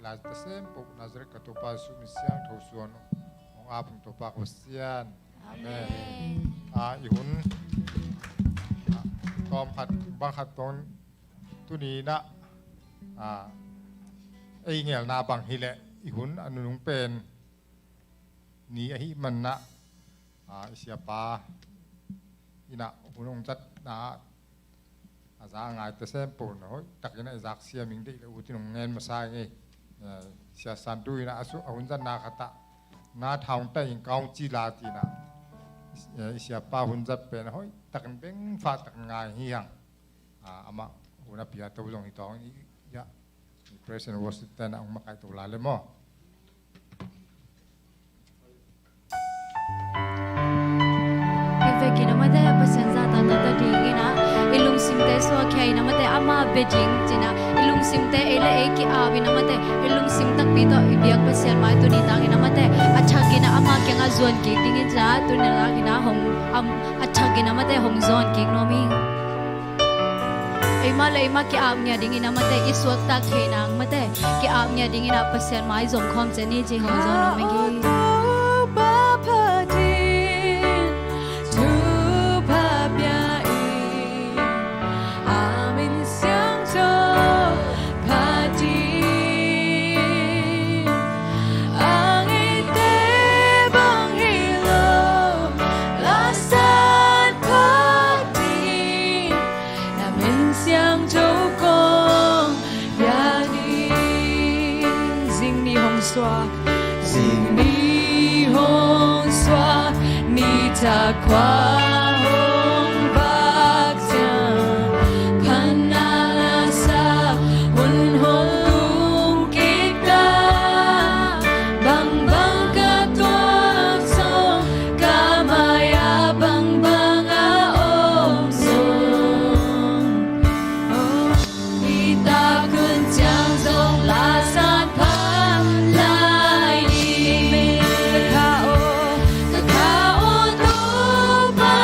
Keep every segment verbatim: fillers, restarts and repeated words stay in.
Lai tasem peuh Nazareth ka Topa Jesu min siangtho suan hong ap ung Topa Pasian. Amen. Ah, i hun, ah, tawm khat bang khat tawng tuni in ah, ah, ei ngelna bang hileh i hun a nunung pen ni ahih manah, ah, i siapa in ah hun hong zatna a za a ngai tasem peuh in hoih takin a i zak siam ing, deih le ut in hong ngen masa ing ei. Eh, Sia Santu in ah a su-, a hun zatna khat ah na thaung ta ing kong ci la ci-in ah, eh, i siapa hun zat pen hoih takin bengfah takin ngai hi hang. Ah, amah hun a pia to zong hi tawng i, ya, i praise and worship ten ah hong makaih to lai le maw. I vekin a mate Pasian zahtakna ta dingin ah i lungsimte suahkhia in a mate ama bia ding ci-in ah, i lungsimte ei le ei ki-ap in a mate i lungsim takpi tawh i biak Pasian mai tuni takin a mate a thakin ah ama kiangah zuan kik dingin ci-in ah tuni takin ah hong, am, a thakin a mate hong zawn kik nuam hi. Eimah le eimah ki-ap ngiat dingin a mate i suaktak thei nang mate ki-ap ngiat dingin ah Pasian mai zong khawm ciat ni ci hong zawn nuam hi. Topa phat in thupha pia in, a min siangtho phat in, a ngeite bang hi lo, la sat phat in, na min siangtho kong pia ding. Zing ni hong suak, zing ni hong suak, nitak khua hong vak ciang, phatna la sa hun hong tung kik ta. Bangbang ka tuak zong, ka mai-ah bangbang a om zong, oh, nitak hun ciang zong la sat phat lai ni. Ka kha aw, ka kha aw Topa,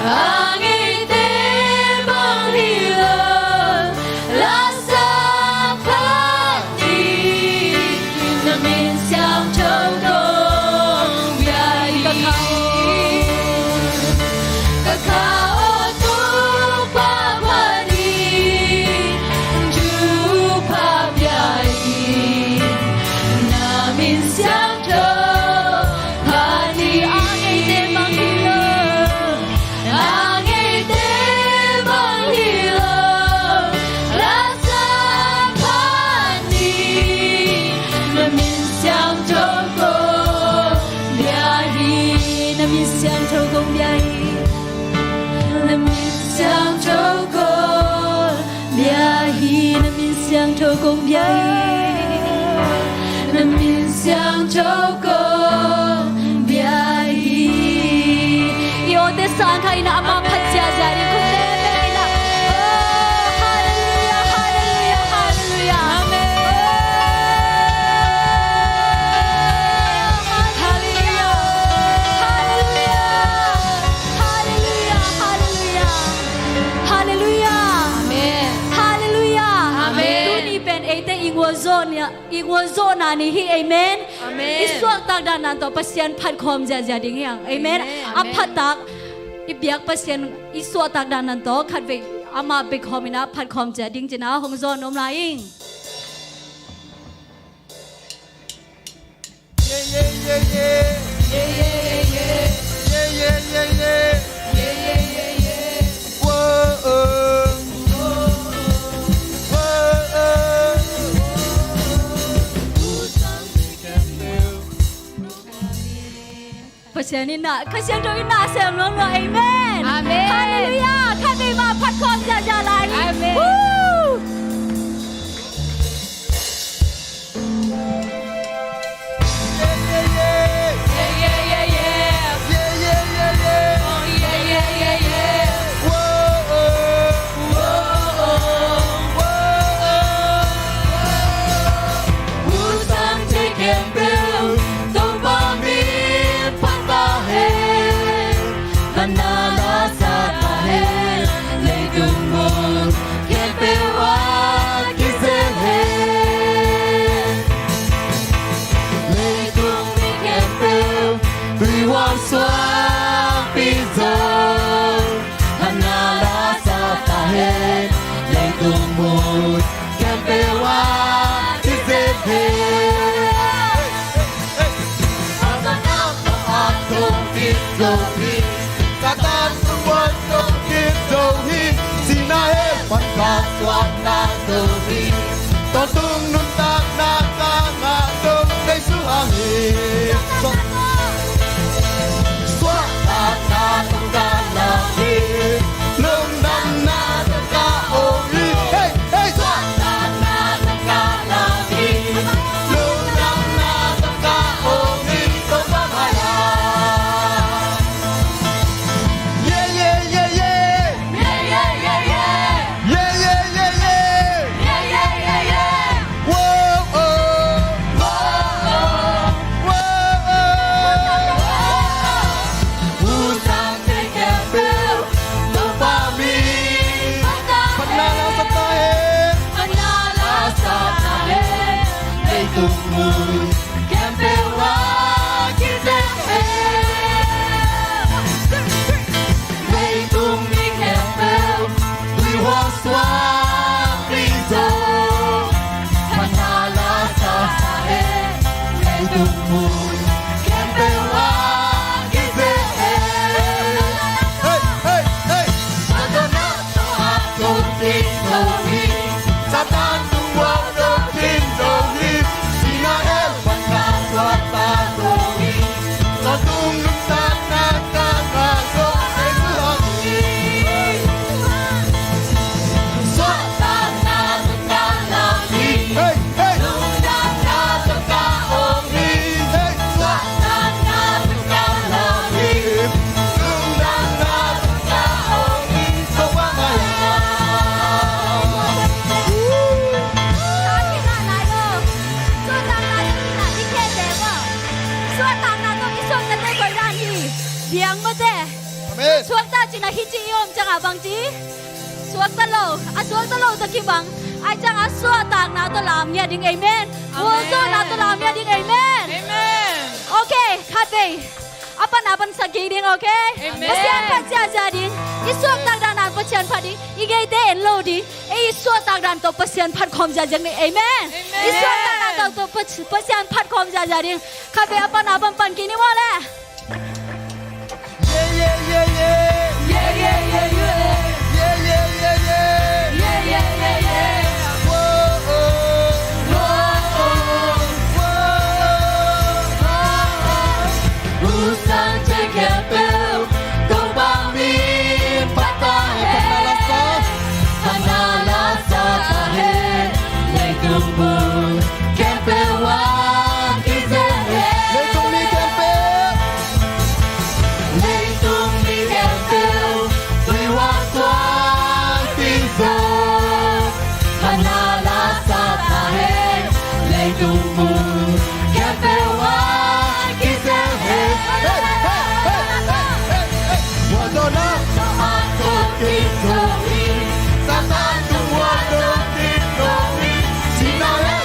A ngeite bang hi lo, la sa phat ni, na min siangtho kong bia hi. Ka kha, ka kha aw Topa phat ni, thupha bia hi, na min siang Siangtho kong bia hi, na min siangtho kong bia hi. I awte sang kha in ah amah phat ziahziah ding, khut beng in ah. Oh, halleluiah, halleluiah, halleluiah. Amen. Oh, halleluiah, halleluiah, halleluiah, halleluiah. Halleluiah. Amen. Halleluiah. Amen. Tuni pen eite i ngualzawhna, i ngualzawhna ni hi. Amen. Amen. I suahtak dandan tawh Pasian phat khawm ziahziah ding hi hang. Amen. Amen. A phattak i biak Pasian i suahtak dandan tawh khatvei amah bek khawm in ah phat khawm ziah ding ci-in ah hong zawn nuam lai ing. Pasian in ah, Kha Siangtho in ah sem lua lua. Amen. Amen. Halleluiah. Khatvei mah phat khawm ziahziah lai. Amen. Woo! Leitung mi khempeuh tuihual suakpi zo, hana la sa ta hen. Leitung mun khempeuh ah kizen hen. Satan a tawh a tawh kik zo hi. Satan sungkuan tawh kik zo hi. Sihna hell pan kha suahna zo hi. Tawntung nuntakna ka ngah zo Jesu hang hi. Suahtakna tawh ka lau hi. Lungdamna tawh ka om hi. Hey, hey. Suahtakna tawh ka lau hi. Lungdamna tawh ka om hi. Topa mah la. Yeah, yeah, yeah, yeah. Yeah, yeah, yeah, yeah. Yeah, yeah, yeah, yeah. Yeah, yeah, yeah, yeah. Na hi ci i om ciangah bang ci? Suakta lo, a suakta lo tawh kibang. Ai ciangah suahtakna tawh lam ngiat ding, amen. Amen. Gualzawhna tawh lam ngiat ding, amen. Amen. Ok, khatvei a pan a pan sa kik ding, ok? Amen. Pasian phat ziazia ding. I suahtak dan a Pasian phat ding. I ngeite en lo ding. Ei i suahtak dan tawh Pasian phat khawm ziazia ding, amen. Amen. I suahtak dan tawh Pas-, Pasian phat khawm ziazia ding. Khatvei a pan a pan pan kik ni maw le. Leitung mi khempeuh, leitung mi khempeuh, tui uah tuang pi zo. Mana la sa ta hen, leitung mun khempeuh ah kizel hen. Hey, hey, hey, hey, hey. Tua zo na, tua a zo ki zo hi, Satan tung ua zo ki zo hi, sina le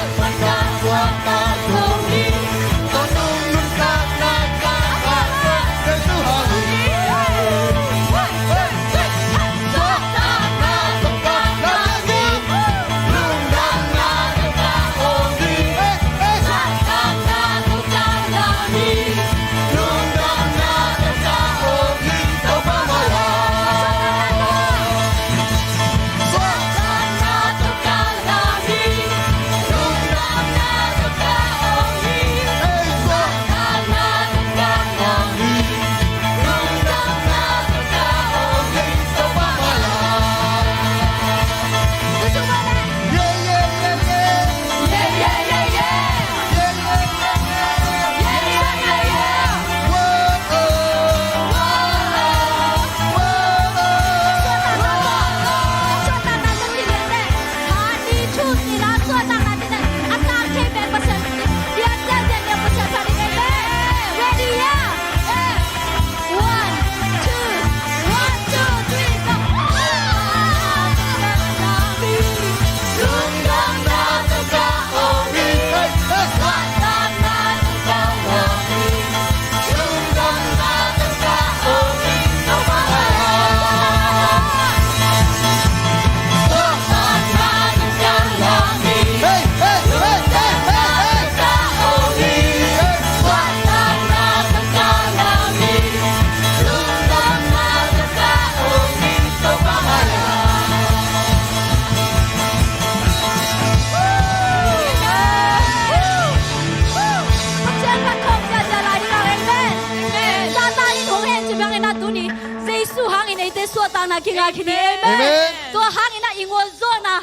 Jesu hangin eite suahtakna kingak hi ni. Amen. Amen. Tua hangin ah i ngualzawhna,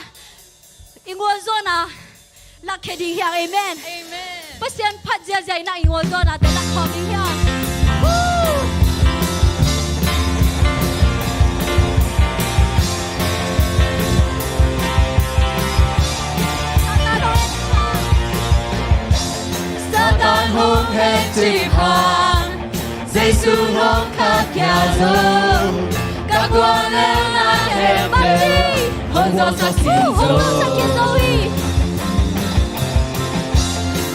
i ngualzawhna lakkhia ding hi hang. Amen. Amen. Pasian phat ziazia in ah i ngualzawhnate lakkhawm ding hi hang. Woo! Satan hong hen cih hang, Jesu hong kha kia zo. Ka guallelhna khempeuh hong zawhsak khin zo. Hong zawhsak khin zo hi.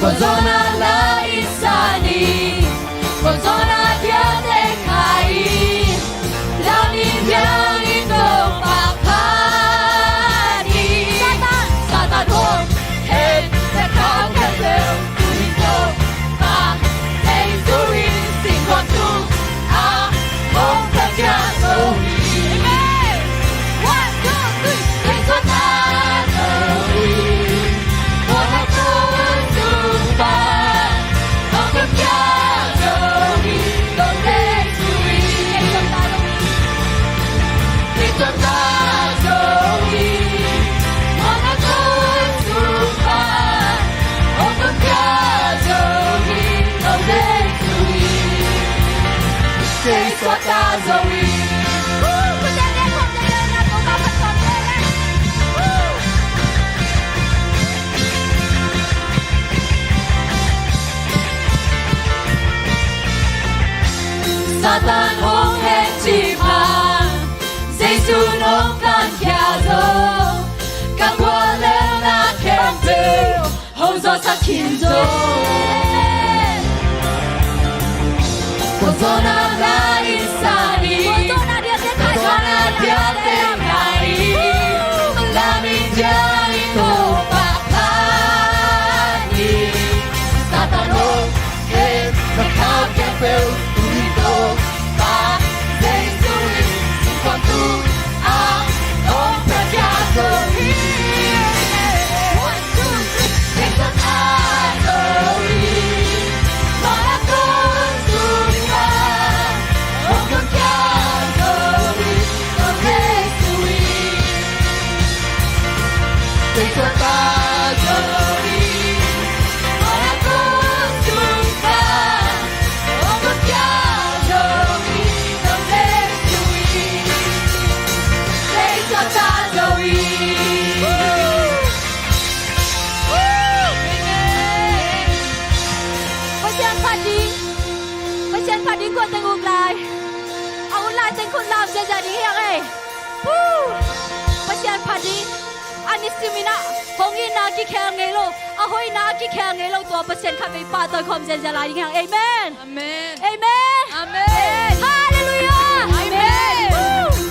Gualzawhna la i sa ni. Gualzawhna diate kha i Lani biang in Topa phat ni. Satan, Satan hong hen, na kau khempeuh tui in Topa, Jesu in singkhuak tungah hong pia zo hi. Amen. One, two, three. Jesu ta zo hi. Pasian phat ding. Pasian phat ding, kua teng ut lai? A ut lai teng khut lam ziahziah ding hi hang ei. Woo! Pasian phat ding. A nisim in ah hong itna kikhel ngei lo, a hoihna kikhel ngei lo, tua Pasian khatvei pahtawi khawm ziahziah lai ding hi hang. Amen. Amen. Amen. Amen. Halleluiah. Amen. Woo!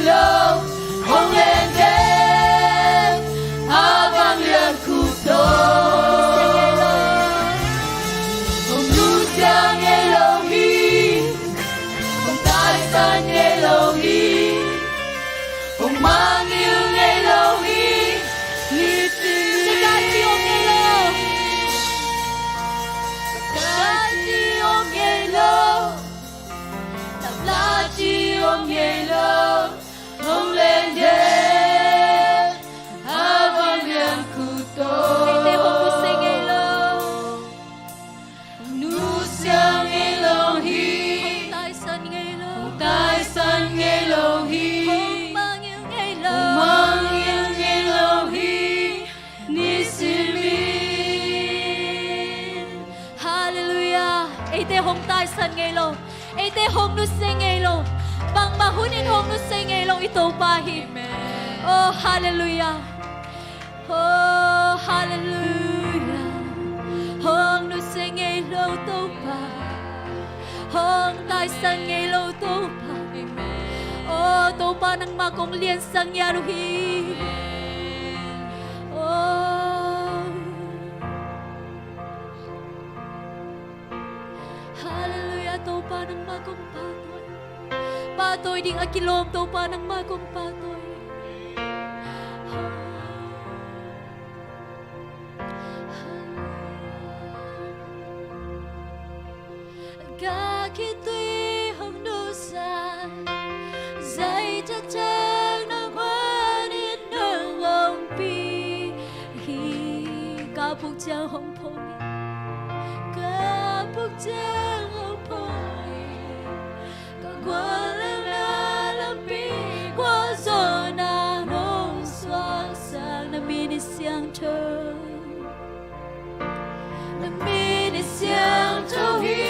lo, hong len den a vanglian khuttawh. Hong nusia ngei lo hi, hong taisan ngei lo hi, hong mangngilh ngei lo hi. Nisim, sagaci om ngei lo, sagaci om ngei lo, sagaci om ngei lo. Hong len den a vanglian khuttawh. Eite hong nusia ngei lo, hong nusia ngei lo hi, hong taisan ngei lo, hong taisan ngei lo hi, hong mangngilh ngei lo, hong mangngilh ngei lo hi. Nisim in. Halleluiah. Eite hong taisan ngei lo, eite hong nusia ngei lo, bangmah hunin hong nusia ngei lo i Topa hi. Amen. Oh, halleluiah. Oh, halleluiah. Hong nusia ngei lo Topa, hong taisan ngei lo Topa. Amen. Oh, Topa, nangmah kong liansak ngiat uh hi. Amen. Oh. Halleluiah, Topa nangmah kong pahtawi. Pahtawi ding a kilawm Topa nangmah kong pahtawi. Ka khitui hong nusia, zai taktak na guan in nong ompih hi. Ka puk ciang hong phong in, ka puk ciang hong phong in, ka guan leng na lampi gualzawhna nong suaksak, na min in siangtho. Na min in siangtho hi,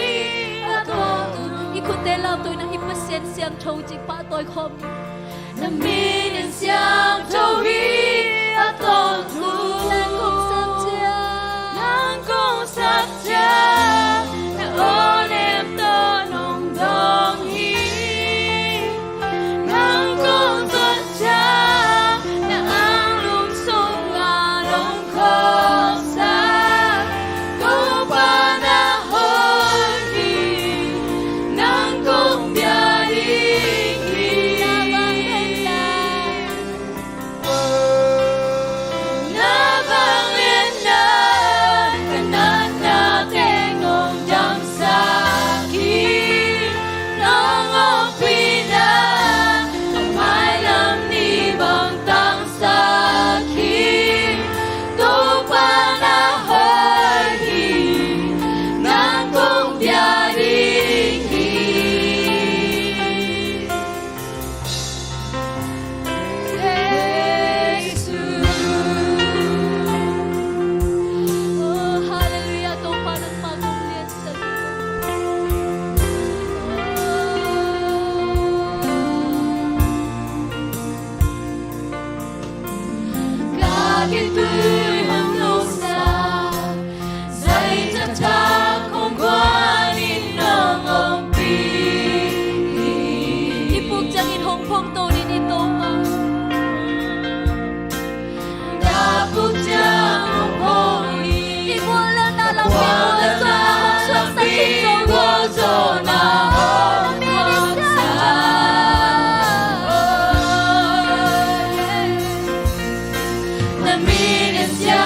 a tawntung. I khutte lamto in, na hi Pasian siangtho ci, pahtawi khawm. Na min in siangtho hi, a tawntung. Nang kong sap ciang, nang kong sap ciang, na aw nem tawh nong dawng hi. Nang kong zuat ciang, na anglum sungah nong khawlsak, Topa na hoih hi, nang kong bia ding hi. Na vangliatna, ka natna teng nong damsak hi. Nong ompihna, ka mailam ni bang tangsak hi. Topa na hoih hi, nang kong bia ding hi. Jesu. Oh, halleluiah, Topa nangmah kong liansak. Ka khitui hong nusia, zai taktak hong guan in nong ompih hi. I puk ciangin hong phong to ni, i Topa. Ka puk ciang hong phong hi. I gual leng na lampi gualzawhna hong suaksak hi. Gualzawhna hong suaksak. Na min in sia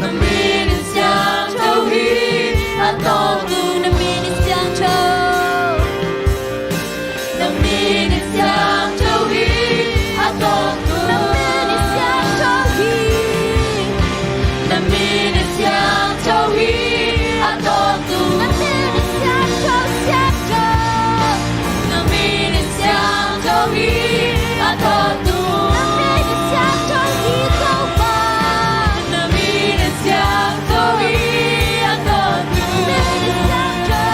Na min in siangtho hi a tawptu. Na min in siangtho. Na min in siangtho hi a tawptu. Na min in siangtho hi. Na min in siangtho hi a tawptu. Na min in siangtho, siangtho. Na min in siangtho hi a tawptu. Na min in siangtho hi Topa. Na min in siangtho hi a tawptu. Na min in siangtho.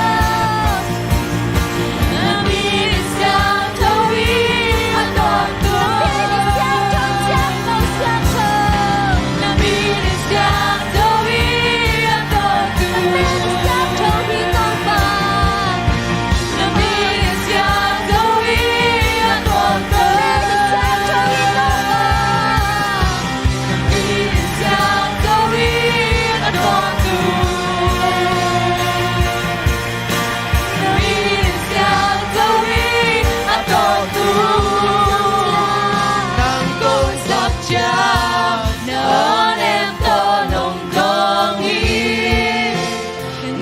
Na min in siangtho hi a tawptu. Na min in siangtho, siangtho, siangtho. Na min in siangtho hi a tawptu. Na min in siangtho hi Topa. Na min in siangtho hi a tawptu. Na min in siangtho hi Topa. Na min in siangtho hi a tawptu. Na min in siangtho hi a tawptu. Nang kong zat ciang na awnem tawh nong dawng hi.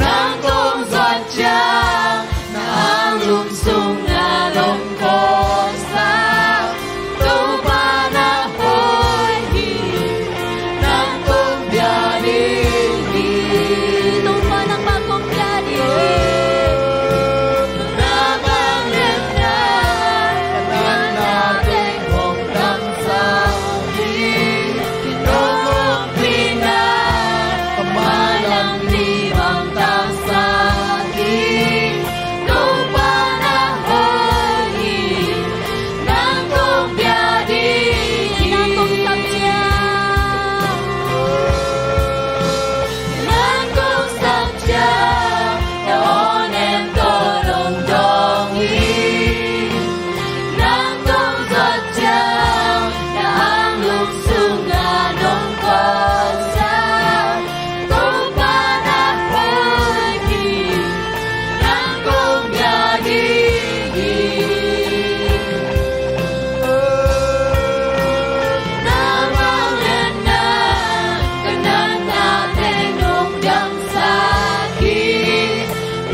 Nang kong zat ciang na anglum sungah nong khawlsak. Topa na hoih hi. Nang kong bia ding hi. Topa nangmah kong bia ding hi. Na vangliatna, na teng hong damsak hi. Nong ompihna ka mailam ni bang tangsak hi. Topa na hoih hi. Nang kong bia ding hi. Nang kong zat ciang. Nang kong zat ciang na awnem tawh nong dawng hi. Nang kong zat ciang na anglum sungah nong khawlsak. Topa na hoih hi. Nang kong bia ding hi. Na vangliatna, ka natna teng nong damsak hi.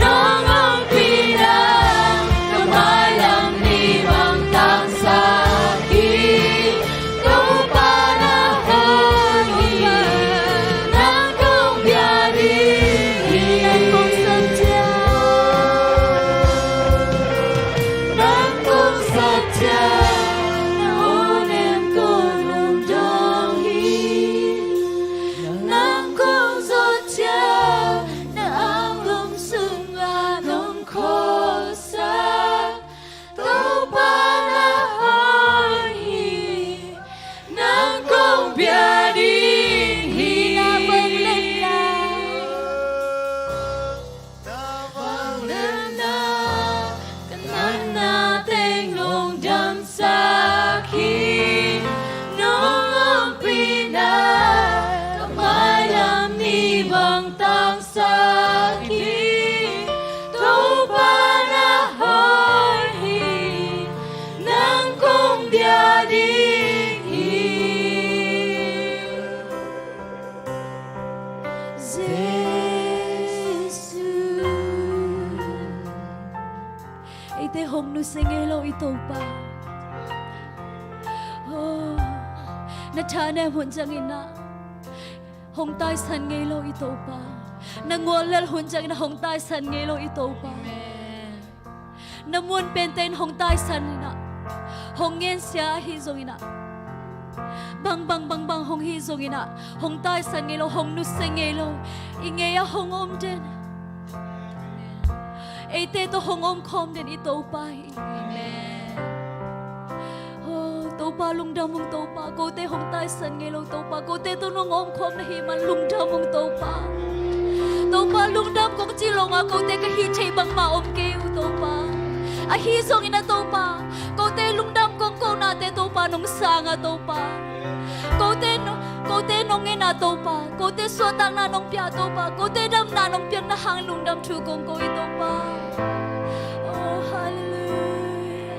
Nong ompihna ka mailam ni bang tangsak hi. Topa na hoih hi. Nang kong bia ding hi. Nang kong zat ciang. Nang kong zat ciang na awnem tawh nong dawng hi. Nang kong zat ciang na anglum sungah nong khawlsak. Topa na hoih hi. Nang kong bia ding hi. Na vangliatna, ka natna teng nong damsak hi. Nong ompihna ka mailam ni bang tangsak hi. Topa na hoih hi. Nang kong bia ding hi. Jesu. Eite hong nusia ngei lo i Topa. Oh, na thanem hun ciangin ah hong taisan ngei lo i Topa. Na nguallel hun ciangin ah hong taisan ngei lo i Topa. Amen. Na muanpente in hong taisan in ah, hong ngensia ahi zongin ah, bangbang bangbang hong hi zongin ah, hong taisan ngei lo, hong nusia ngei lo, i ngei ah hong om den. Eite tawh hong omkhawm den i Topa hi. Amen. Oh, Topa lungdam ung Topa, kote hong taisan ngei lo Topa, kote tawh nong omkhawm na hih man lungdam ung Topa. Topa lungdam kong ci lo-in ah kote ka hih theih bangmah om kei uh Topa. Ahi zongin ah Topa, kote lungdam kong ko nate Topa nong sang ah Topa. Kote no, kote nong en ah Topa, kote suahtakna nong pia Topa, kote damna nong piakna hang lungdam thu kong ko hi Topa. Oh, hallelujah.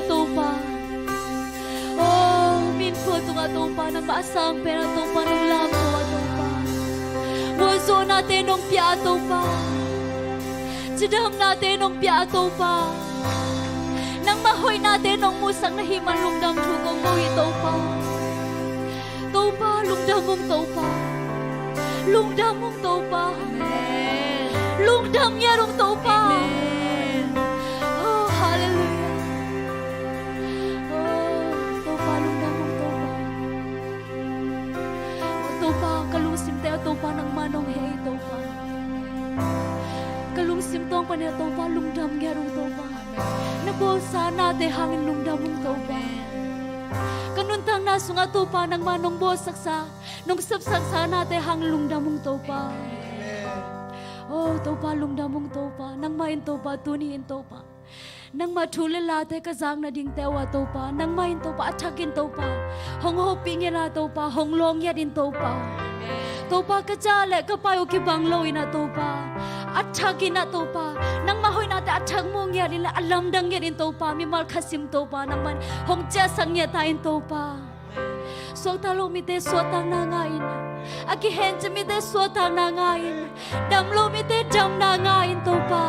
Topa. Oh, min khua tungah Topa, nangmah a sang pen ah Topa nong lamto a Topa. Mualzawhnate nong pia a Topa. Cidamnate nong pia a Topa. Nangmah hoihnate nong musak na hih man lungdam thu kong ko hi Topa. Topa, lungdam ung Topa. Lungdam ung Topa. Amen. Lungdam ngiat ung Topa. Amen. Oh, hallelujah. Oh, Topa, lungdam ung Topa. Oh, Topa, ka lungsimte ah Topa, nangmah nong hei Topa. Ka lungsim tawng panin ah Topa, lungdam ngiat ung Topa. Na bawlsa nate hangin lungdam ung Topa. Ka nuntakna sungah Topa, nangmah nong bawlsaksa, nong sepsaksa nate hang lungdam ung Topa. Oh Topa, lungdam ung Topa. Nangmah in Topa, tuni in Topa, nangmah thu le late ka zak nadingte uh ah Topa, nangmah in Topa, a thakin Topa, hong hopih ngiat a Topa, hong lawng ngiat in Topa. Topa, ka ca le ka pai uh kibang lo in ah Topa, a thakin ah Topa, nangmah hoihnate a thak mu ngiat in le a lamdang ngiat in Topa, mimal khat sim Topa, nangmah in hong ciahsak ngiat ta in Topa. Suakta lo mite suahtakna ngah in, a kihencip mite suahtakna ngah in, dam lo mite damna ngah in Topa.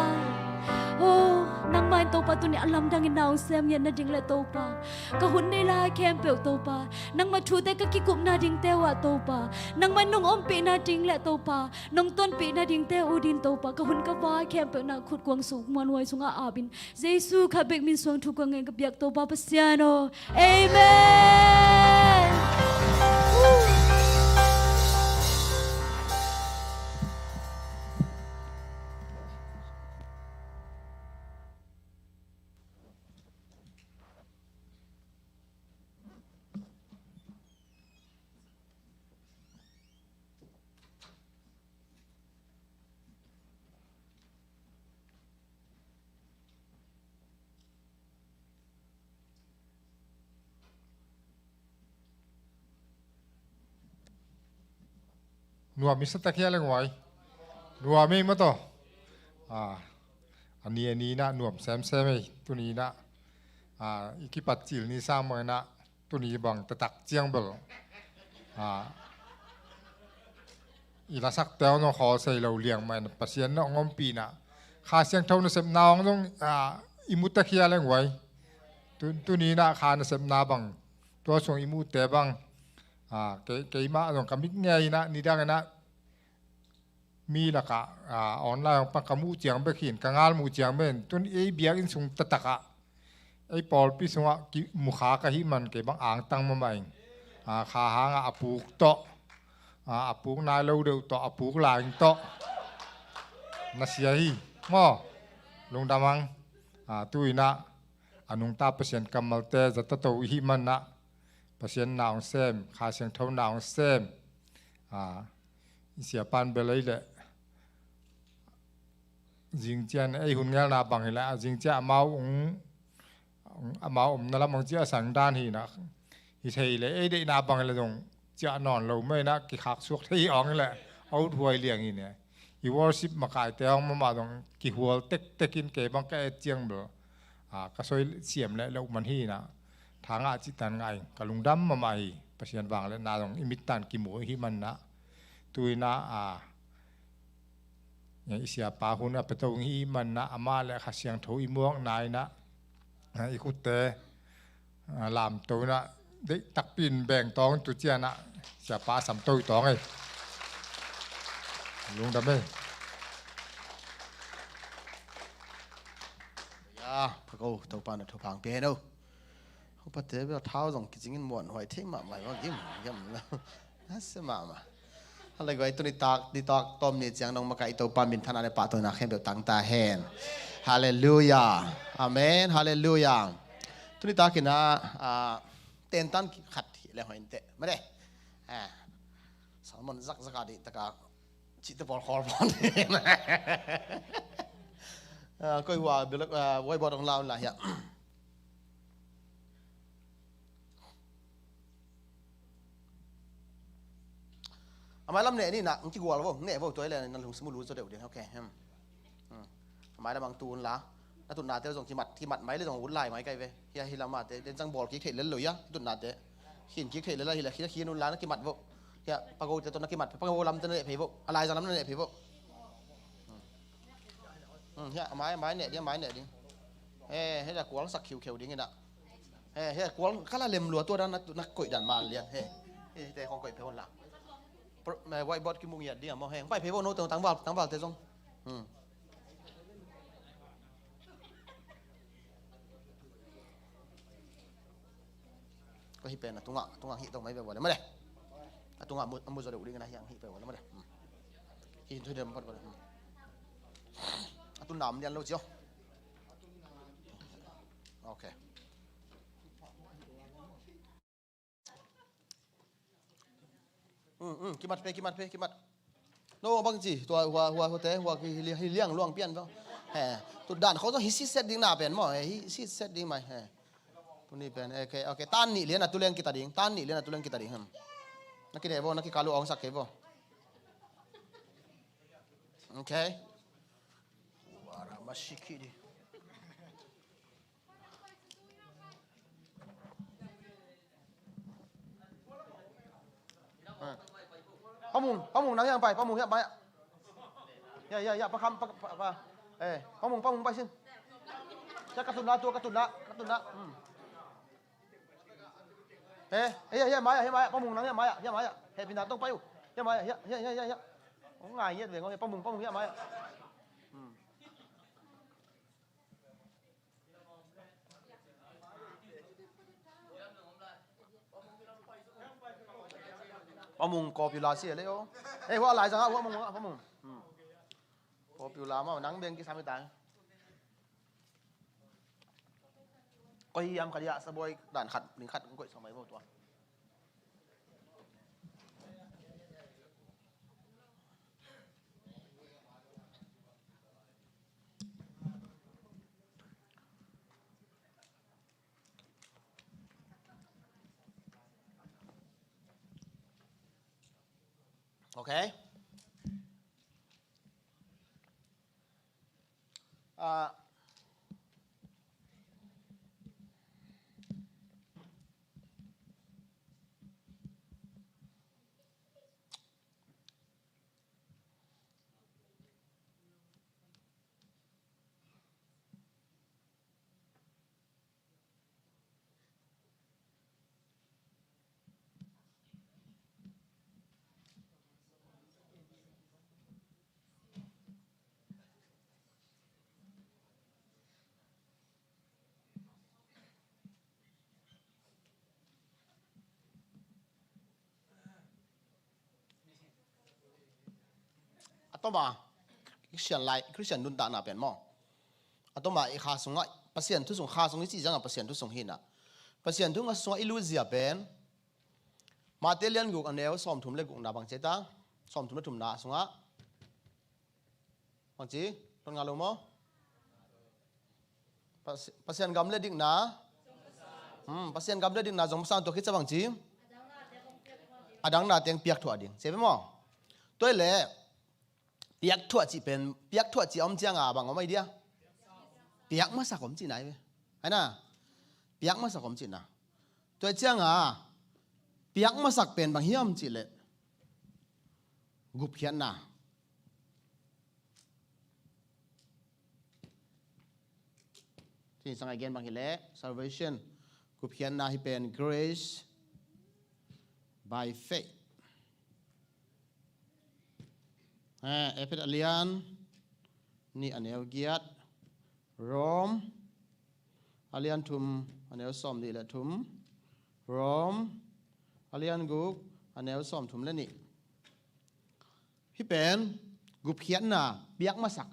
Oh, nangmah in Topa, tuni a lamdang in na hong sem ngiat nading le Topa, ka hun nei lai khempeuh Topa, nangmah thute ka kikup nadingte uh ah Topa, nangmah in nong ompih nading le Topa, nong tonpih nadingte uh ding Topa, ka hun ka vai khempeuh na khutkuang sung muanhuai sungah ap in, Jesu khat bek min suang thu ka ngen ka biak Topa Pasian aw. Amen. Nuam i sa tak hia leng uai. Nuam ei maw taw. A, a ni a ni inah nuam semsem ei. Tuni inah, a, i kipat cil ni sang bang inah, tuni bang taktak ciang bel, a, i lasakte hong khawl sei lo liang mah in Pasian na hong ompih inah, Kha Siangtho nasepna hong zong, a, i mu tak hia leng uai. Tu, tuni inah Kha nasepna bang, tua sung i mute bang, a, kei, keimah zong ka mit ngei inah, nidang inah mi lakah, a, online hong pan ka muh ciang bek hi in, ka ngal muh ciang bek in, tun ei biakinn sung taktakah, ei pawlpi sungah ki, mukha ka hih man kei bang angtang mahmah in, a, Kha hangah a puk tawh, a, a puk nai lo deuh tawh, a puk laing tawh na sia hi maw. Lungdam ang. A, tu inah a nungta Pasian kammalte zatato i hih manah Pasian na hong sem, Kha Siangtho na hong sem. A, i siapan bel ei leh zingcian ei hun ngelna bang hi leh, a, zingcian amau ung, amau omna lam hong ciah sang dan hi inah, hi thei leh ei deihna bang hi leh zong ciah nawn lo mah inah, kikhak suak thei hong hi leh a uthuai liang hi ne. I worship makaite hong mahmah zong kihual tektek in kei bang ka et ciang bel, a, ka soi siam leh loh man hi inah, thangah cihtan ngah in ka lungdam mahmah hi. Pasian vangliatna zong i mittan kimu i hih manah, tu inah, a, i siapa hun a pia to i hih manah, amah le Kha Siangtho i muakna inah, a, i khutte, a, lamto inah, deih takpi in beng tawng tu cianah, siapa a samto i tawng ei. Lungdam ei. Ya, pha ko, Topa na thupha hong pia hen o. Upate bel thau zong kicingin muanhuai thei mahmah, gim gim lo. Nasia mahmah. Hallelujah, tuni tak, ni tak tawm ni ciang nong makaih Topa minthanna le pahtawina khempeuh tang ta hen. Hallelujah. Amen. Hallelujah. Tuni takin ah, ah, tentan khat hi le hoin teh. Made. Ah. Salmon zakzak a dih taka cihte pawl khawl pawl. Ah, koi hua, bil, ah, whiteboard hong la un la hia. A mailam neh ni na, ang kigual vo, neh vo, tua i le na lungsim uh lut zaw deuh ding, ok, hmm. Hmm. A mailam ang tu un la. Na tutnate zong kimat, kimat mai le zong ut lai mai kai ve. Hia hi lamate den zang bawl kik theih lel lo hia, tutnate. Khin kik theih lel a hi le, khin, khin un la na kimat vo. Hia, pagote tawh na kimat, pago lamte na neh phei vo. A laizang lam na neh phei vo. Hmm. Hmm, hia, a mai, a mai neh ding, a mai neh ding. He, he, da kual sak khiukheu ding ina. He, he, kual kala lem lua tua dan na, na koih dan man lian. He, he, te kong koih phei un la. Pro-, eh, whiteboard kimu ngiat ding a maw. He, pai phei vo no te tangval, tangvalte zong. Hmm. Ka hi pen a tungah, a tungah hih tong mai ve vua le mah le. A tungah mu, a mu zaw deuh ding na hiang hih pen vua le mah le. Hmm. Hih tui dem pat vua le. Hmm. A tun nam lian lo cio. Okay. Hmm, hmm, kimat pe, kimat pe, kimat. No bang ci, tua hua, hua, hua te, hua ki hi liang, hi liang luang pian bang. He, tu dan khawng zong hi sit set ding na pen maw, he, hi sit set ding mai, he. Tuni pen, okay, okay, tan nih lian a tu leng kita ding, tan nih lian a tu leng kita ding, hmm. Na ki ne vo, na ki kalu ong sak kei vo. Okay. Wara masiki di. Pamung, Pamung, nang hiang pai, Pamung hiang pai. Ya, ya, ya, pakam, pa, pa, pa. Eh, Pamung, Pamung pai sin. Siya katun na, tua katun na, katun na. Hmm. Eh, eh, ya, ya, maya, ya, maya, Pamung, nang hiang maya, ya, maya. He, pina tong pai u. Ya, maya, ya, ya, ya, ya, ya. Oh, ngai yet ve, ngau, Pamung, Pamung, ya, maya. Hmm. Pamung kawpyu la si le o. Eh, hua lai zang a, hua mung, hua mung. Hmm. Kawpyu la ma, nang beng kisam i tai. Koi hiam khat ia, sabuai dan khat, ning khat, koi samai bo tua. Okay. Ah, A toma Christian lai, Christian nuntakna pen maw, a toma i kha sungah, Pasian thu sung kha sung i cih ciangah Pasian thu sung hi na. Pasian thu sungah i lut zia pen Mate lian guk a neu sawmthum le gukna bang ci ta, sawmthum le thumna sungah. Bang ci, ton nga lo maw? Pas-, Pasian gam le dikna. Hmm, Pasian gam le dikna zong sang tua khit ciang bang ci. A dang na teng piak thuah ding. Ci ve maw? Tua le piak thuah cih pen, piak thuah cih a om ciang a bang om ai dia? Piak masak om cihna ai ve. Ai na? Piak masak om cihna. Tua ciang a piak masak pen bang hiam cih leh gupkhiatna. Cih sang a gen bang hi leh salvation, gupkhiatna hi pen grace by faith. Eh, Efesa a lian nih a neu giat, Rom a lian thum a neu sawm nih le thum, Rom a lian guk a neu sawm thum le nih. Hih pen gupkhiatna, piak masak,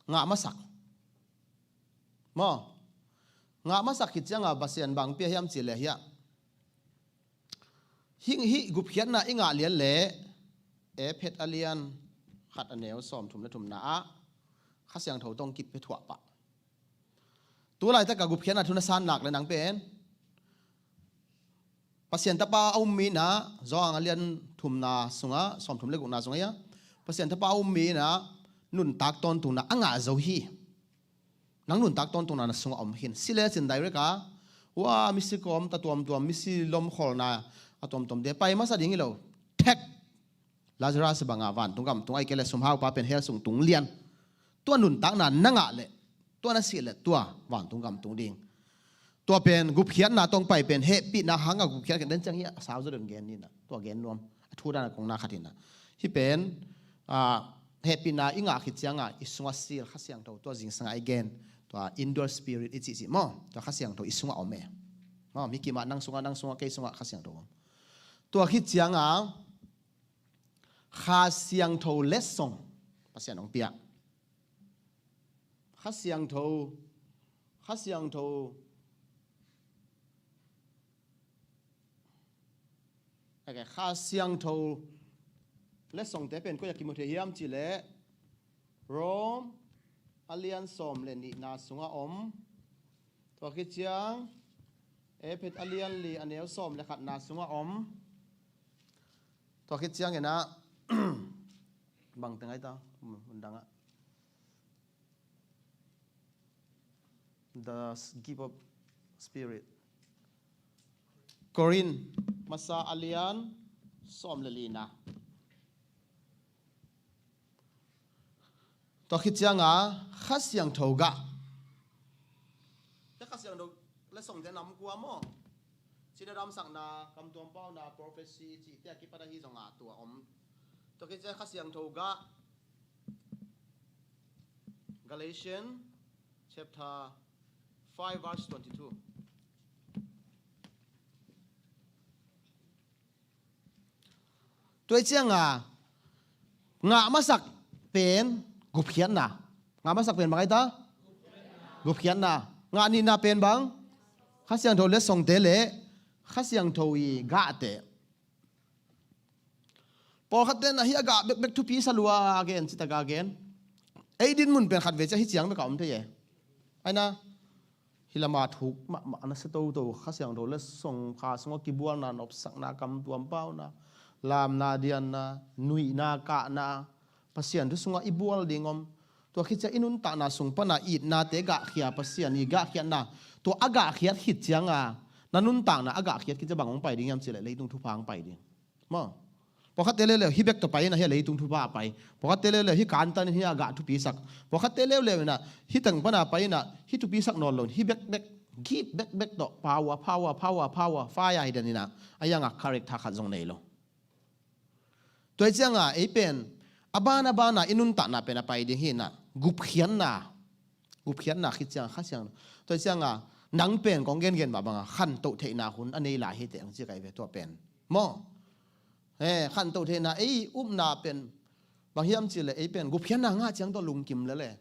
ngah masak. Maw? Ngah masak khit ciang a Pasian bang pia hiam cih leh hiah. Hih, hih gupkhiatna i ngah lian leh Efesa a lian khat a neu sawm thum le thumna ah Kha Siangtho tawh kip pia thuah pah. Tu laitak a gupkhiatna thu na san nak le nang pen Pasian Tapa a um mi in a, Johan a lian thumna sungah, sawm thum le gukna sungah ia, Pasian Tapa a um mi in a nuntak tawntungna a ngah zo hi. Nang nuntak tawntungna na sungah om khin. Si lecin direct a, ua, misi kawm ta tuamtuam, misi lomkholna a tuamtuamte pai masa ding hi lo. Thek! Lazarus banga vantung gam tung, ahih kei leh sumhaupa pen hell sung tung lian. Tua nuntakna na ngah leh, tua na sih leh, tua vantung gam tung ding. Tua pen gupkhiatna tawh pai pen hehpihna hanga gupkhiat khin den ciang hi a, sau zaw den gen ni na. Tua gen nuam. A thu dan a kong na khat hi na. Hih pen, ah, hehpihna i ngah khit cianga i sungah seal, Kha Siangtho, tua zingsanga i gen, tua indwell spirit i cihcih maw. Tua Kha Siangtho i sungah om e. Maw, mi kimah nang sungah, nang sungah, kei sungah Kha Siangtho om. Tua khit cianga Kha Siangtho letsong Pasian hong pia. Kha Siangtho, Kha Siangtho, okay, Kha Siangtho letsongte pen koi a kimu thei hiam cih leh Rome a lian sawm le nihna sungah om. Tua khit ciang Efesa a lian li a neu sawm le khatna sungah om. Tua khit ciangin ah, bang teng ai ta, mun dang ah. The gift of spirit. Korin masa a lian sawm le lina. Tua khit cianga Kha Siangtho gah. Tua Kha Siangtho letsongte nam kua maw? Cina damsakna, kamtuam pauna, prophecy cihte a kipat ahi zongah tua om. Tua khit ciang Kha Siangtho gah. Galatians chapter five verse twenty-two. Tua cianga ngah masak pen gupkhiatna. Ngah masak pen bang ai ta? Gupkhiatna. Ngah nihna pen bang? Kha Siangtho letsongte le Kha Siangtho i gahte. Pawlkhatte na hi a gah bekbek thupi sa lua a gen, citaka gen. Ei din mun pen khat ve cia hi ciang beka om thei e. Aina, hi lama thuk mahmah na sa toto, Kha Siangtho letsong, kha sungah kibualna, nopsakna, kamtuam pauna, lamna, dianna, nuihna, kahna, Pasian thu sungah i bual ding om. Tua khit cia i nuntakna sung pana itnate gahkhia, Pasian i gahkhiatna. Tua a gahkhiat khit cianga na nuntakna a gahkhiat khit cia bang hong pai ding hiam cih leh leitung thupha hong pai ding. Maw? Pawlkhatte leuleu hih bek tawh pai ina hi a leitung thupha a pai. Pawlkhatte leuleu hih kantan in hi a gah thupisak. Pawlkhatte leuleu ina hih teng pana pai ina hih thupisak nawn lo in hih bekbek, gift bekbek tawh power, power, power, power, fire hi den ina a yanga character khat zong nei lo. Tua hi cianga ei pen a ban a bana i nuntakna pen a pai ding hi ina gupkhiatna. Gupkhiatna khit cianga Kha Siang. Tua hi cianga nang pen kong gengen mah banga khantoh theihna hun a nei lai hi teh ang ci kai ve tua pen. Maw? Eh, khantoh theihna ei upna pen bang hiam cih leh ei pen gupkhiatna ngah ciang tawh lungkim lel e.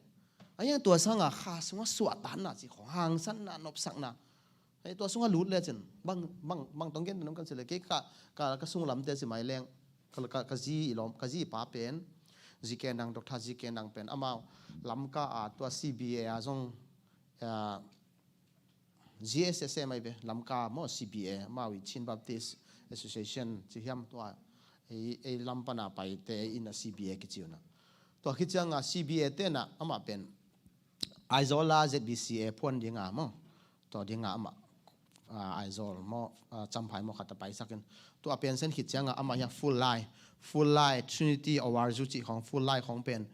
A hiang tua sanga kha sungah suahtakna cih khong, hangsanna, nopsakna. Ei tua sungah lut lecin bang, bang, bang tong gen nong kan cih leh kei ka, ka, ka sunglamte ci mai leng ka, ka, ka zi i lawm, ka zi pa pen Zi Ken Dang, Doctor Zi Ken Dang pen amau Lamka a tua C B A a zong, ah, G S S M ai ve, Lamka maw, C B A, amau i Chin Baptist Association ci hiam tua, ei, ei lam pana paite ina C B A kici una. Tua khit cianga C B A tena amah pen Aizawl a Z B C A phuan dinga maw, tua dinga amah, ah, Aizawl maw, ah, Champhai maw khat a paisakin. Tua pension khit cianga amah hia full lai, full lai Trinity Award zu cih khong, full lai khong pen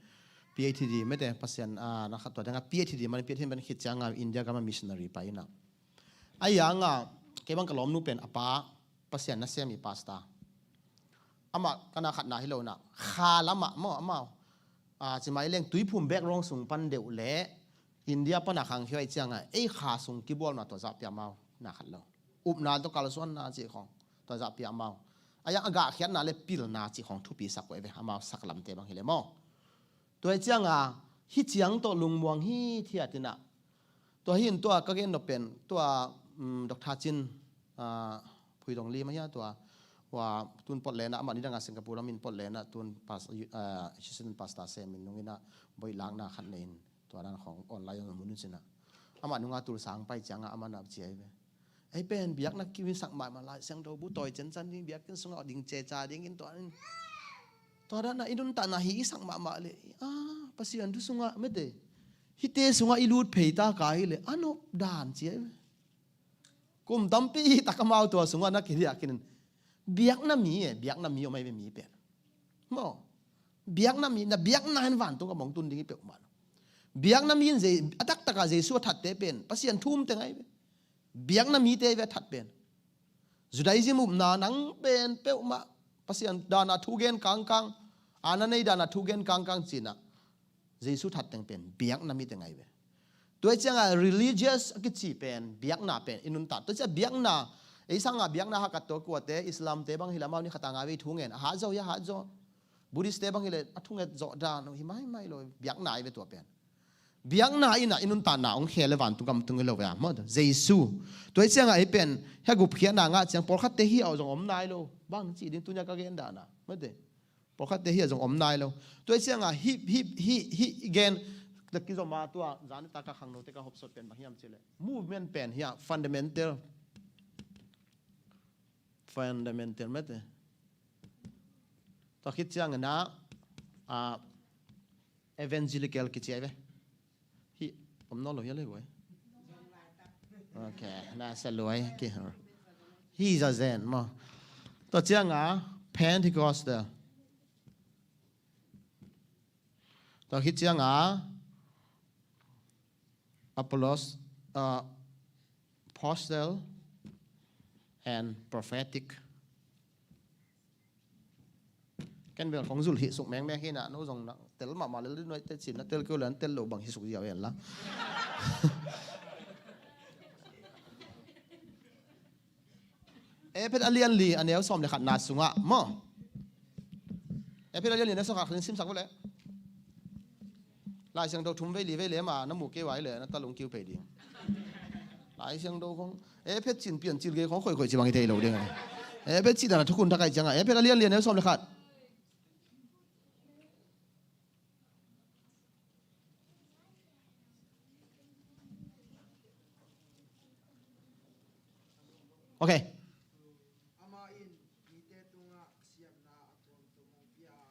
P H D mete Pasian, ah, na khat tua dinga P H D man, P H D man khit cianga India gama missionary pai ina. A yanga kei bang ka lawmnu pen a pa Pasian nasem i pastor. Amah kana khatna hi lo na kha lamah maw amau, ah, ci mai leng Tuiphum background sung pan deuh le India pana khangkhia i cianga ei kha sung kibualna tua zahpia amau na khat lo. Upna tawh kalsuanna cih khong tua zahpia amau. A yang a gahkhiatna le pilna cih khong thupisak uh e ve amau saklamte bang hi le maw. Tua hi cianga hih ciang tawh lungmuang hithiat ina. Tua hi in tua ka gen nop pen tua, um, Doctor Cin, ah, Phuidong Lim a hia tua, ua, tun pot lena amah nidanga Singapore lam in pot lena tun pas-, ah, assistant pastor sem in nungina boih lakna khat nei in tua dan khong online mun un sina. Amah nunga tulsang pai cianga amah na ci ai ve. Ei pen biakna kivisak mahmah Lai Siangtho bu tawi cenchan ding biakinn sungah ding ceca dingin tua in. Tua dana i nuntakna hi i sak mahmah le. Ah, Pasian thu sungah mete. Hihte sungah i lut phei ta ka hileh a nop dan ci ahi ve. Kum tampi tak amau tua sungah na kidiah kinin biakna mi e, biakna mi om ahi ve mi pen. Maw, biakna mi, na biakna hen vantung a mong tun ding hi peuhmah lo. Biakna mi in Je- a taktakah Jesu a thatte pen Pasian thu um teng ahi ve. Biakna mite ahi ve a that pen. Judaism upna nang pen peuhmah Pasian dana thu gen kangkang, a na nei dana thu gen kangkang cinah Jesu that teng pen biakna mi teng ahi ve. Tua ciangah religious a kici pen biakna pen i nuntat. Tua ciah biakna, ei sanga biakna hakat tua kuate, Islamte bang hileh amau ni khatanga vei thu ngen a hat zaw hi a hat zaw. Buddhistte bang hileh a thunget zawh dan uh hi maimai lo, biakna ahi ve tua pen. Biakna inah i nuntatna hong khel le vantung gam tung hi lo ve a maw. Jesu. Tua ciangah ei pen hia gupkhiatna ngah ciang pawlkhatte hih a zong om nai lo. Bang ci ding tunia ka gen dana maw te. Pawlkhatte hih a zong om nai lo. Tua ciangah hih hih hih hih gen kizom a tua zan taka khangnote ka hopsot pen bang hiam cileh movement pen hia fundamental. Fundamental mete. Tua khit ciangin ah, ah, evangelical kici ahi ve. Hih om nawn lo hia le guai. Ok, na sa luai ki. Hih za zen maw. Tua ciangah Pentecostal. Tua khit ciangah Apollos, uh, apostle and prophetic. Ken bel khong zul hi suk mengmeng hi na, no zong na tel mahmah le nuai te cin na tel keu le an tel lo bang hi suk ziau en la. Efesa a lian li a neu sawm le khatna sungah maw. Efesa a lian li a neu sawm khat khat in simsak vele. Lai Siangtho thum vei li vei le ma na mu kei vai le na ta lung kiu pei ding. Lai Siangtho khong Efesa cin pian cil gei khong khoikhoih ci bang i thei lo ding. Efesa cin dana thukhun thakai cianga Efesa a lian li a neu sawm le khat. Ok. Amah in mite tungah siamna a tuamtuam hong pia a,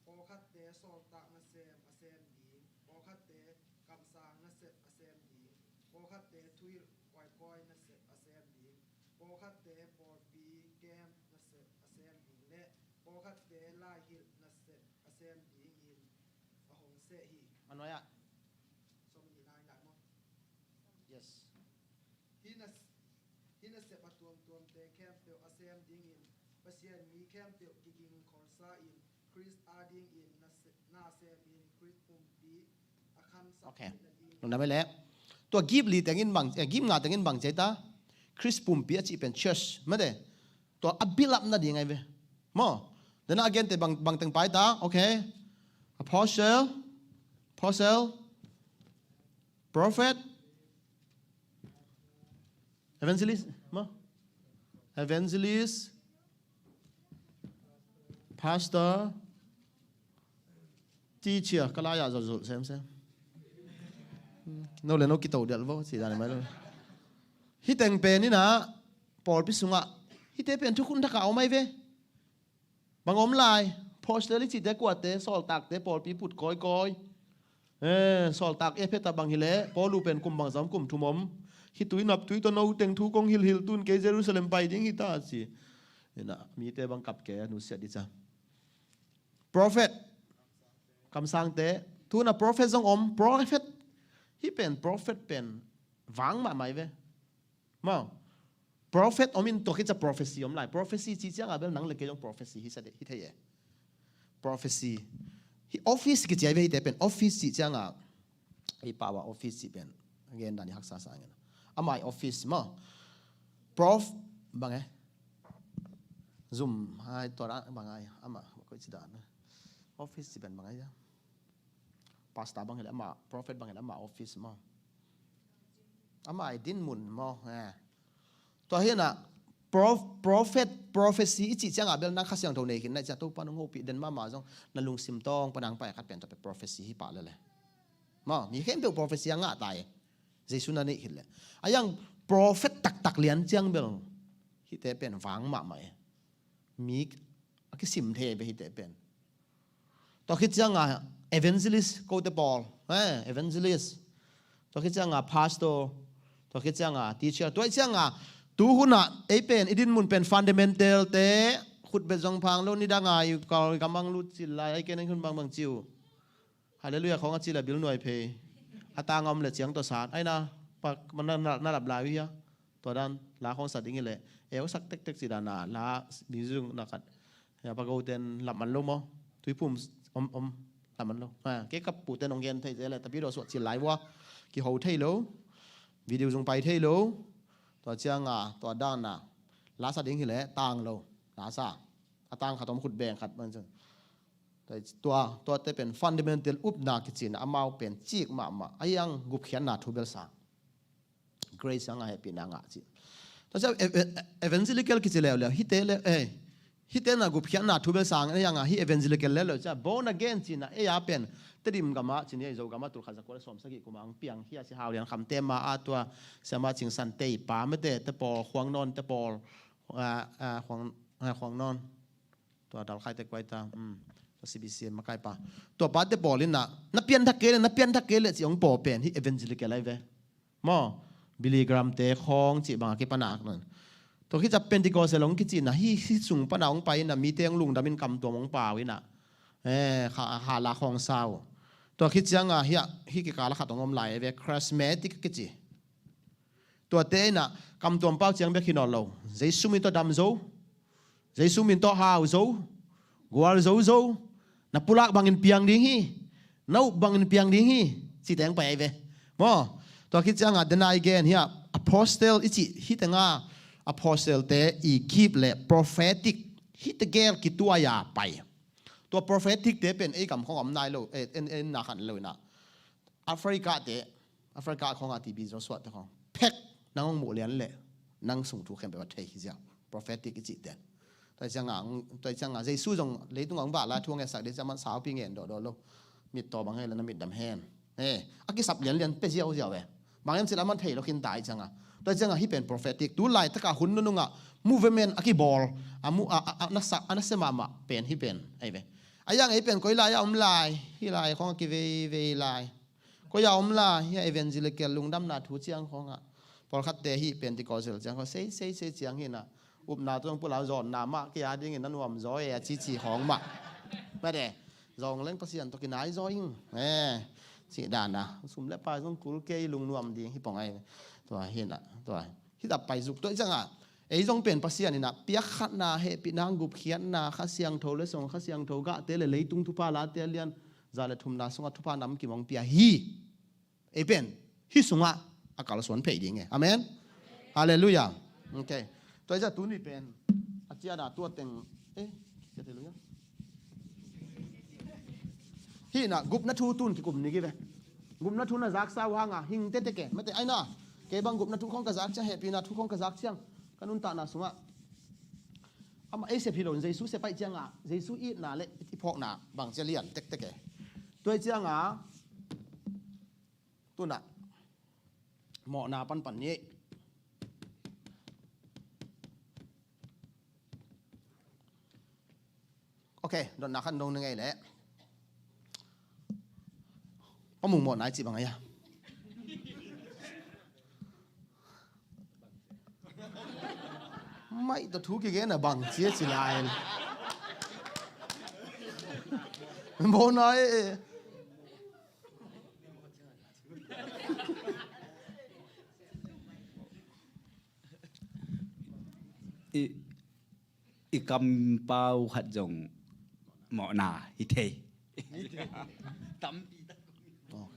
pawlkhatte sawltak nasem a sem ding, pawlkhatte kamsang nasep a sem ding, pawlkhatte thuhilh kawikawi nasep a sem ding, pawlkhatte pawlpi kem nasep a sem ding le pawlkhatte laihilh nasep a sem dingin a hong seh hi. A nuai ah. Sawm nih lai lai maw? Yes. Hih na, hih nasep a tuamtuamte khempeuh a sem dingin Pasian mi khempeuh kiging kholsa in Khrist adingin na se-, na semin Khrist pumpi a khamsak. Ok. Theihna ding. Lungdam ei leh. Tua gip li tengin bang, eh, gip nga tengin bang ci ai ta? Khrist pumpi a cih pen church mate. Tua a build up nading ai ve. Maw. Dena a gente bang, bang teng pai ta? Ok. Apostle, apostle, prophet, evangelist, maw? Evangelist, pastor, teacher, ka lai-ah zolzol semsem. No le no kito dial vo, ci dan mai lo. Hih teng pen inah, pawlpi sungah, hihte pen thukhun thakah om ai ve. Bang om lai, apostle i cihte kuate, sawltakte, pawlpi put kawikawi. Eh, sawltak Efesa bang hileh, Paul uh pen kum bangzah om, kum thum om. Khitui naptui tawh no teng thu kong hilhhilh tun kei Jerusalem pai ding hi ta ci. Inah, mite bang kap kei a nusiat dih ca. Prophet. Kamsangte. Tuna prophet zong om. Prophet. Hih pen prophet pen vang mahmah ai ve. Maw. Prophet om in tua khit ciah prophecy om lai. Prophecy cih ciangah bel nang le kei zong prophecy hi sa deh, hi thei e. Prophecy. Hih office kici ai ve hihte pen office cih ciangah. Ei pau a office cih pen. Again dan i haksa sa ngen. Amah i office maw. Prof bang e. Zum hai tua dan bang ai. Amah koi ci dan. Office cih pen bang ai. Pastor bang hileh amah, prophet bang hileh amah office maw. Amah i dinmun maw. Eh. Tua hinah, prof-, prophet, prophecy i cih ciangah bel nang Kha Siangtho nei khin nai ciah Topa nong hopih den mahmah zong na lungsim tawng panang pai khat pen tua pen prophecy hi pah lele. Maw, mi khempeuh prophecy a ngah ta e. Jesu na neih khit leh. A yang prophet taktak lian ciang bel. Hihte pen vang mahmah e. Mi a kisim thei e bel hihte pen. Tua khit ciangah evangelist, kote pawl, eh, evangelist. Tua khit cianga pastor, tua khit cianga teacher, tua khit cianga tu hunah ei pen i dinmun pen fundamental te, khutbet zong phang lo, nidanga i kal gamang lut cil lai, ai ken hun bangbang ciu. Halleluiah khawng a cil a bil nuai phei. A tang a om le ciang tawh sat. Aina, pak, na, na, na lap lai uh hia. Tua dan, la khawng sat ding hi leh. Eu sak tektek ci dana, la, mi zung na khat. Ya, pa go ten lap man lo maw. Tuiphum om, om, lap man lo. Ha, kei ka pu ten ong gen thei zel le, tapi dawh suah cil lai vua. Kiho thei lo. Video zung pai thei lo. Tua cianga, tua dana. La sat ding hi leh, tang lo. La sa. A tang khat om khut beng khat man cun. Tua, tua, tuate pen fundamental upna kicina amau pen cik mahmah. A yang gupkhiatna thu bel sang. Grace anga hehpihna ngah ci. Tua cia ev-, ev-, evangelical kici leuleu. Hite le, eh, hite na gupkhiatna thu bel sang. A yanga hi evangelical leuleu cia. Born again cina. Ei a pen. Tedim gama cini ei Zo gama tulkhat zakua le sawm sagih kuma ang piang hia si hau lian kham tema a tua. Siama cingsan tei pa mete te pawl, khuang nawn te pawl. Ah, ah, khuang, ah, khuang nawn. Tua dalkhaite kuaita, um, tua C B C makaipa. Tua pate pawl in na, na pianthak kei le, na pianthak kei le ci hong paw pen hi evangelical ai ve. Maw, Billy Graham te khawng cih bang a kipanak nun. Tua khitsa Pentecost hong kicihna hi, hi sung pana hong pai ina, mite hong lungdam in kamtuam hong pau ina. Eh, kha, kha la khawng sau. Tua khit cianga hi a, hi kikala khat hong om lai ai ve, charismatic kici. Tuate ina, kamtuam pau ciang bek hi nawn lo. Jesu min tawh dam zo. Jesu min tawh hau zo, gual zo zo, na pulak bangin piang ding hi, na up bangin piang ding hi, ci teng pai ai ve. Maw, tua khit cianga dena i gen hi a, apostle i cih, hi tenga apostle te i gift le prophetic, hi tegel kituai a pai. Tua prophetic te pen ei gam khong om nai lo, eh, en, en na khan lo ina. Africa te, Africa khong a T B Joshua te khong. Phek, nang hong muh lian le, nang sung thu khempeuh a thei hi ziang. Prophetic i cih ten. Tua cianga, tua cianga, Jesu zong leitung hong vah lai thu hong ngetsak dih ciaman saupi ngen dawh dawh lo. Mit tawh bang hei le na mit dam hen. Eh, a kisap lian lian pe ziau ziau eh. Bang em cil a man thei lo khin tai cianga. Tua cianga hi pen prophetic. Tu lai taka hun nununga movement a kibawl. A mu, a, a, a nasa, a nasa mahmah pen hi pen. Ai ve. A yang ei pen koi lai a om lai. Hi lai khong a kivei vei lai. Koi a om la, hi a evangelical lungdamna thu ciang khawngah. Pawlkhatte hi Pentecostal ciang khawng, sei, sei, sei ciang hi na. Upna tuang pula zawnna mah, kei a dingin na nuam zaw e, a cici khawng mah. Mate, zawng leng Pasian tawh kinai zaw ing. Eh, cih dana. Sum le pai zong kul kei lungnuam ding hi pawng ai. Tua hi na, tua. Hi tap pai zuk tua i cianga. Ei zong pen Pasian ina, piakkhatna, hehpihna, gupkhiatna, Kha Siangtho le song, Kha Siangtho gahte le leitung thupha late lian, za le thumna sunga thupha nam kimong pia hi. Ei pen, hi sunga a kalsuan phei ding e. Amen? Halleluiah. Ok. Tua i za tuni pen, a ciana tua teng, eh, halleluiah. Hi na, gupna thu tun kikum ni ki ve. Gupna thu na zaksa uh hanga, hing tete ke. Mate, ai na, kei bang gupna thu khong ka zak ciang, hehpihna thu khong ka zak ciang. Ka nuntakna sunga. Ama ei sep hi lo in Jesu sep aih cianga, Jesu itna le i phawkna bang cia lian tektek e. Tua i cianga, tuna, mawhna panpan ni. Ok, dotna khan dong na ngei leh. Pa Mung mawhna i cih bang ai a. Maih tawh thu kigen a bang cia ci lai. Mawhna e. I, i kampau khat zong mawhna hi thei. Tampi tak. Ok.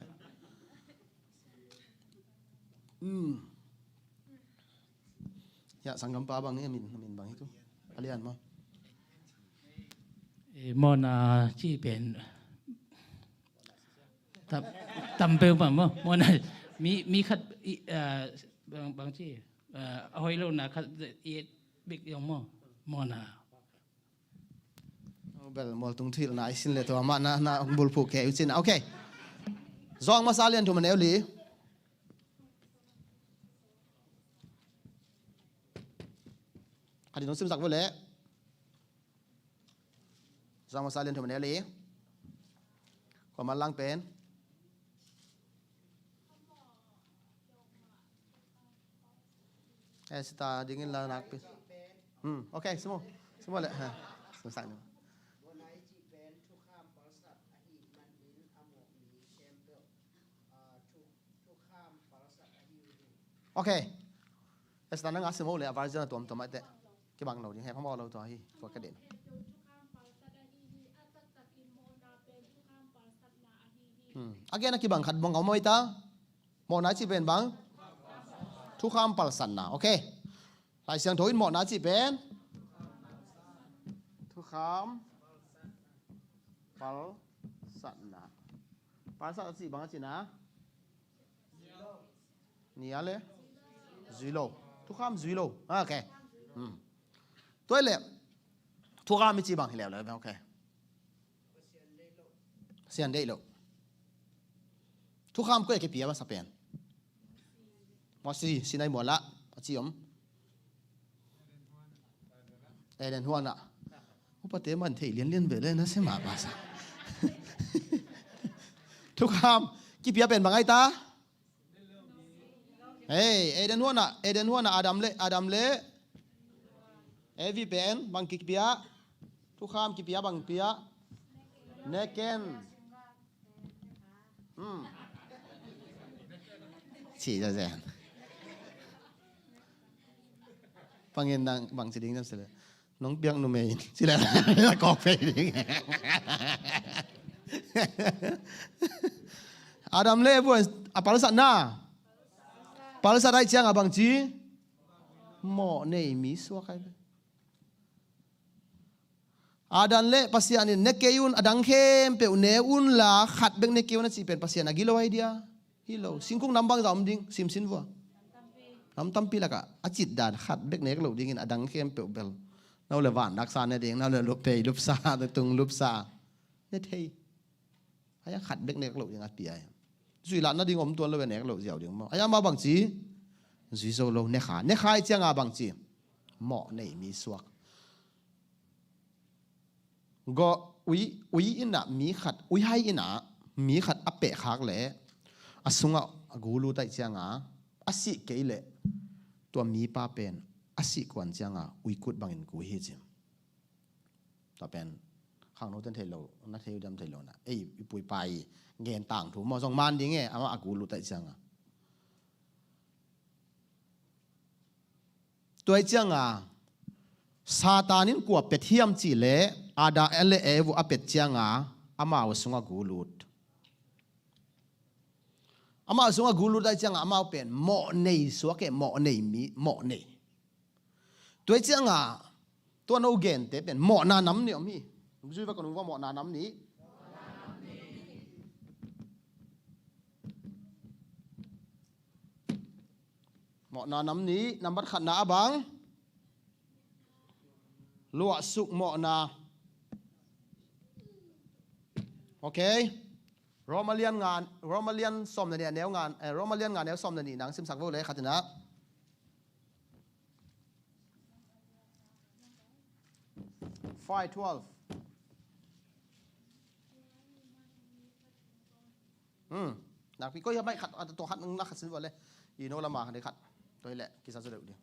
Um. Ya, sanggampa bang hi, a min, a min bang hi tu. A lian maw. Eh, mawhna ci pen. Tam, tam peuh mah maw. Mawhna. Mi, mi khat, i, ah, bang, bang ci. Ah, a hoih lohna khat, i et bek zong maw. Mawhna. Oh, bel, mualtung thuhilhna i sin le tua mah na, na bulphuh kei uh cin. Ok. Zawng masa lian thum a neu li. Khat in hong simsak vua leh. Zawng masa lian thum a neu li. Kuaman lang pen. Eh, sita dingin la nakpi. Hmm, okay, simu. Simu le. Ha. Simu sang ni. Okay. Esta nang a sim uh le a version a tuamtuam a teh. Kibang lo ding he phamawh lo tua hi. Tua ka den. Hmm. A gen a kibang khat bang om oi ta. Mawhna cih pen bang? Thukham palsatna. Okay. Lai Siangtho in mawhna cih pen? Thukham palsatna. Palsat a cih bang a cihna? Nia le zui lo. Thukham zui lo. Ah, okay. Hmm. Tua le thukham i ci bang hi leuleu. Okay. Pasian deih lo. Thukham koi a kipia masa pen? Mosi, Sinai mual ah a ci om. Eden huan ah. Upate man thei lianlian ve le na sema basa. Thukham kipia pen bang ai ta? Hei, Eden huan ah, Eden huan ah Adam le, Adam le Evi pen bang kipia? Thukham kipia bang pia? Neken. Hmm. Ci zazen. Pangin nang bang ci ding nam sele. Nong piak numei in. Ci le. Kok pei ding. Adam le Evi a palsatna. Palsat ai ciang a bang ci? Mawh nei mi suak ai. Adam le Pasian in ne kei un, a dang khempeuh ne un la khat bek ne kei un a cih pen Pasian a gilo ai dia? Hi lo. Singkung nam bangza om ding, simsin vua. Nam tampi lakah a citdan khat bek nek lo dingin a dang khempeuh bel. Nau le van daksa ne ding, nau le lupei lupsa, tung lupsa. Ne thei. Aia khat bek nek lo ding a pia. Zui lah na ding om tuan lo ve nek lo ziau ding maw. Aia ma bang ci? Zui zo lo, ne kha. Ne kha ai ciang a bang ci? Mawh nei mi suak. Gawh ui, ui in ah mi khat, ui hai in ah mi khat a pehkhak le a sungah a gu lut ai ciang a, a sih kei le tua mipa pen a sih kuan ciang a ui kut bangin gu hi ci. Tua pen khangno ten thei lo, na thei uh diam thei lo na. Ei, i pu i pa i gen tangthu maw zong man ding e, amah a gu lut ai ciang a. Tua ai ciang a, Satan in kua pet hiam cih le, Adam le Eva a pet ciang a, amau sungah gu lut. Amau sungah gu lut ai ciang a, amau pen mawh nei suak e, mawh nei mi, mawh nei. Tua ai ciang a, tua no gente pen mawhna nam nih om hi. Zui va ka nung va mawhna nam nih. Mawhna nam nih, nambat khatna a bang? Luahsuk mawhna. Okay. Roma lian nga, Roma lian sawm na nih a neu nga, eh, Roma lian nga neu sawm na nih nang simsak vo le khatina. Five twelve. Hmm. Nakpi koi ha mai khat, a to khat nang na khat sin vua le. I no lama khat dei khat. Toi le kisa sa deuh ding.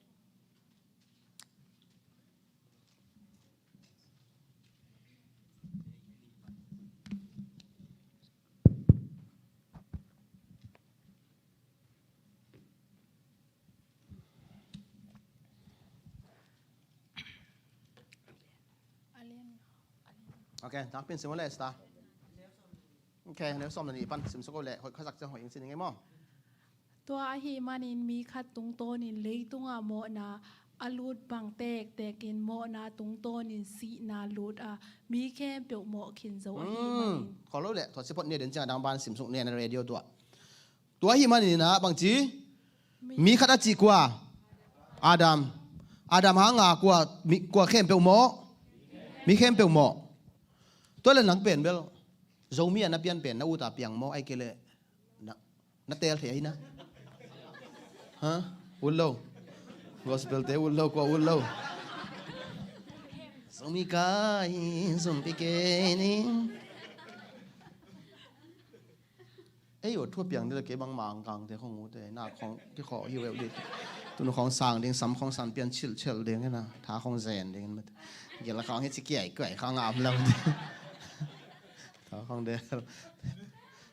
Okay, nakpi in sim le sta. Okay, neu sawm na nih pan sim suk le hoih khasak ciang hoih ing sin ing e maw. Tua ahih manin mi khat tungtawnin leitungah mawhna a lut bang tektekin mawhna tungtawnin sihna lut a, mi khempeuh mawh khin zo ahih manin. Khol lo le, tua sipot nia den ciang a dang ban sim suk nia na radio tua. Tua ahih manin ah bangci? Mi khat a cih kua? Adam. Adam hanga kua, mi, kua khempeuh mawh? Mi khempeuh mawh. Tua le nang pen bel Zomi a na pian pen na ut a piang maw, ai ke le na, na tel thei ahi na. Ha? Ut lo. Gospel te ut lo, kua ut lo. Zomi kai, zumpi kei ni. Ei, ua thu a piang ding le kei bang Mangkangte khong ute na khong kikhawh hi uh dih. Tun khong sang ding, sam khong san pian chilhchelh ding hi na, tha khong zen ding hi na. Gil khong hi ci kiai kuai khong am lo ding. Tha khong del.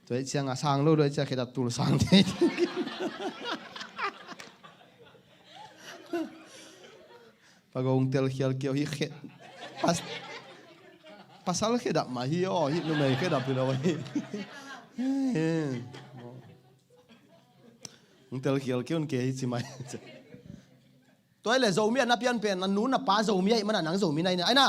Tua hi ciang a sang lo, tua hi ciang khedap tul sang ding. Pagong telkhial keu hi khe. Pas, pasal khedap mah hi aw, hi numei khedap hi lo hi. Hong telkhial keu ke hi ci mai. Tua hi le Zomi a na pian pen, na nu na pa Zomi ahih mana nang Zomi na hi na. Ai na.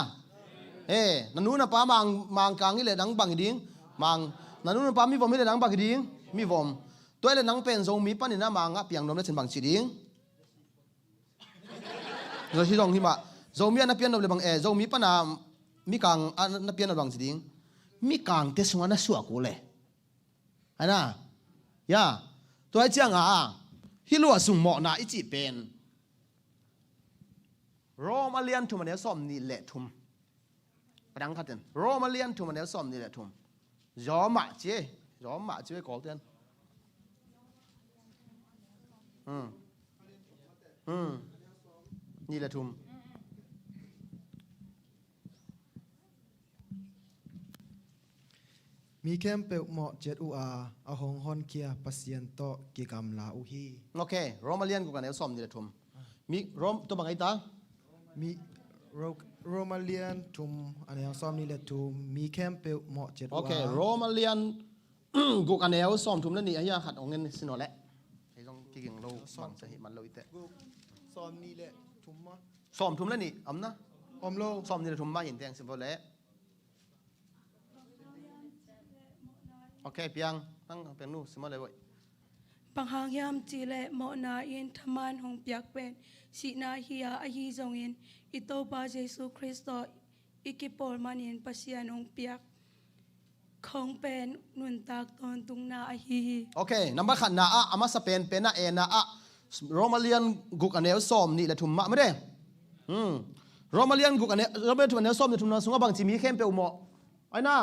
He, na nu na pa Mang, Mangkang hi le nang bang hi ding. Mang, na nu na pa mivom hi le nang bang hi ding. Mivom. Tua hi le nang pen Zomi panin a Mang ah piang nuam le cin bang ci ding. Zo hi zong hi mah. Zomi a na pian nop le bang e, Zomi pana Mikang a na pian nop bang ci ding. Mikangte sungah na suak uh le. Ana. Ya. Tua hi ciang a. Hi lua sung mawhna i cih pen. Rom a lian thum a neu sawm nih le thum. Padang khatin. Rom a lian thum a neu sawm nih le thum. Zawmah ci e. Zawmah ci e Kawlten. Hmm. Hmm. Nih le thum. Mi khempeuh mawh ciat uh a, a hong honkhia Pasian tawh kigamla uh hi. Ok, Rom a lian guk a neu sawm nih le thum. Mi, Rom, tua bang ai ta? Mi, Ro-, Rom a lian thum a neu sawm nih le thum. Mi khempeuh mawh ciat uh a. Ok, Rom a lian guk a neu sawm thum le nih ahi a khat hong en sin aw le. Ei zong kiging lo bang sa hi man lo i te. Guk, sawm nih le thum ma. Sawm thum le nih, om na? Om lo. Sawm nih le thum ma hin teng sin vo le. Ok, piang, nang piang nu, sim le voi. Bang hang hiam cih leh mawhna in thaman hong piak pen sihna hi a, ahi zongin i Topa Jesu Khrist tawh i kipawl manin Pasian hong piak khong pen nuntak tawntungna ahi hi. Ok, number khatna ah, a masa penpen ah, ena ah, Rom a lian guk a neu sawm nih le thum mah, mede. Hmm. Rom a lian guk a neu, Rom a lian thum a neu sawm nih le thumna sungah bangci mi khempeuh mawh. Ai na.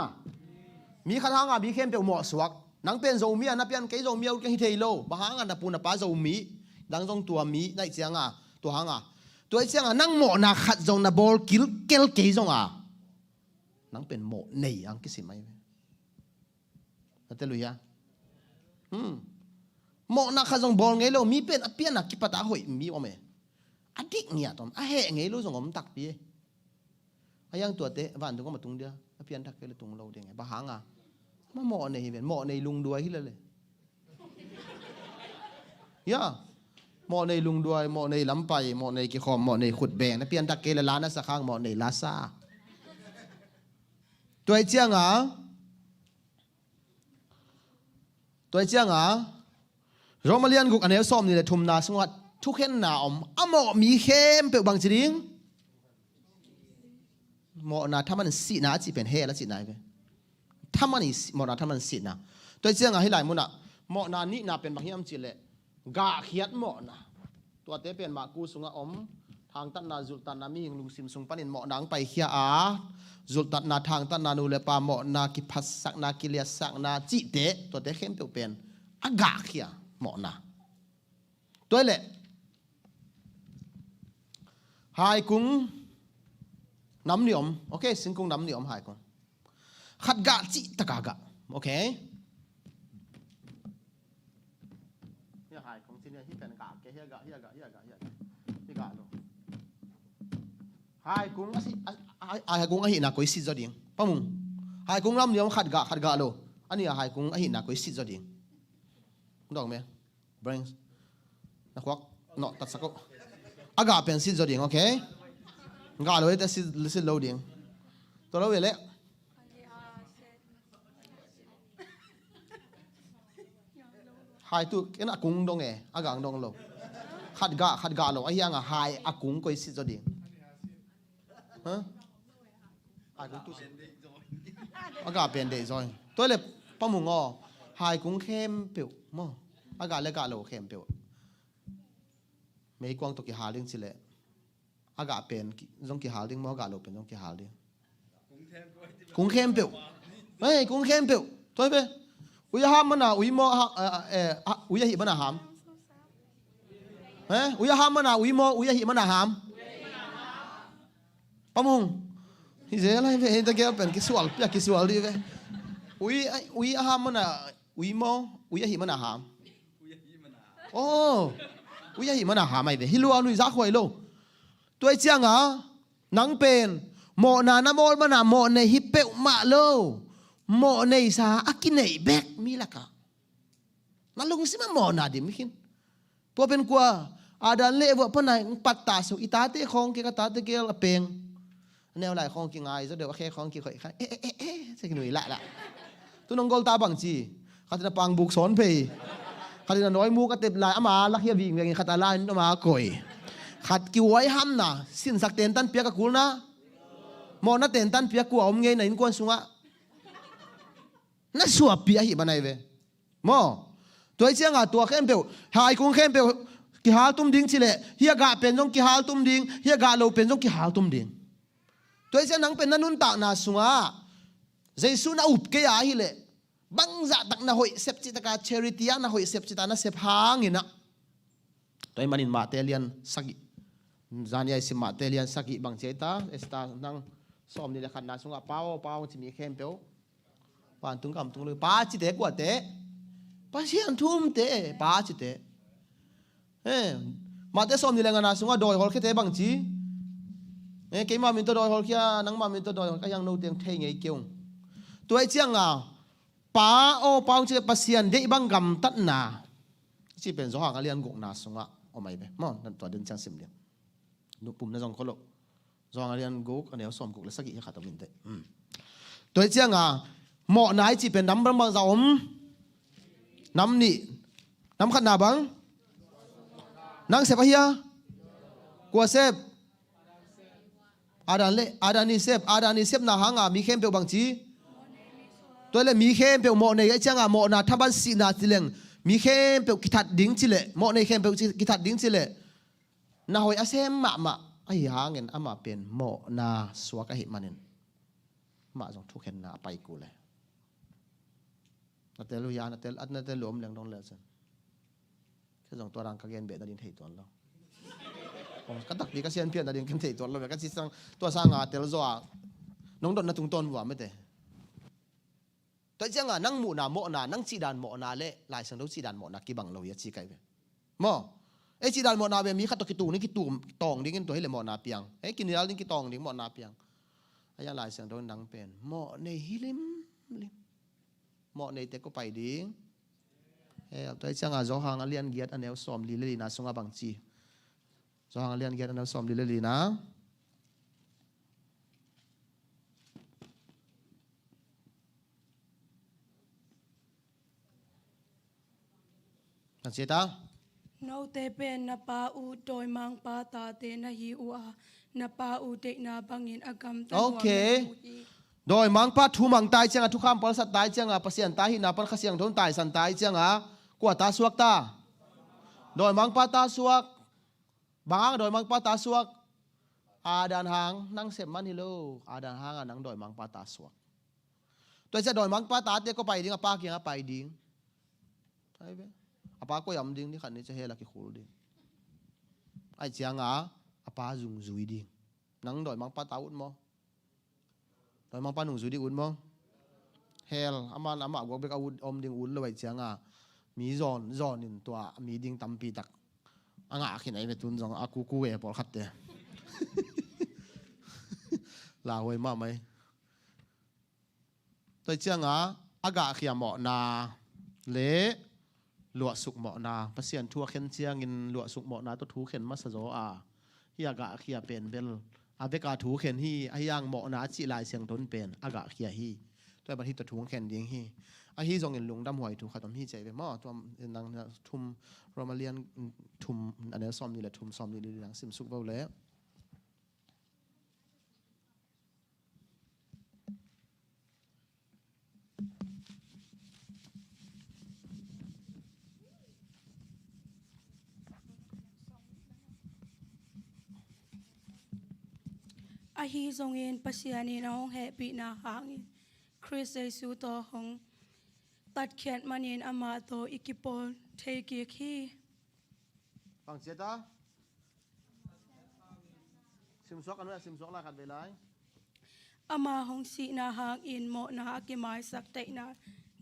Mi khat hanga mi khempeuh mawh suak. Nang pen Zomi a na pian kei Zomi a ut kei hi thei lo. Bang hanga na pu na pa Zomi. Nang zong tua mi, naih cianga. Tua hanga. Tua hi cianga nang mawhna khat zong na bawl kilkel kei zonga. Nang pen mawh nei ang kisim ai ve. Na te lui a. Hmm. Mawhna khat zong bawl ngei lo, mi pen a pianna kipata hoih mi om e. A dik ngiat om, a heh ngei lo zong om takpi e. A yang tuate, vantung om a tung dia, a pianthak kei le tung lo ding e. Bang hanga. Ma mawh nei hi ven, mawh nei lungduai hi le le. Ya. Mawh nei lungduai, mawh nei lampai, mawh nei kikhawm, mawh nei khutbeng. Na pianthak kei le la na sa khang, mawh nei la sa. Tua hi cianga. Tua hi cianga. Rom a lian guk a neu sawm nih le thumna sungah thukhenna om. A mawh mi khempeuh bangci ding. Mawhna thaman sihna a cih pen hell a cihna hi ve. Thaman i si-, mawhna thaman sihna. Tua hi cianga hih lai munah mawhna nihna pen bang hiam cih leh gahkhiat mawhna. Tuate pen Marku sungah om. Thangtatna, zulhtatna, mihing lungsim sung panin mawhna ang paikhia a, zulhtatna, thangtatna, nu le pa mawhna, kiphatsakna, kiliatsakna cihte, tuate khempeuh pen a gahkhia mawhna. Tua hi leh haikung nam nih om. Ok, singkung nam nih om haikung. Khat gah cih taka gah. Ok. Hia haikung cih hia hi pen gah ke hia gah hia gah hia gah hia gah. Hi gah lo. Haikung a si, a, a, a, haikung ahihna koi sit zaw ding. Pamung. Haikung nam nih om khat gah, khat gah lo. A nih a haikung ahihna koi sit zaw ding. Dong me. Brains. Na khuak. Nawh, tatsak uh. A gah pen sit zaw ding, ok? Gah lo, ete sit, sit lo ding. Tua lo ve le. Hai tu, ken a kung dong e, a gah dong lo. Khat gah, khat gah lo. A hiang a hai a kung koi sit zaw ding. Hah? Haikung tu si. A gah pen deih zaw. Tua le pamung aw. Haikung khempeuh maw. A gah le gah lo khempeuh. Meikuang tawh kihal ding ci leh. A gah pen ki-, zong kihal ding maw, a gah lo pen zong kihal ding. Kung khempeuh. Hei, kung khempeuh. Tua hi ve. Ui a ham mana ui maw, a, a, eh, a, ui ahih mana ham? Eh? Ui a ham mana ui maw, ui ahih mana ham? Pamung. Hi zel lai ve, hi ta gel pen kisual pia kisual dih ve. Ui, ui a ham mana ui maw, ui ahih mana ham? Oh, ui ahih mana ham ai ve. Hi lua lui zak huai lo. Tua hi cianga nang pen mawhna na mawl mana mawh nei hi peuhmah lo. Mawh neisa a kineih bek mi lakah na lungsim a mawhna dim khin. Tua pen kua? Adam le Eva pana patta sung i tate khawng kei ka tate gel a peng. A neu lai khawng kingai zaw deuh a khe khawng kikhoih kha. Eh, eh, eh, eh, se kinui lah lah. Tu nong gol ta bang ci. Khatin a pangbuk sawn phei. Khatin a nawimuk a tep lai ama lakhia vingvengin khat a lai ama koi. Khat kiuai hamna sinsak tentan piak a kulna. Mawhna tentan piak kua om ngei na innkuan sungah. Na suapi ahih mana hi ve. Maw? Tua hi cianga tua khempeuh, haikung khempeuh kihaltum ding cileh, hi a gah pen zong kihaltum ding, hi a gah lo pen zong kihaltum ding. Tua hi ciang nang pen na nuntakna sungah Jesu na up kei a ahileh bangzah tak na hoih sep cihtaka charity ah na hoih sep cihta na sep hanginah. Tua hi manin Mate lian sagih. Zani a i sim Mate lian sagih bang ci a hi ta, Esther nang sawm ni le khatna sungah pa aw, pa aw ci mi khempeuh. Vantung gam tung lui pa cite kuate? Pasian thumte pa cite. Eh, Mate sawm ni le ngana sungah dawi hawlkhiate bang ci? Eh, keima min tawh dawi hawlkhia, nangma min tawh dawi hawlkhia, hiang no teng thei ngei kei ung. Tua hi cianga pa aw pa ung ci Pasian deih bang gamtatna. Ci pen Johan a lian gukna sungah om ai ve. Maw, nan tua den ciang sim lian. Nupum na zong kholo. Johan a lian guk, a neu sawm guk le sagih hi khat om inteh. Hmm. Tua hi cianga mawhna i ci pen nam bang bang za om. Nam nih. Nam khatna bang. Nang sep ahia? Kua sep? Adam le, Adam i sep, Adam i sepna hanga mi khempeuh bang ci? Tua le mi khempeuh mawh nei a cianga mawhna thaban sihna cileng mi khempeuh kithat ding cileh, mawh nei khempeuh ci, kithat ding cileh. Na hoih a sem mahmah ahi hangin amah pen mawhna suak ahi manin amah zong thukhenna a pai kul e. Na tel uh hia, na tel, na tel uh om leng dong lel cen. Kei zong tua dang ka gen beh nading thei tuan lo. Ka takpi ka sianpian nading ken thei tuan lo ve. Ka ci sang tua sanga tel zaw a nong dotna tungtawn vua mete. Tua cianga nang muhna mawhna, nang cihdan mawhna le Lai Siangtho cihdan mawhna kibang lo hi a ci kai ve. Maw? Ei cihdan mawhna ve mi khat tawh kitung ding, kitung tawng dingin tua hi le mawhna piang. Ei kinial ding kitawng ding mawhna piang. Ahi a Lai Siangtho in nang pen mawh nei hi limlim. Mawh neite ko pai ding. Ei, tua hi cianga Johan a lian giat a neu sawm li le lina sungah bang ci? Johan a lian giat a neu sawm li le lina. Bang ci ta? Note pen na pa uh dawimangpa tate na hi uh a, na pa uh deihna bangin a gamta nuam na hi uh hi. Dawimangpa thumang tai cianga, thukham palsat tai cianga, Pasian ta hihna pan Kha Siangtho taisan tai cianga, kua ta suak ta? Dawimangpa ta suak. Bang hang dawimangpa ta suak? Adam hang, nang sep man hi lo. Adam hanga nang dawimangpa ta suak. Tua hi ciah dawimangpa tate ko pai ding, a pa kiangah pai ding. Ai ve. A pa koi a om ding, ni khat ni ciah hell ah kikhul ding. Ai cianga a pa zungzui ding. Nang dawimangpa ta ut maw? Dawimangpa nungzui ding ut maw? Hell, aman amah guak bek a ut, om ding ut lo ai cianga mi zawn, zawn in tua mi ding tampi tak a ngah khin ai ve tun zong a kuku ve pawlkhatte. Lauhuai mahmah hi. Tua cianga a gahkhia mawhna le luahsuk mawhna, Pasian thu a khen ciangin luahsuk mawhna tawh thu khen masa zaw a, hi a gahkhia pen bel a veka thu khen hi, ahi hang mawhna a cih Lai Siangtho in pen a gahkhia hi. Tua hi ban hi tawh thu khen ding hi. Ahi zongin lungdam huai thu khat om hi cei ve maw? Tua nang thum, Roma lian thum a neu sawm nih le thum, sawm nih le li nang simsuk vo le. Ahi zongin Pasian in a hong hehpihna hangin Khrist Jesu tawh hong tatkhiat manin amah tawh i kipawl thei kik hi. Bang ci a ta? Simsuak a nuai, simsuak lai khat vei lai. Ama hong sihna hangin mawhna a kimaisak theihna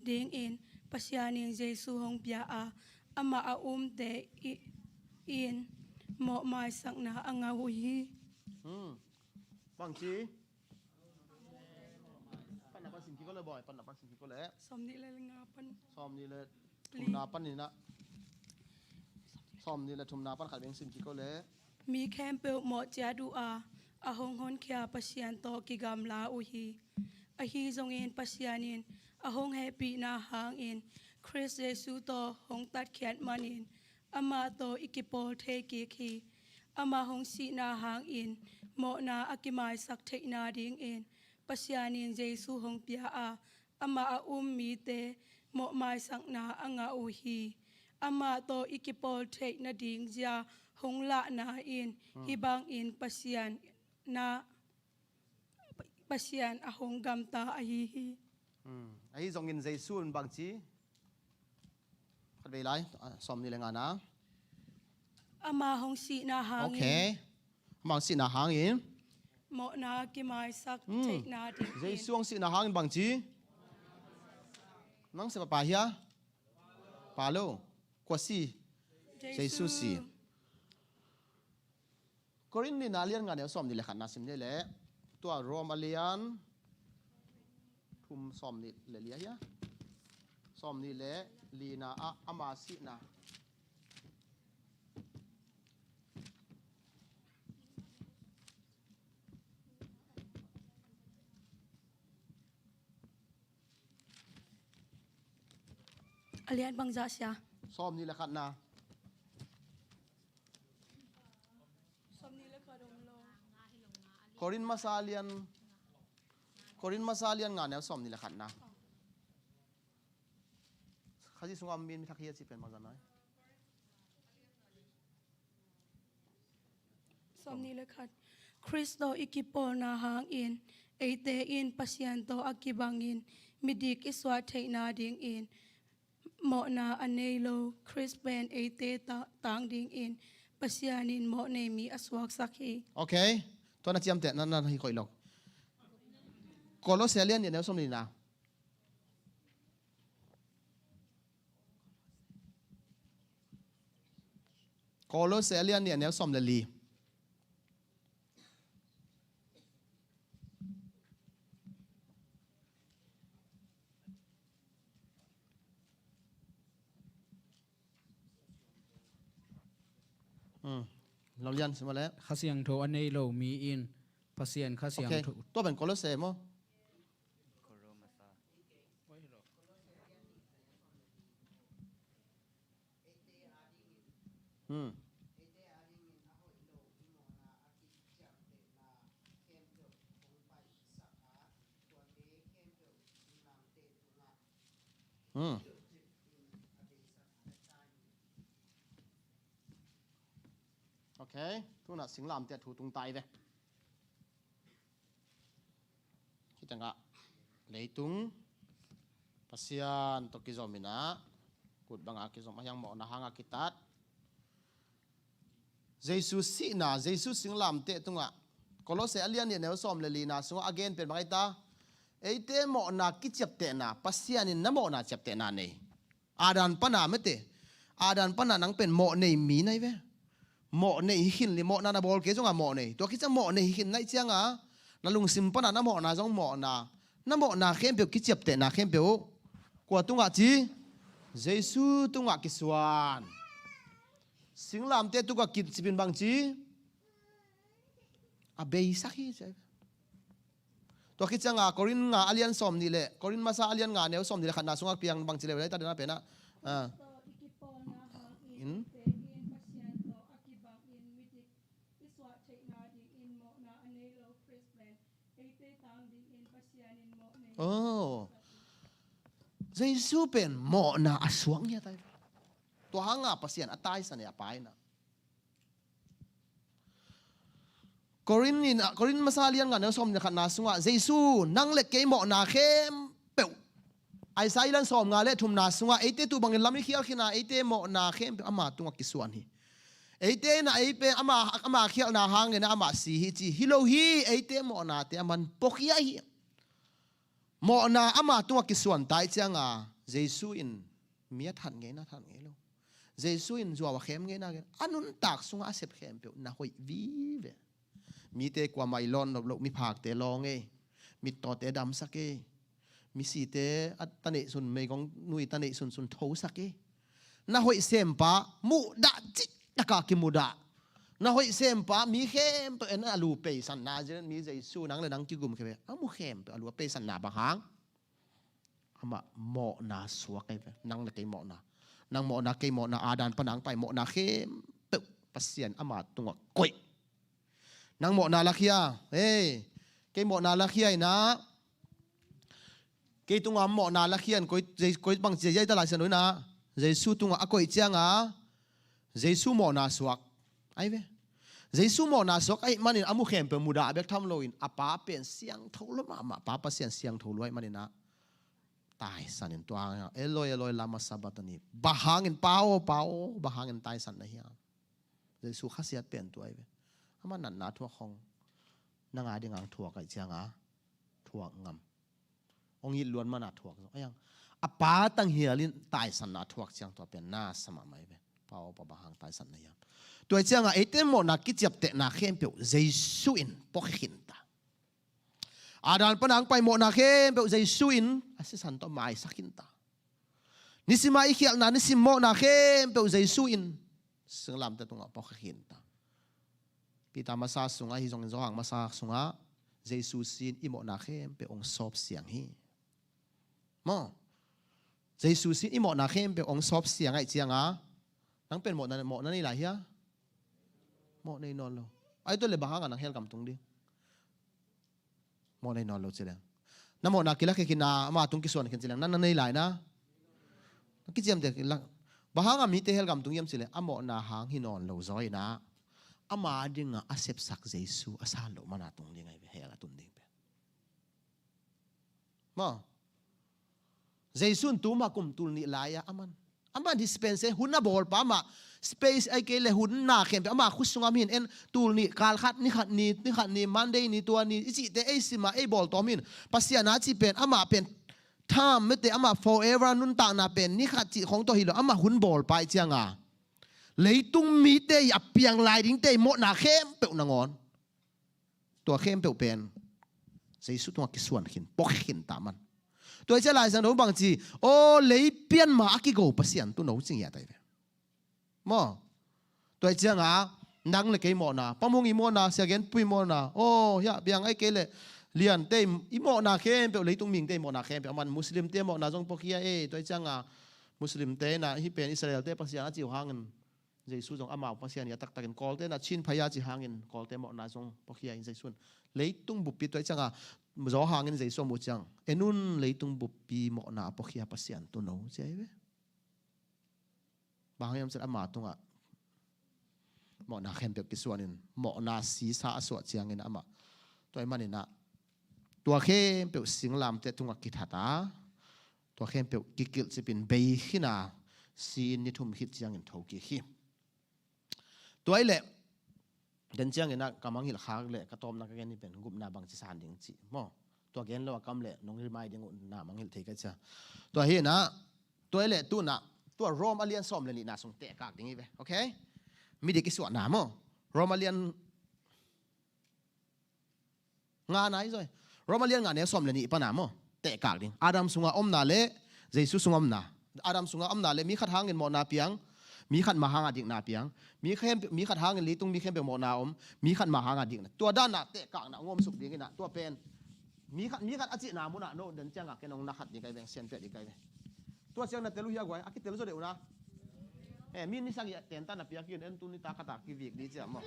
dingin Pasian in Jesu hong pia a, amah a umte i-, in mawh maisakna a ngah uh hi. Hmm. Bang ci? Patna pan sim kik o le bawi, patna pan sim kik o le. Sawmnih le nga pan. Sawmnih le thumna pan ni na. Sawmnih le thumna pan khat veng sim kik o le. Mi khempeuh mawh ciat uh a, a hong honkhia Pasian tawh kigamla uh hi. Ahi zongin Pasian in a hong hehpihna hangin Khrist Jesu tawh hong tatkhiat manin amah tawh i kipawl thei kik hi. Amah hong sihna hangin mawhna a kimaisak theihna dingin Pasian in Jesu hong pia a, amah a um mite mawh maisakna a ngah uh hi. Amah tawh i kipawl theih nading zia hong lahna in, hmm, hih bangin Pasian na, Pasian a hong gamta ahi hi. Hmm. Ahi zongin Jesu in bang ci? Khat vei lai, ah, sawmnih le ngana. Ama hong sihna hangin. Okay. Ama hong sihna hangin. Mawhna kimaisak, hmm, theihna dingin. Jesu hong sihna hangin bang ci? Nang si papa hia? Pa lo. Kua si? Jesu. Jesu si. Korin nihna a lian nga neu sawmnih le khatna sim ni le. Tua Rom a lian thum sawmnih le li a hia? Sawmnih le lina ah ama sihna. A lian bangzah sia? Sawmnih le khatna. Sawmnih le khat om lo. Korin masa lian, Korin masa lian nga neu sawmnih le khatna. Khazih sungah om mi, mi thak hi a ci pen bangzah nai? Sawmnih le khat. Khrist tawh i kipawlna hangin eite in Pasian tawh a kibangin midik i suah theihna dingin mawhna a nei lo Khrist pen eite ta-, tang dingin Pasian in mawhnei mi a suaksak hi. Okay. Tua na ciamteh, na, na hi koih lo. Kolose lian nih a neu sawmlina. Kolose a lian nih a neu sawm le li. Hmm. Lo lian sim le. Kha Siangtho a nei lo mi in Pasian Kha Siangtho. Okay. Tua pen Kolose maw? Hmm. Hmm. Okay, tuna singlamteh thu tung tai ve. Khitengah leitung Pasian tawh kizom inah, kut bangah kizom a hiang mawhna hangah kitat. Jesu sihna, Jesu singlamteh tungah, Kolose a lian nih a neu sawm le lina sungah a gen pen bang ahi ta? Eite mawhna kiciaptehna, Pasian in na mawhna ciaptehna nei. Adam pana mete. Adam pana nang pen mawh nei mi nai ve. Mawh nei hi khin li, mawhna na bawl kei zongah mawh nei. Tua khit ciang mawh nei hi khin naih cianga na lungsim pana na mawhna zong mawhna. Na mawhna khempeuh kiciaptehna khempeuh kua tungah ci? Jesu tungah kisuan. Singlamteh tungah kicipin bang ci? A beisak hi ci. Tua khit cianga Korin nga a lian sawm nih le, Korin masa a lian nga neu sawm nih le khatna sungah piang bang ci le, lai ta dena penah. Ah. In? Oh. Jesu pen mawhna a suang hi a tai. Tua hanga Pasian a taisa ne a paina. Korin in, Korin masa lian nga neu sawm nih khatna sungah, Jesu, nang le kei mawhna khempeuh Isaiah lian sawmnga le thumna sungah eite tuu bangin lam i khial khin a, eite mawhna khempeuh ama tungah kisuan hi. Eite in a ei pen ama, ama khialhna hangin amah si hi ci hi lo hi. Eite mawhnate aman puakhia hi. Mawhna ama tungah kisuan ta ahih cianga Jesu in mi a that ngei, na that ngei lo. Jesu in zuau a khem ngei, na gen. A nuntak sungah a sep khempeuh na hoih vive. Mite kuamah i lawn nop loh, miphakte lawng ei, mittawte damsak ei, misite a ta neih sun, meigong nui ta neih sunsun thosak ei. Na hoih sempa muhdah cih taka kimudah. Na hoih sempa mi khempeuh en a lu peisanna, Jesu mi Jesu nang le nang kigum khempeuh a mu khempeuh a lu a peisanna bang hang? Amah mawhna suak ahi ve. Nang le kei mawhna, nang mawhna, kei mawhna, Adam pan a hong pai mawhna khempeuh Pasian ama tungah koih. Nang mawhna lakhia, hei, kei mawhna lakhia inah, kei tunga mawhna lakhia in koi, koi bang ci a, Isaiah lian sawmnga inah Jesu tungah a koih cianga Jesu mawhna suak ahi ve. Jesu mawhna suak ahih manin a mu khempeuh mudah bek tham loin a Pa pen siangtho lua mahmah, Pa Pasian siangtho lua ahih maninah taisan in tua hangin, "Eloi, Eloi, lama sabachthani?" Bang hangin, "Pa aw, Pa aw, bang hangin taisan na hiam?" Jesu khasiat pen tua ahi ve. Amah natna thuak hong, nang a ding hong thuak ahih cianga thuak ngam. Hong it luat mana thuak zong. Ayang, a Pa tanghial in taisanna thuak ciang tua pen na sa mahmah ahi ve. "Pa aw, Pa, bang hang taisan na hiam?" Tua ahih cianga eite mawhna kiciaptehna khempeuh Jesu in puakhia khin ta. Adam pan a hong pai mawhna khempeuh Jesu in a sisan tawh maisak khin ta. Nisima i khialhna nisim mawhna khempeuh Jesu in singlamteh tungah puakhia khin ta. Peter masa sungah, ahi zongin Johan masa sungah Jesu sin i mawhna khempeuh hong sawp siang hi. Maw? Jesu sin i mawhna khempeuh hong sawp siang ahih cianga nang pen mawhna, mawhna nei lai hia? Mawh nei nawn lo. Ahi tua le bang hanga nang hell gam tung ding? Mawh nei nawn lo ci leng, na mawhna kilakkhia khin a, ama tung kisuan khin ci leng, nang na nei lai na? Kiciamteh kilak. Bang hanga mite hell gam tung hiam ci leng, a mawhna hang hi nawn lo zaw inah ama dinga a sepsak Jesu a san loh mana tung ding ahi ve, hell a tun ding pen. Maw? Jesu in tuma kum tul nih lai-a aman, ama dispense, hun a bawlpa, amah space, ahih kei leh hun na khempeuh ama khut sungah om hi in, en, tul nih, kal khat, ni khat ni, ni khat ni, Monday ni, tua ni i cihte ei simah ei bawl tawm hi in. Pasian a cih pen, amah pen time mete, amah forever nuntakna pen ni khat cih khong tawh hi lo, amah hun bawlpa ahih cianga leitung mite i a piang lai dingte i mawhna khempeuh nangawn, tua khempeuh pen Jesu tungah kisuan khin, puakhia khin ta man. Tua ahih ciang Lai Siangtho bang ci, aw, lei pian ma a kigo Pasian tuuno ci ngiat ahi ve. Maw? Tua ahih cianga nang le kei mawhna, Pa Mung i mawhna, Sia Gen Pu i mawhna, aw, hiah biang, ahih kei leh Liante i mawhna khempeuh, leitung mihingte i mawhna khempeuh, aman Muslimte mawhna zong puakhia ei. Tua ahih cianga Muslimte inah hih pen Israelte Pasian a ci uh hangin Jesu zong amau Pasian hi a taktakin, Kawlte inah Chin phaya ci hangin Kawlte mawhna zong puakhia in Jesu in. Leitung buppi, tua ahih cianga zaw hangin Jesu a muh ciang, en un, leitung buppi mawhna a puakhia Pasian tuuno ci ahi ve. Bang hang hiam cih leh ama tungah mawhna khempeuh kisuanin, mawhna sisa a suah ciangin amah, tua ahih maninah tua khempeuh singlamteh tungah kithat a, tua khempeuh kikilhcipin bei khin a, si-in ni thum khit ciangin thokik hi. Tua ahih leh den ciangin ah ka mangngilh khak leh ka tawpna ka gen ni pen gupna bangci san ding cih maw? Tua gen lo a kam leh nong rimai ding uh, na mangngilh thei ka hih ciang. Tua hi inah, tua ahih leh tu-in ah tua Rom a lian sawm le nihna sung tehkak ding hi ve. Okay? Midik i suahna maw? Rom a lian nga nai zaw. Rom a lian nga neu sawm le nih pana maw? Tehkak ding. Adam sunga omna le Jesu sunga omna. Adam sunga omna le mi khat hangin mawhna piang, mi khat mah hanga dikna piang. Mi khempeuh, mi khat hangin leitung mi khempeuh mawhna om, mi khat mah hanga dikna. Tua dana tehkakna ngawmsuk dingin ah, tua pen mi khat, mi khat a cihna munah no den cianga ken hong na khat ding kai veng, sianpiah ding kai veng. Tua ciang na tel uh hia guai, a kitel zaw deuh na. Eh, mi ni sagih a tentan a piak in, en tu ni ta khat a kivik ding cia maw?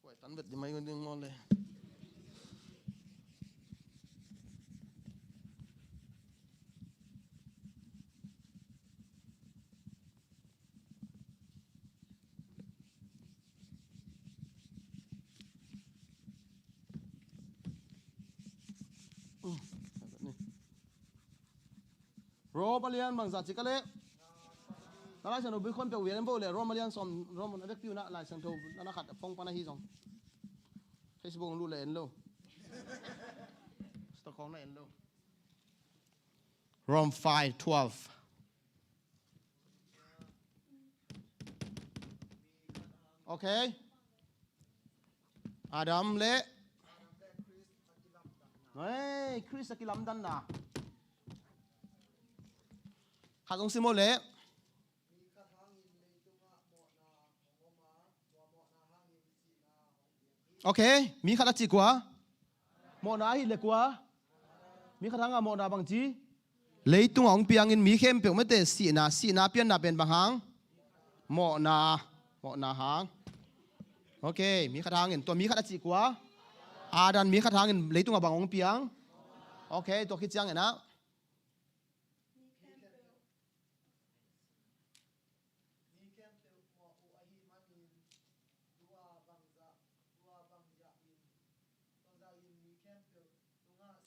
Kuai tan vet di mai ngun ding maw le. Rom a lian bangzah ci ka leh. Na Lai Siangtho bui khon peuh vial en vo leh Rom a lian sawm, Rom a vekpi un ah Lai Siangtho na na khat a phone pan ahi zong. Facebook lut leh en lo. Stokhong na en lo. Rom five twelve. Okay. Adam le, hey, Khrist a kilamdanna. Khat zong sim aw le. Okay, mi khat a cih kua? Mawhna ahih leh kua? Mi khat hanga mawhna bangci? Leitungah hong piangin mi khempeuh mate sihna, sihna pianna pen bang hang? Mawhna, mawhna hang. Okay, mi khat hangin, tua mi khat a cih kua? Adam, mi khat hangin leitungah bang hong piang? Okay, tua khit ciangin ah.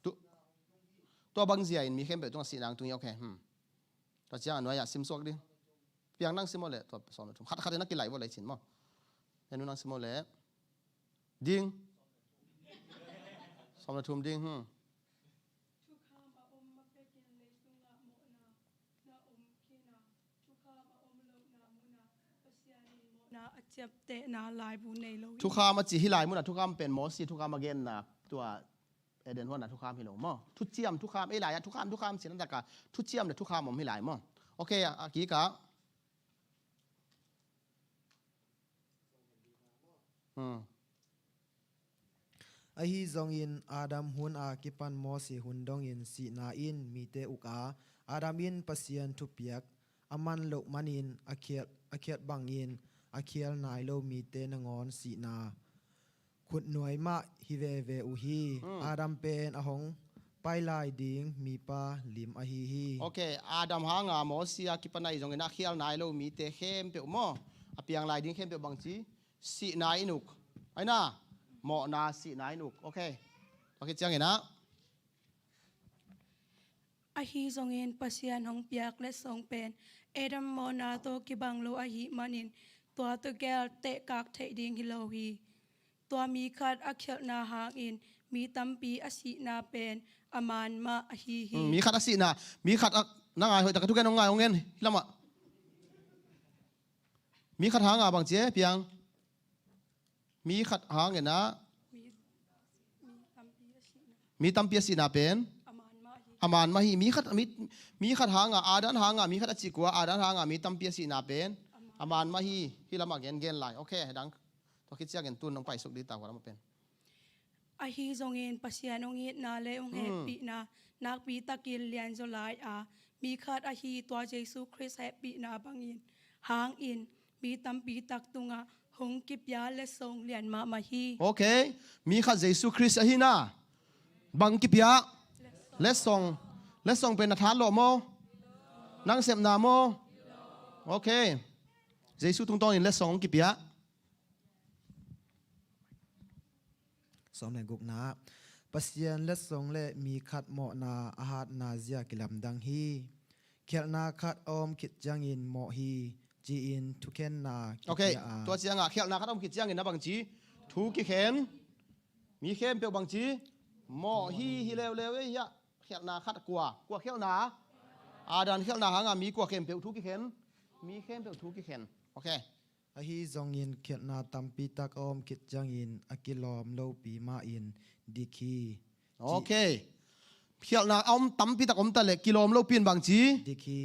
Tu, tua bangzia in mi khempeuh tungah sihna hong tung hi, okay. Hmm. Tua ciang a nuai ah simsuak ding. Piang nang sim aw leh, tua sawm le thum. Khat khat in a kilai vo lei cin maw. En uh nang sim aw leh. Ding. Sawm le thum ding, hmm. Thukham a om ma pekin leitungah mawhna na om khin a, thukham a om lohna munah Pasian in mawhna a ciaptehna laibu nei lo hi. Thukham a ci hi lai munah, thukham pen Mosi thukham a genna tua Eden huan a thukham hi lo maw. Thuciam thukham, ei lai ah thukham thukham ci na tak a thuciam le thukham om hi lai maw. Okay, a, a kik ah. Hmm. Ahi zongin Adam hun a kipan Mosi hun dongin sihna in mite uk a, Adam in Pasian thupiak a man loh manin a khialh, a khialh bangin a khial nai lo mite nangawn sihna khutnuai mah hi veve uh hi. Hmm. Adam pen a hong pai lai ding mipa lim ahi hi. Okay, Adam hanga Mosi a kipan ahi zongin a khial nai lo mite khempeuh maw, a piang lai ding khempeuh bangci? Sihna in uk. Aina, mawhna sihna in uk. Okay. Tua khit ciangin ah. Ahi zongin Pasian hong piak letsong pen Adam mawhna tawh kibang lo ahih manin tua tawh gel tehkak theih ding hi lo hi. Tua mi khat a khialhna hangin mi tampi a sihna pen a man mah ahi hi. Hmm, mi khat a sihna, mi khat a, na ngai hoih tak a thugen hong ngai hong en, hi lamah. Mi khat hanga bangci e, piang. Mi khat hangin ah. Mi, mi tampi a sihna. Mi tampi a sihna pen. A man mah hi. A man mah hi. Mi khat, mi, mi khat hanga, Adam hanga, mi khat a cih kua, Adam hanga, mi tampi a sihna pen. A man mah hi. Hi lamah gen, gen lai. Okay, dang. Tua khit ciangin tun nong paisuk ding ta hua lamah pen. Ahi zongin Pasian hong itna le hong, hmm, hehpihna nakpi takin lianzaw lai a, mi khat ahi tua Jesu Khrist hehpihna bangin, hangin mi tampi tak tungah hong kipia letsong lian mahmah hi. Okay. Mi khat Jesu Khrist ahi na. Bang kipia? Letsong. Letsong pen na tha lo maw? Nang sepna maw? Okay. Jesu tungtawnin letsong hong kipia. Sawm le gukna. Pasian letsong le mi khat mawhna a hatna zia kilamdang hi. Khialhna khat a om khit ciangin mawh hi, ci-in thukhenna, okay, kipia a. Tua ciangah khialhna khat a om khit ciangin na bangci? Thu kikhen. Mi khempeuh bangci? Mawh hi, hi leuleu ei hiah. Khialhna khat kua? Kua khialhna? Adam khialhna hanga mi kua khempeuh thu kikhen? Mi khempeuh thu kikhen. Okay. Ahi zongin khialhna tampi tak a om khit ciangin a kilawm lopi mahin dik hi. Okay. Khialhna a om tampi tak om ta leh kilawm lopi in bangci? Dik hi.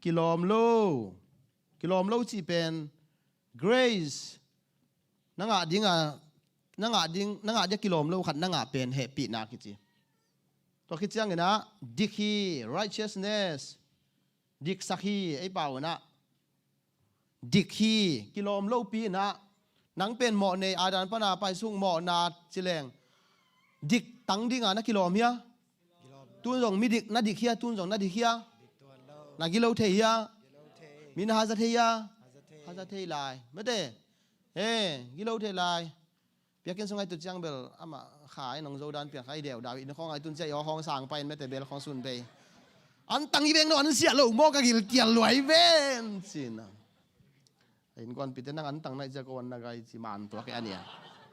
Kilawm lo. Kilawm lo cih pen grace. Na ngah ding a, na ngah ding, na ngah ding a kilawm lo khat na ngah pen hehpihna kici. Tua khit ciangin ah dik hi, righteousness. Diksak hi, ei pau in ah. Dik hi, kilawm lopi in ah. Nang pen mawh nei, Adam pana paisuk mawhna ci leng. Dik tang dinga na kilawm hia? Tun zong mi dik, na dik hia, tun zong na dik hia? Na gilo thei hia? Mi na haza thei hia? Haza thei lai. Mate. He, gilo thei lai. Biakinn sung ai tun ciang bel amah kha ai nong zo dan pian kha i deuh dau i na khawng ai tun ciang i aw khawng sang pai in mate bel khawng sun bei. Antang i veng lo, an siah lo maw, ka gilkial lua i veng, ci-in ah. A innkuanpihte, nang antang na hih ciang ko an na gai ci, man tuak e, a nih a.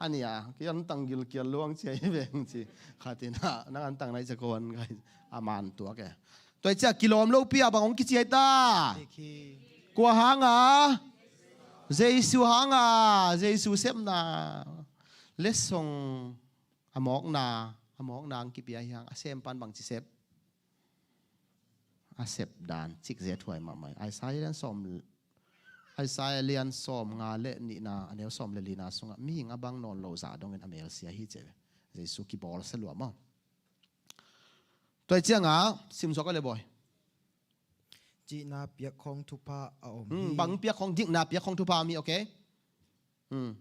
A nih a, kei antang gilkial lua ing ci a i veng ci. Khat in ah, nang antang na hih ciang ko an gai, a man tuak e. Tua hi ciang kilawm lopi a bang hong kici ai ta? Kua hang a? Jesu hang a, Jesu sepna. Letsong a mawkna, a mawkna hong kipia hi hang, a sempan bangci sep? A sep dan, cikzia thuai mahmah. Isaiah lian sawm, Isaiah lian sawmnga le nihna, a neu sawm le lina sungah, mihing a bang nawn lo zah dongin a mel sia hi ci ve. Jesu kibawlsia lua maw. Tua hi ciang a, sim suak a le bawi. Cihna piak khawng thupha a om Hmm, hi. Bang piak khawng, dikna piak khawng thupha a om hi, okay? Hmm.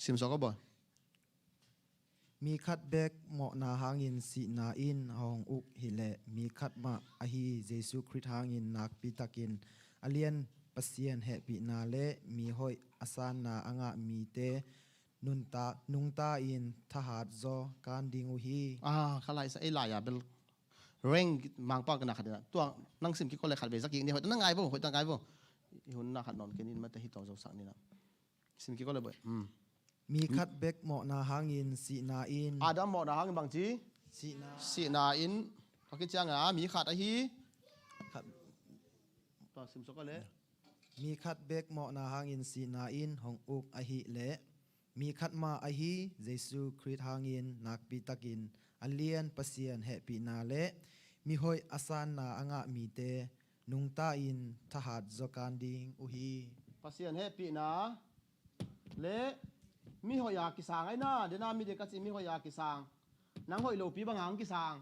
Sim suak a bawi. Mi khat bek mawhna hangin sihna in a hong uk hileh, mi khat mah ahi Jesu Khrih hangin nakpi takin a lian Pasian hehpihna le mi hoih a sanna a ngah mite nunta, nungta in thahat zaw kan ding uh hi. Ah, kha lai sa, ei lai a bel reng mangpa ka na khat ina. Tua nang sim kik ko le khat vei zak kik ni, hoih ta na ngai vo, hoih ta ngai vo. I hun na khat nawn kei ni, mate hi tawh zo sak ni na. Sim kik ko le bawi. Hmm. Mi khat bek mawhna hangin sihna in. Adam mawhna hangin bangci? Sihna. Sihna in. Tua khit ciang a, mi khat ahi. Khat. Tua sim suak a le. Mi khat bek mawhna hangin sihna in hong uk ahih leh, mi khat mah ahi Jesu Khrih hangin nakpi takin a lian Pasian hehpihna le mi hoih a sanna a ngah mite nungta in thahat zaw kan ding uh hi. Pasian hehpihna le mi hoih a kisang ai na, dena mi dik a ci mi hoih a kisang. Nang hoih lopi bang hang kisang?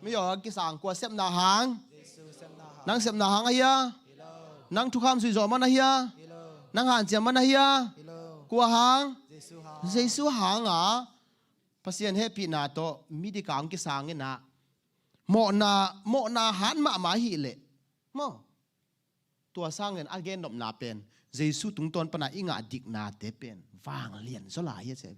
Mi hoih a kisang, kua sepna hang? Jesu sepna hang. Nang sepna hang ahi a? Hi lo. Nang thukham zuih zawh man ahi a? Hi lo. Nang hanciam man ahi a? Hi lo. Kua hang? Jesu hang. Jesu hang a, Pasian hehpihna tawh mi dik a hong kisang in ah, mawhna, mawhna hat mahmah ahih leh maw. Tua sangin a gennopna pen Jesu tungtawn pana i ngah diknate pen vanglian zaw lai hi a ci.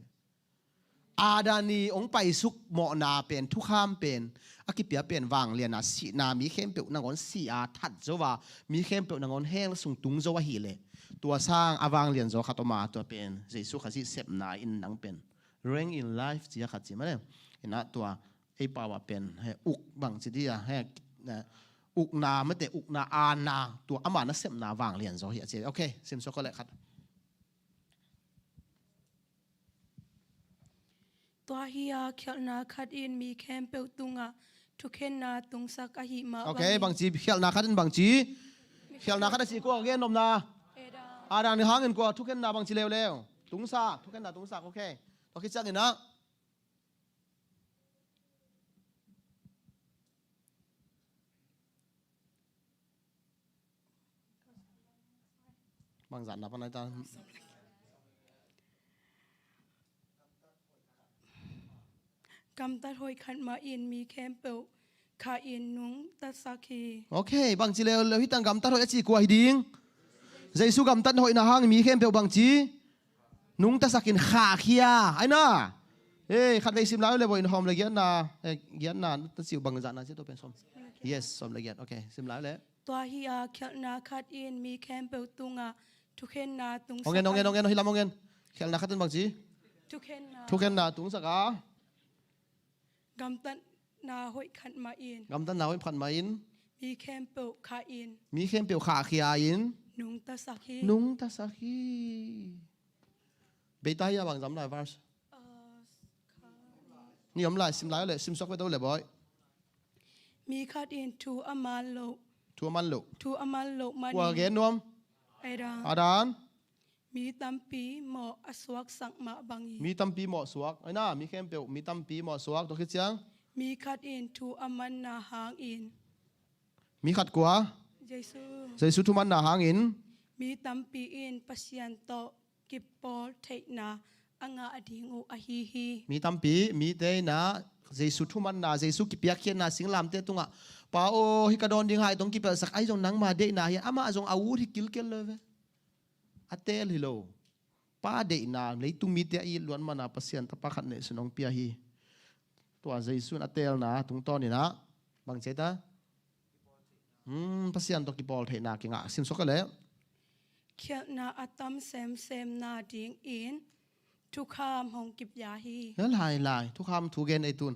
Adam i hong paisuk mawhna pen, thukham pen, a kipia pen vanglian a, sihna mi khempeuh nangawn si a that zo a, mi khempeuh nangawn hell sung tung zo ahih leh, tua sang a vanglian zaw khat om a, tua pen Jesu Khazih sepna in nang pen reign in life ci a khat ci mah le. Ina tua ei pau ah pen he uk bangci dia he, eh, ukna mate, ukna aana, tua ama nasepna vanglian zaw hi a ci. Okay, sim suak ko le khat. Tua hi a, khialhna khat in mi khempeuh tungah thukhenna tungsak ahih mah. Okay, bangci khialhna khat in bangci? Khialhna khat a ci kua gennopna? Adam. Adam hangin kua thukhenna bangci leuleu? Tungsak, thukhenna tungsak, okay. Tua khit ciangin ah Bangzah na pan ai ta. Gamtat hoih khat mah in mi khempeuh khah in nungtasak hi. Okay, bangci leuleu hi tang gamtat hoih a ci kua hi ding? Jesu gamtat hoihna hang mi khempeuh bangci? Nungtasak in khahkhia. Ai na. Eh, khat vei sim lai le bawi in, hawm le giatna, eh, giatna, ta ciu bangzah na ci to pen sawm. Yes, sawm le giat. Okay, sim lai le. Tua hi a, khialhna khat in mi khempeuh tungah thukhenna tungsak. Hong en, hong en, hong en, hi lam hong en. Khialhna khat in bangci? Thukhenna. Thukhenna tungsak a. Gamtatna hoih khat mah in. Gamtatna hoih khat mah in. Mi khempeuh khah in. Mi khempeuh khahkhia in. Nungtasak hi. Nungtasak hi. Beta hi a bang zam lai verse. Uh, kha- Ni om lai, sim lai le, sim suak ve to le bawi. Mi khat in thu a man loh. Thu a man loh. Thu a man loh manin. Kua gen nuam? Adam. Adam. Mi tampi mawh a suaksak mah bangin. Mi tampi mawh suak. Ai na, mi khempeuh, mi tampi mawh suak. Tua khit ciang? Mi khat in thu a manna hangin. Mi khat kua? Jesu. Jesu thu manna hangin. Mi tampi in Pasian tawh kipawl theihna a ngah ding uh ahi hi. Mi tampi, mite in ah Jesu thu manna, Jesu kipiakkhiatna singlamteh tungah, Pa aw, hih ka dawn ding hai tawh hong kipelhsak, ahi zong nangma deihna hi, amah zong a ut hi kilkel lo ve. A teel hi lo. Pa deihna, leitung mite a it luat man a Pasian Tapa khat neihsun hong pia hi. Tua Jesu in a teelna tungtawn in ah Bang ci ta? Hmm, Pasian tawh kipawl theihna kingah. Sim suak a le. Khialhna a tam semsem nadingin thukham hong kipia hi. Lai lai, thukham thu gen ei tun.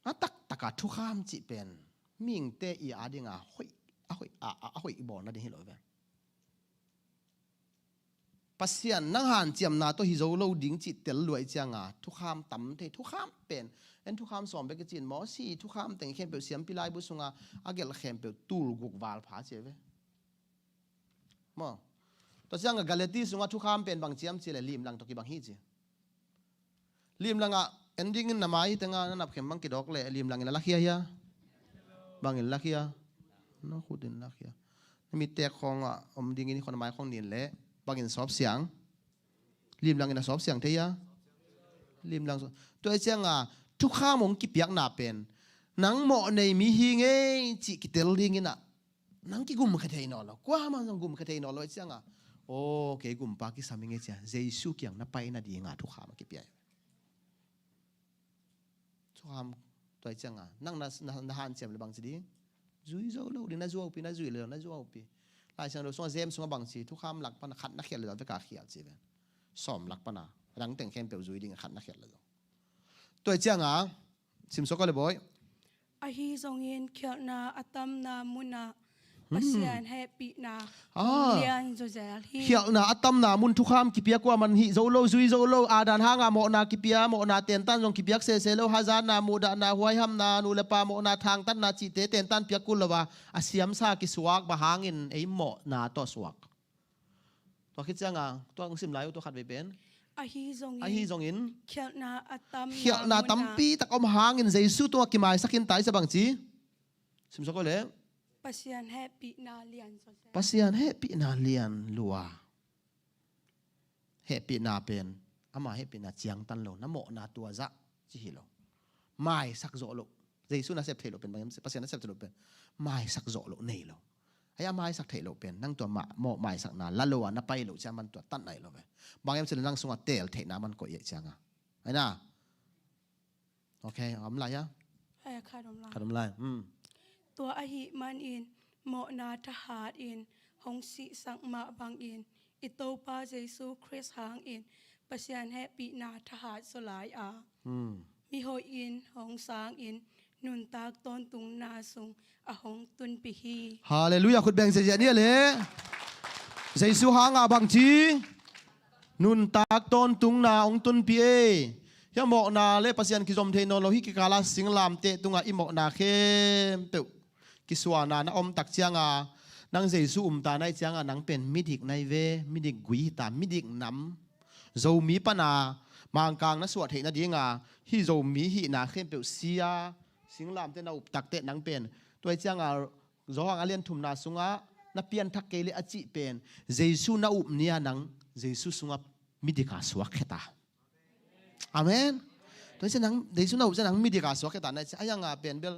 A taktaka thukham cih pen mihingte i a dinga hoih, a hoih, a, a, a hoih i bawl nading hi lo ve. Pasian nang hanciamna tawh hi zo lo ding cih tel luai cianga thukham tam thei, thukham pen. En thukham sawm bek i cin maw, si thukham teng khempeuh siampi laibu sunga a gelh khempeuh tul guk val pha ci ve. Maw. Tua cianga Galati sunga thukham pen bang ciam ci le limlang tawh kibang hi ci. Limlangah en dingin na mai tenga na napkhem bang kidawk le limlangin a lakhia hia? Bangin lakhia? Na khutin lakhia. Na mittek khawngah om dingin i khon a mai khawng nin le bangin sawp siang? Limlangin a sawp siang thei hia? Limlang sawp. Tua i cianga thukham hong kipiakna pen nang mawh nei mi hi ngei cih kitel dinginah nang kigumkhe thei nawn lo, kuamah zong gumkhe thei nawn lo i cianga, aw, kei gumpa kisam i ngei cia, Jesu kiang na pai nadinga thukham a kipia hi. Thukham tua i cianga nang na, na, na hanciam le bang ci ding? Zui zo lo ding, na zuaupi, na zui le lo, na zuaupi. Lai Siangtho sunga James sunga bang ci, thukham lak pana khat na khial le lo, veka khial ci ve. Sawm lak pana a dang teng khempeuh zui ding a khat na khial le lo. Tua i cianga Sim suak a le bawi. Ahi zongin khialhna a tamna munah Pasian hehpihna hong lian zawzel hi. Khialhna a tamna mun thukham kipia kuaman hih zo lo, zui zo lo, a dan hanga mawhna kipia, mawhna tentan zong kipiak sese lo, hazatna, muhdahna, huaihamna, nu le pa mawhna, thangtatna cihte tentan piak kul lo a, a siamsa kisuak bang hangin ei mawhna tawh suak. Tua khit cianga tua hong sim lai uh tua khat vei pen. Ahi zongin, ahi zongin khialhna a tamna khialhna munah tampi tak om hangin Jesu tungah kimaisak in tai sa bang ci. Sim suak a le. Pasian hehpihna lian zawzel. Pasian hehpihna lian lua. Hehpihna pen ama hehpihna ciangtan lo, na mawhna tua zah ci hi lo. Maisak zawh loh. Jesu na sep theih loh pen bang hiam? Pasian na sep theih loh pen maisak zawh loh nei lo. Ai a maisak theih loh pen nang tua mah mawh maisakna la lo a na pai loh ciang man tua tan nai lo ve. Bang hiam cih le nang sungah teel theihna man koih i cianga. Ai na. Ok, a om lai hia? Ai, a khat om lai. Khat om lai. Hmm. Tua ahih manin mawhna thahat in hong sihsak mah bangin i Topa Jesu Khrist hangin Pasian hehpihna thahat zaw lai a, hmm, mihoihin hong sangin nuntak tawntungna sung a hong tunpih hi. Halleluiah, khut beng ziahziah ni a le. Jesu hanga bang ci? Nuntak tawntungna hong tunpih e. Hia mawhna le Pasian kizom thei nawn lo hi kikala singlamteh tungah i mawhna khempeuh kisuana na om tak cianga nang Jesu umta nai cianga nang pen midik nai ve, midik gui hita, midik nam. Zomi pana Mangkang na suah theih nadinga hih Zomi hihna khempeuh sia singlamteh na up takteh nang pen tua i cianga Johan a lian thumna sungah na pianthak kei le a cih pen Jesu na up nia nang Jesu sungah midika suak kheta. Amen. Tua i ciang nang Jesu na up ciang nang midika suak kheta na i ciang a yanga pen bel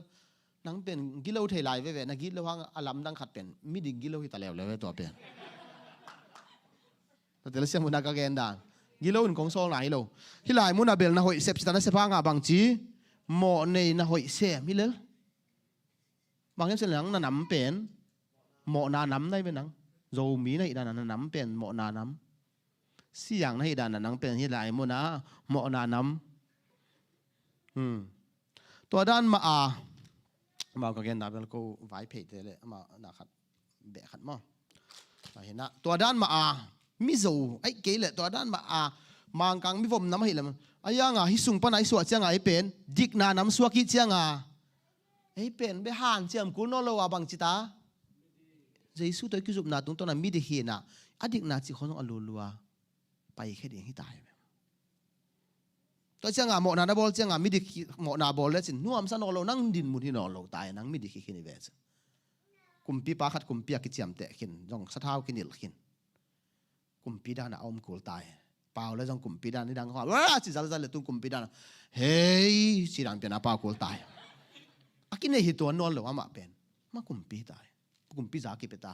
nang pen gilo thei lai veve, na gilo hang a lamdang khat pen midik gilo hita leuleu ve tua pen. Tua tel siam una ka gen dan. Gilo in kong sawlna hi lo. Hih lai muna bel na hoih sep sita na sep hanga bang ci? Mawh nei na hoih sem hi lel. Bang hiam cih le nang na nam pen mawhna nam nai ve nang. Zomi na hih dana na nam pen mawhna nam. Siang na hih dana nang pen hih lai muna mawhna nam. Hmm. Tua dan mah a amau ka genna bel ko vai pheite le amau na khat beh khat maw. Tua dan mah a Mizo aih kei le tua dan mah a Mangkang mivom nam ahi lam a yanga hih sung pana i suah cianga ei pen dikna nam suak hih cianga ei pen beh hanciam kul nawn lo a bang cita Jesu tawh i kizupna tungtawna midik hina a dikna cih khawng zong a lulua paikhia ding hita hi. Tua cianga mawhna na bawl cianga midik hi, mawhna bawl lecin nuamsa nawn lo, nang dinmun hi nawn lo ta hi, nang midik hi khin hi ve ci. Kumpipa khat kumpi a kiciamteh khin zong sathau kinilh khin. Kumpi dana a om kul ta hi. Pau le zong kumpi dan nidang kho a ci zalzal le tung kumpi dana hei ci dan piana pau kul ta hi. A kinei hi tuan nawn lo amah pen ma kumpi ta hi. Kumpi za kipia ta.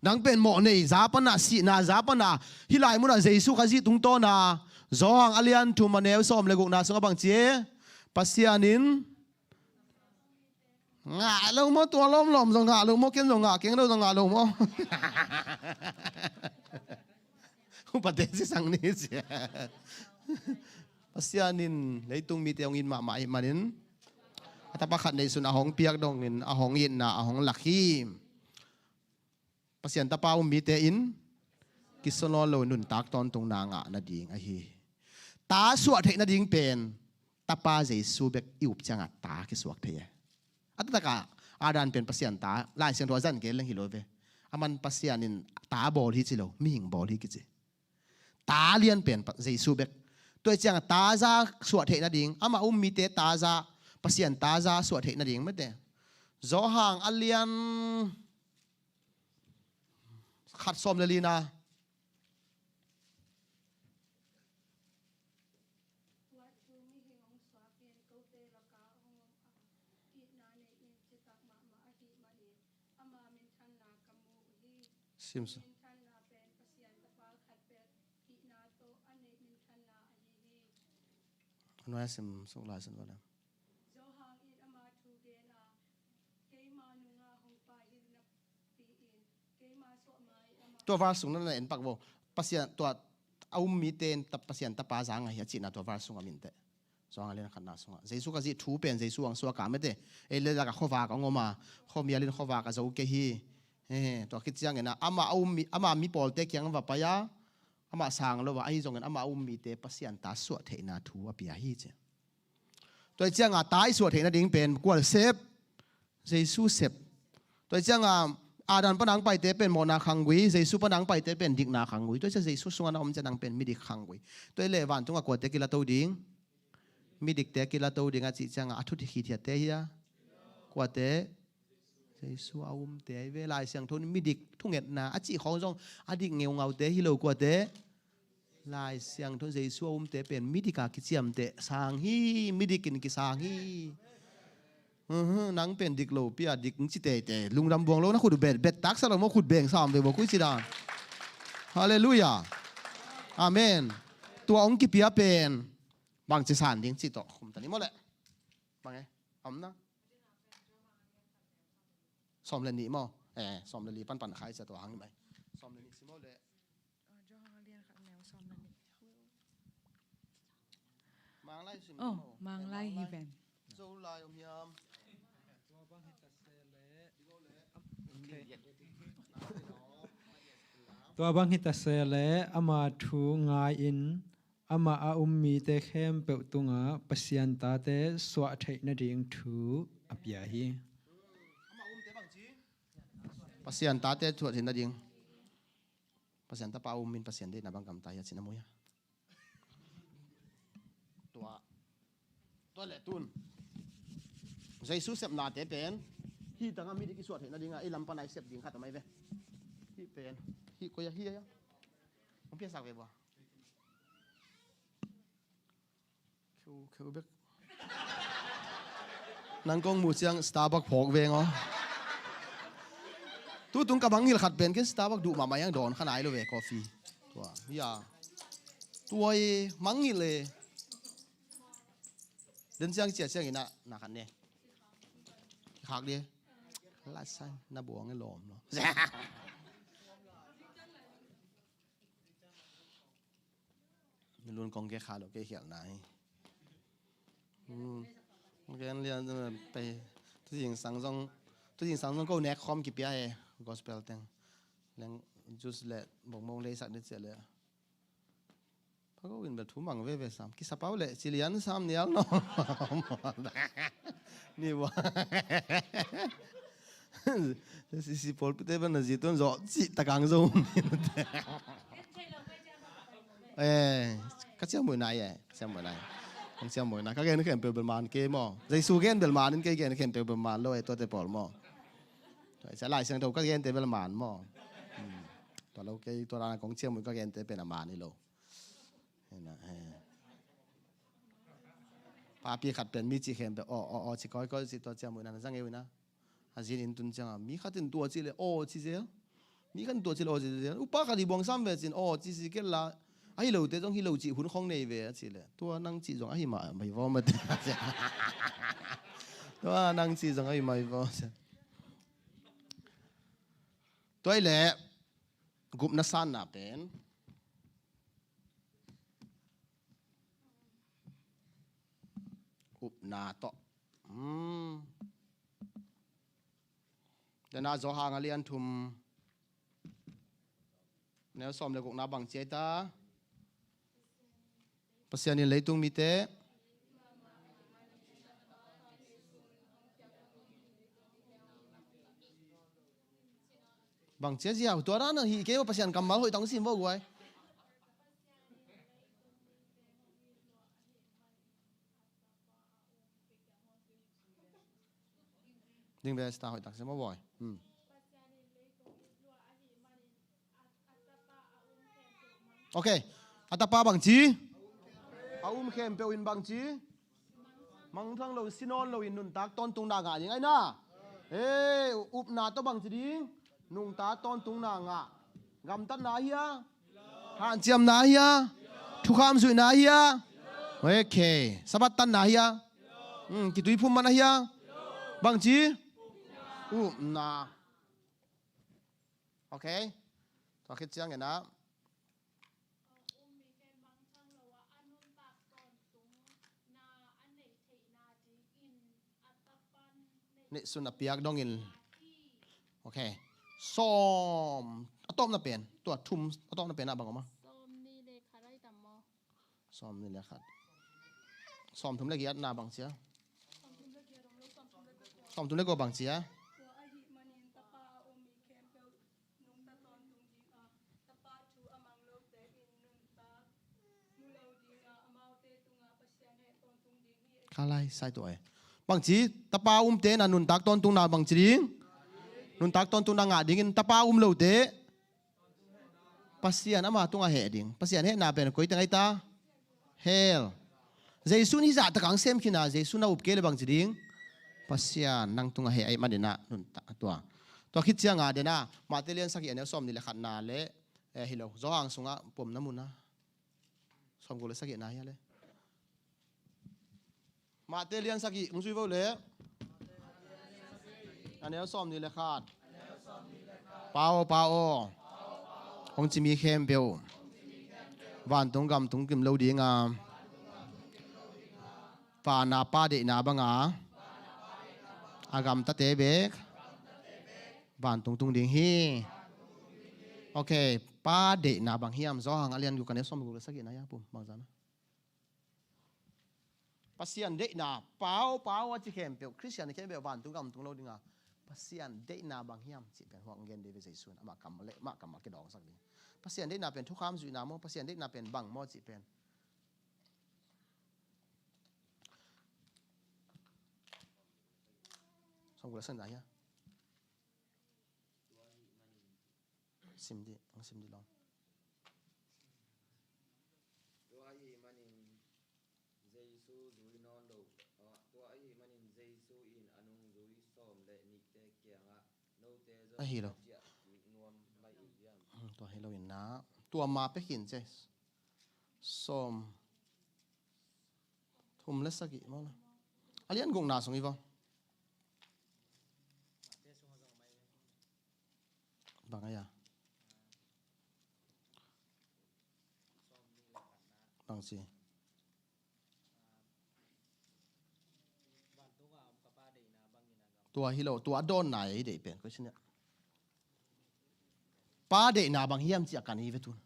Nang pen mawh nei za pana, sihna za pana, hih lai muna Jesu Khazih tungtawna Johan a lian thum a neu sawm le gukna sungah bang ci e? Pasian in Ngah lo maw, tua lawmlawm zong ngah lo maw, ken zong ngah keng lo zong ngah lo maw? Upate sisang ni sia. Pasian in leitung mite hong it mahmah ahih manin, a tapa khat neihsun a hong piak dongin a hong itna a hong lak hi. Pasian tapa um mite in kisuan lo nuntak tawntungna ngah nading ahi hi. Ta suah theih nading pen tapa Jesu bek i up ciangah ta kisuak thei e. A taktakah Adam pen Pasian ta, Lai Siangtho a zan kei leng hi lo ve. Aman Pasian in ta bawl hi ci lo, mihing bawl hi kici. Ta lian pen pa-, Jesu bek. Tua ciangah ta za suah theih nading, amah um mite ta za, Pasian ta za suah theih nading mete. Johan a lian khat sawm le lina. Tua thu mihing hong suak in kote lakah hong om a, itna nei in citak mahmah ahih manin ama minthanna ka mu uh hi. Sim sa. Minthanna pen Pasian tapa khat bek hihna tawh a neih minthanna ahi hi. A nuai a sim suk lai san vawlem. Johan in ama thu gen a, keima nungah hong pai hi napi in, keima suah ma in ama. Tua verse sung na na en pak vo. Pasian tua a um mite in ta, Pasian tapa za ngah hi a cihna tua verse sung a minteh. Johan a lian khatna sungah Jesu Khazih thu pen Jesu ang suak a mete. Ei le lak a khuavak a ngom a, khuamial in khuavak a zo kei hi. He, tua khit ciangin a, ama a um mi, ama mi pawlte kiang va pai a, ama sang lo a, ahi zongin ama a um mite Pasian ta suah theihna thu a pia hi ci. Tua hi cianga ta i suah theih nading pen kua sep? Jesu sep. Tua hi cianga Adam pana hong paite pen mawhna khanggui, Jesu pana hong paite pen dikna khanggui. Tua hi cianga Jesu sungah na om ciang nang pen midik khanggui. Tua hi leh vantunga kuate kilato ding? Midikte kilato ding a cih cianga a thu khithiatte hi a. Kuate? Jesu a umte ahi ve. Lai Siangtho in midik thungetna a cih khawng zong a dik ngeungaute hi lo kuate. Lai Siangtho in Jesu a umte pen midik a kiciamteh sang hi, midik in kisang hi. Uhum, nang pen dik lo pi a dik ci teitei. Lungdam buang lo na khut bet, bet taksa lo maw khut beng sam ve maw khui ci dan. Halleluiah. Amen. Tua hong kipia pen bangci san ding cih tawh khum ta ni maw leh. Bang e, om na. Sawm le nih maw? Eh, sawm le li panpan khai cia tua hang ni mai. Sawm le nih si maw le? Manglai sim maw? Manglai hi ven. Zolai om hiam? Okay. Tua bang hi ta se le ama thu ngai in amah a um mite khempeuh tungah Pasian tate suah theih nading thu a pia hi. Pasian tate suah theih nading. Pasian tapa um in Pasian deihna bang gamta hi a cin a mui a. Tua, tua le tun Jesu sepnate pen hih tangah mi dik i suah theih nadingah i lam pana i sep ding khat a mai ve. Hih pen hih koi a hih a. Hong piasak ve bua. Kheu, kheu bek. Nang kong mu ciang Starbucks phawk veng aw. Tutung ka mangngilh khat pen ken Starbucks duh mahmah iang dawn kha nai lo ve coffee. Tua, ya. Tua i mangngilh e. Den ciang cia ciang ina, na khat ne. Khak di. Lasang, na buang e lawm lo. Milun kong ke kha lo ke khial nai. Hmm. Gen lian pe. Tu jing sang zong, tu jing sang zong ko nek khom kipia e. Gospel teng. Leng juice le bong bong lei sak ni cia le. Pha ko in bel thu mang veve sam. Kisa pau le ci lian sam nial no. Ni wa. Sisi pawl pite bel na zi tuan zo ci takang zo. Eh, ka ciang mui nai eh, ka ciang mui nai. Ka ciang mui nai. Ka gen khempeuh bel man ke maw. Jesu gen bel man in kei gen khempeuh bel man lo eh, tuate pawl maw. Tua i sa Lai Siangtho ka gente bel man maw. Hmm. Tua lo kei tua rana kong ciang mui ka gente pen a man hi lo. Hena, eh. Papi khat pen mi ci khempeuh aw, aw, aw, ci kawikawi ci tua ciang mui nana zang eu ina. A zin in tun cianga mi khat in tua ci le aw ci zel. Mi khat in tua ci le aw ci zel. Upa khat i buang sam ve cin aw ci ci kel la. Ahi lote zong hi lo cih hun khong nei ve a ci le. Tua nang cih zong ahi mah mai vaw mate. Tua nang ci zong a hi mai vaw. Tua hi leh gupna sanna pen upna tawh. Hmm. Dena Johan a lian thum, neu sawm le gukna bang ci ai ta? Pasian in leitung mite bang ci a ziau tua dan a hi kei maw, Pasian kammal hoih tang sim vaw guai. Ding ve sita hoih tak sim vaw guai. Hmm. Ok. A tapa bang ci? A um khempeuh in bang ci? Mangthang lo, si nawn lo in nuntak tawntungna ngah ding ahi na. Ee, upna tawh bang ci ding? Nuntak tawntungna ngah. Gamtatna hia? Hanciamna hia? Thukham zuihna hia? Ok. Sabbath tanna hia? Hmm, kituiphum man a hia? Bang ci? Upna. Ok. Tua khit ciangin ah neihsun a piak dongin. Ok. Sawm a tawpna pen, tua thum a tawpna pen ah bang om a? Sawm nih le khat ai tam maw? Sawm nih le khat. Sawm thum le giatna bang ci a? Sawm thum le kua bang ci a? Kha lai sai tua e. Bang ci, tapa umte na nuntak tawntungna bang ci ding? Nuntak tawntungna ngah dingin tapa um lote Pasian ama tungah heh ding. Pasian hehna pen koi teng ai ta? Hell. Jesu in hih zahtak hong sem khin a, Jesu na up kei le bang ci ding? Pasian nang tungah heh ahih manin ah nuntak tua. Tua khit ciangin ah dena Mate lian sagih a neu sawm nih le khatna le, eh, hi lo, Johan sungah pomna mun ah sawm guk le sagihna hi a le. Mate lian sagih hong zui vo le. A neu sawm nih le khat. Pa aw, Pa aw, hong ci mi khempeuh vantung gam tung kim lo ding a, vana Pa deihna banga a gamtate bek vantung tung ding hi. Ok, Pa deihna bang hiam? Johan a lian guk a neu sawm guk le sagihna hi a, pum bang zan a. Pasian deihna, Pa aw, Pa aw a ci khempeuh, Khristian khempeuh vantung gam tung lo ding a, Pasian deihna bang hiam cih pen huak gen ding ve Jesu in, amah kammal le, amah kammal kidawngsak ding. Pasian deihna pen thukham zuihna maw, Pasian deihna pen bang maw cih pen. Sawm guk le sagihna hi a. Sim dih, hong sim dih lawm. Tua ahih manin Jesu zui nawn lo, ah, tua ahih manin Jesu in a nungzui sawm le nihte kiangah, note zong ahi lo, a ciah kik nuam mai uh hiam? Hmm, tua hi lo in na, tua ma pek in ci. Sawm thum le sagih maw na. A lian gukna sung hi vaw. Bang ai a? Bang ci? Tua hi lo, tua a dawnna ei deih pen koi sin a. Pa deihna bang hiam ci a kan hi ve tun.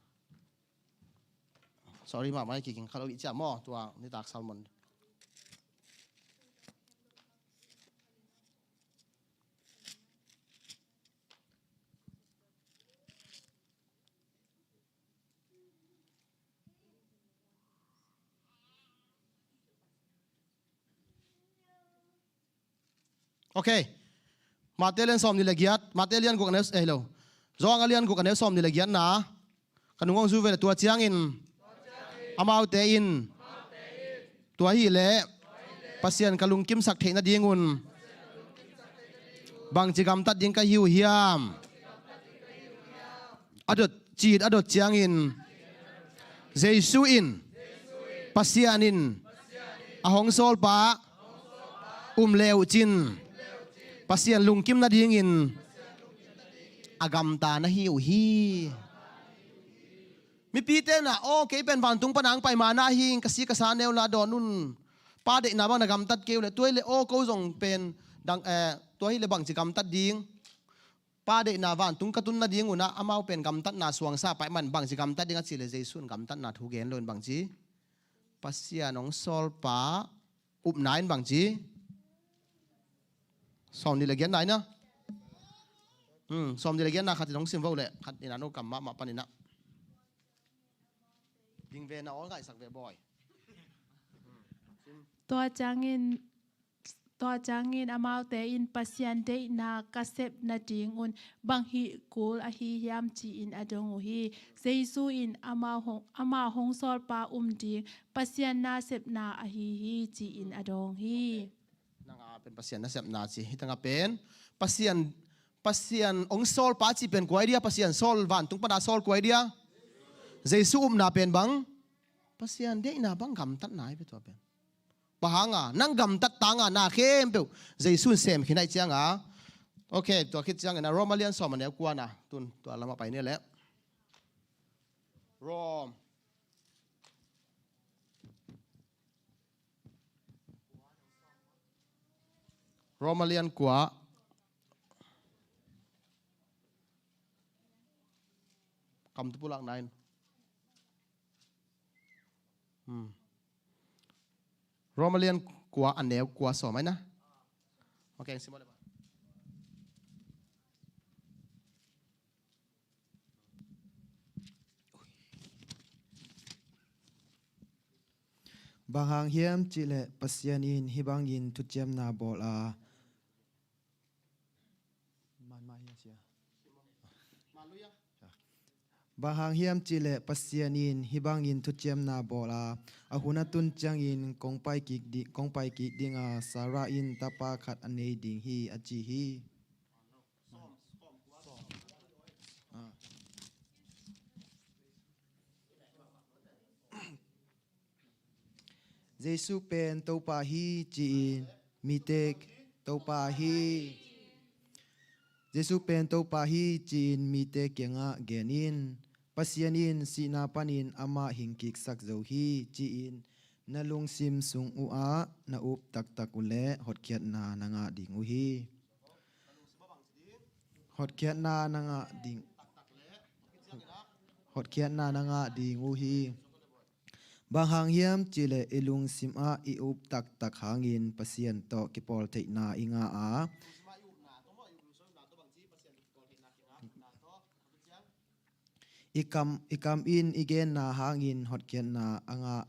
Sorry, mahmah i kiking kha lo i ci a maw, tua nitak sermon. Ok. Mate lian sawm nih le giat, Mate lian guk a neu, eh, lo. Johan a lian guk a neu sawm nih le giatna. Ka nung hong zui ve le tua ciangin amaute in, tua hi leh Pasian ka lungkimsak theih nadingun bangci gamtat ding ka hi uh hiam? A dot, cih a dot ciangin Jesu in, Pasian in a hong sawlpa um le uh cin, Pasian lungkim nadingin a gamta na hi uh hi. Mipite na, aw, kei pen vantung pan hong pai ma na hi, ka si ka sa neu la dawn un. Pa deihna bang na gamtat kei uh le, tua hi le, aw, ko zong pen dang, eh, tua hi le bangci gamtat ding. Pa deihna vantung ka tun nading un ah, amau pen gamtatna suangsa pai man bangci gamtat ding a ci le, Jesu in gamtatna thu gen lo in bangci, Pasian hong sawlpa upna in bangci, sawm nih le giatna in ah. Hmm, sawm nih le giatna khat in hong sim vo le, khat in ah no kam mahmah pan in ah. Ding ve na awl ngaihsak ve bawi. Tua ciangin, tua ciangin amaute in Pasian deihna ka sep nadingun bang hih kul ahi hiam ci-in a dong uh hi. Jesu in amau hong, amau hong sawlpa um ding Pasian nasepna ahi hi ci-in a dong hi. Nang a pen Pasian nasepna ci hi tanga pen Pasian, Pasian hong sawlpa ci pen kua hi dia, Pasian sawl vantung pana sawl kua hi dia. Jesu upna pen bang Pasian deihna bang gamtatna hi pe tua pen. Bang hanga nang gamtat tanga na khempeuh Jesu in sem khin ahi cianga. Ok, tua khit ciangin a Roma lian sawm a neu kuana tun tua lama pai ni le. Rom. Roma lian kua. Kam tu pulak nain. Hmm. Roma lian kua a neu kua sawm ai na. Ok, simole ba. Bang hang hiam cihleh Pasian in hih bangin thuciamna bawl a. Bang hang hiam cihleh Pasian in hih bangin thuciamna bawl a, a hun a tun ciangin kong pai kik di-, kong pai kik dinga Sarah in tapa khat a nei ding hi a ci hi. Jesu pen Topa hi ci-in mite Topa hi. Jesu pen Topa hi ci-in mite kiangah gen in. Pasian in sihna panin amah hingkiksak zo hi ci-in na lungsim sung uh ah na up taktak uh leh hotkhiatna na ngah ding uh hi. Hotkhiatna na ngah ding. Hotkhiatna na ngah ding uh hi. Bang hang hiam cihleh i lungsim ah i up taktak hangin Pasian tawh kipawl theihna i ngah a. I kam, i kam in i genna hangin hotkhiatna a ngah,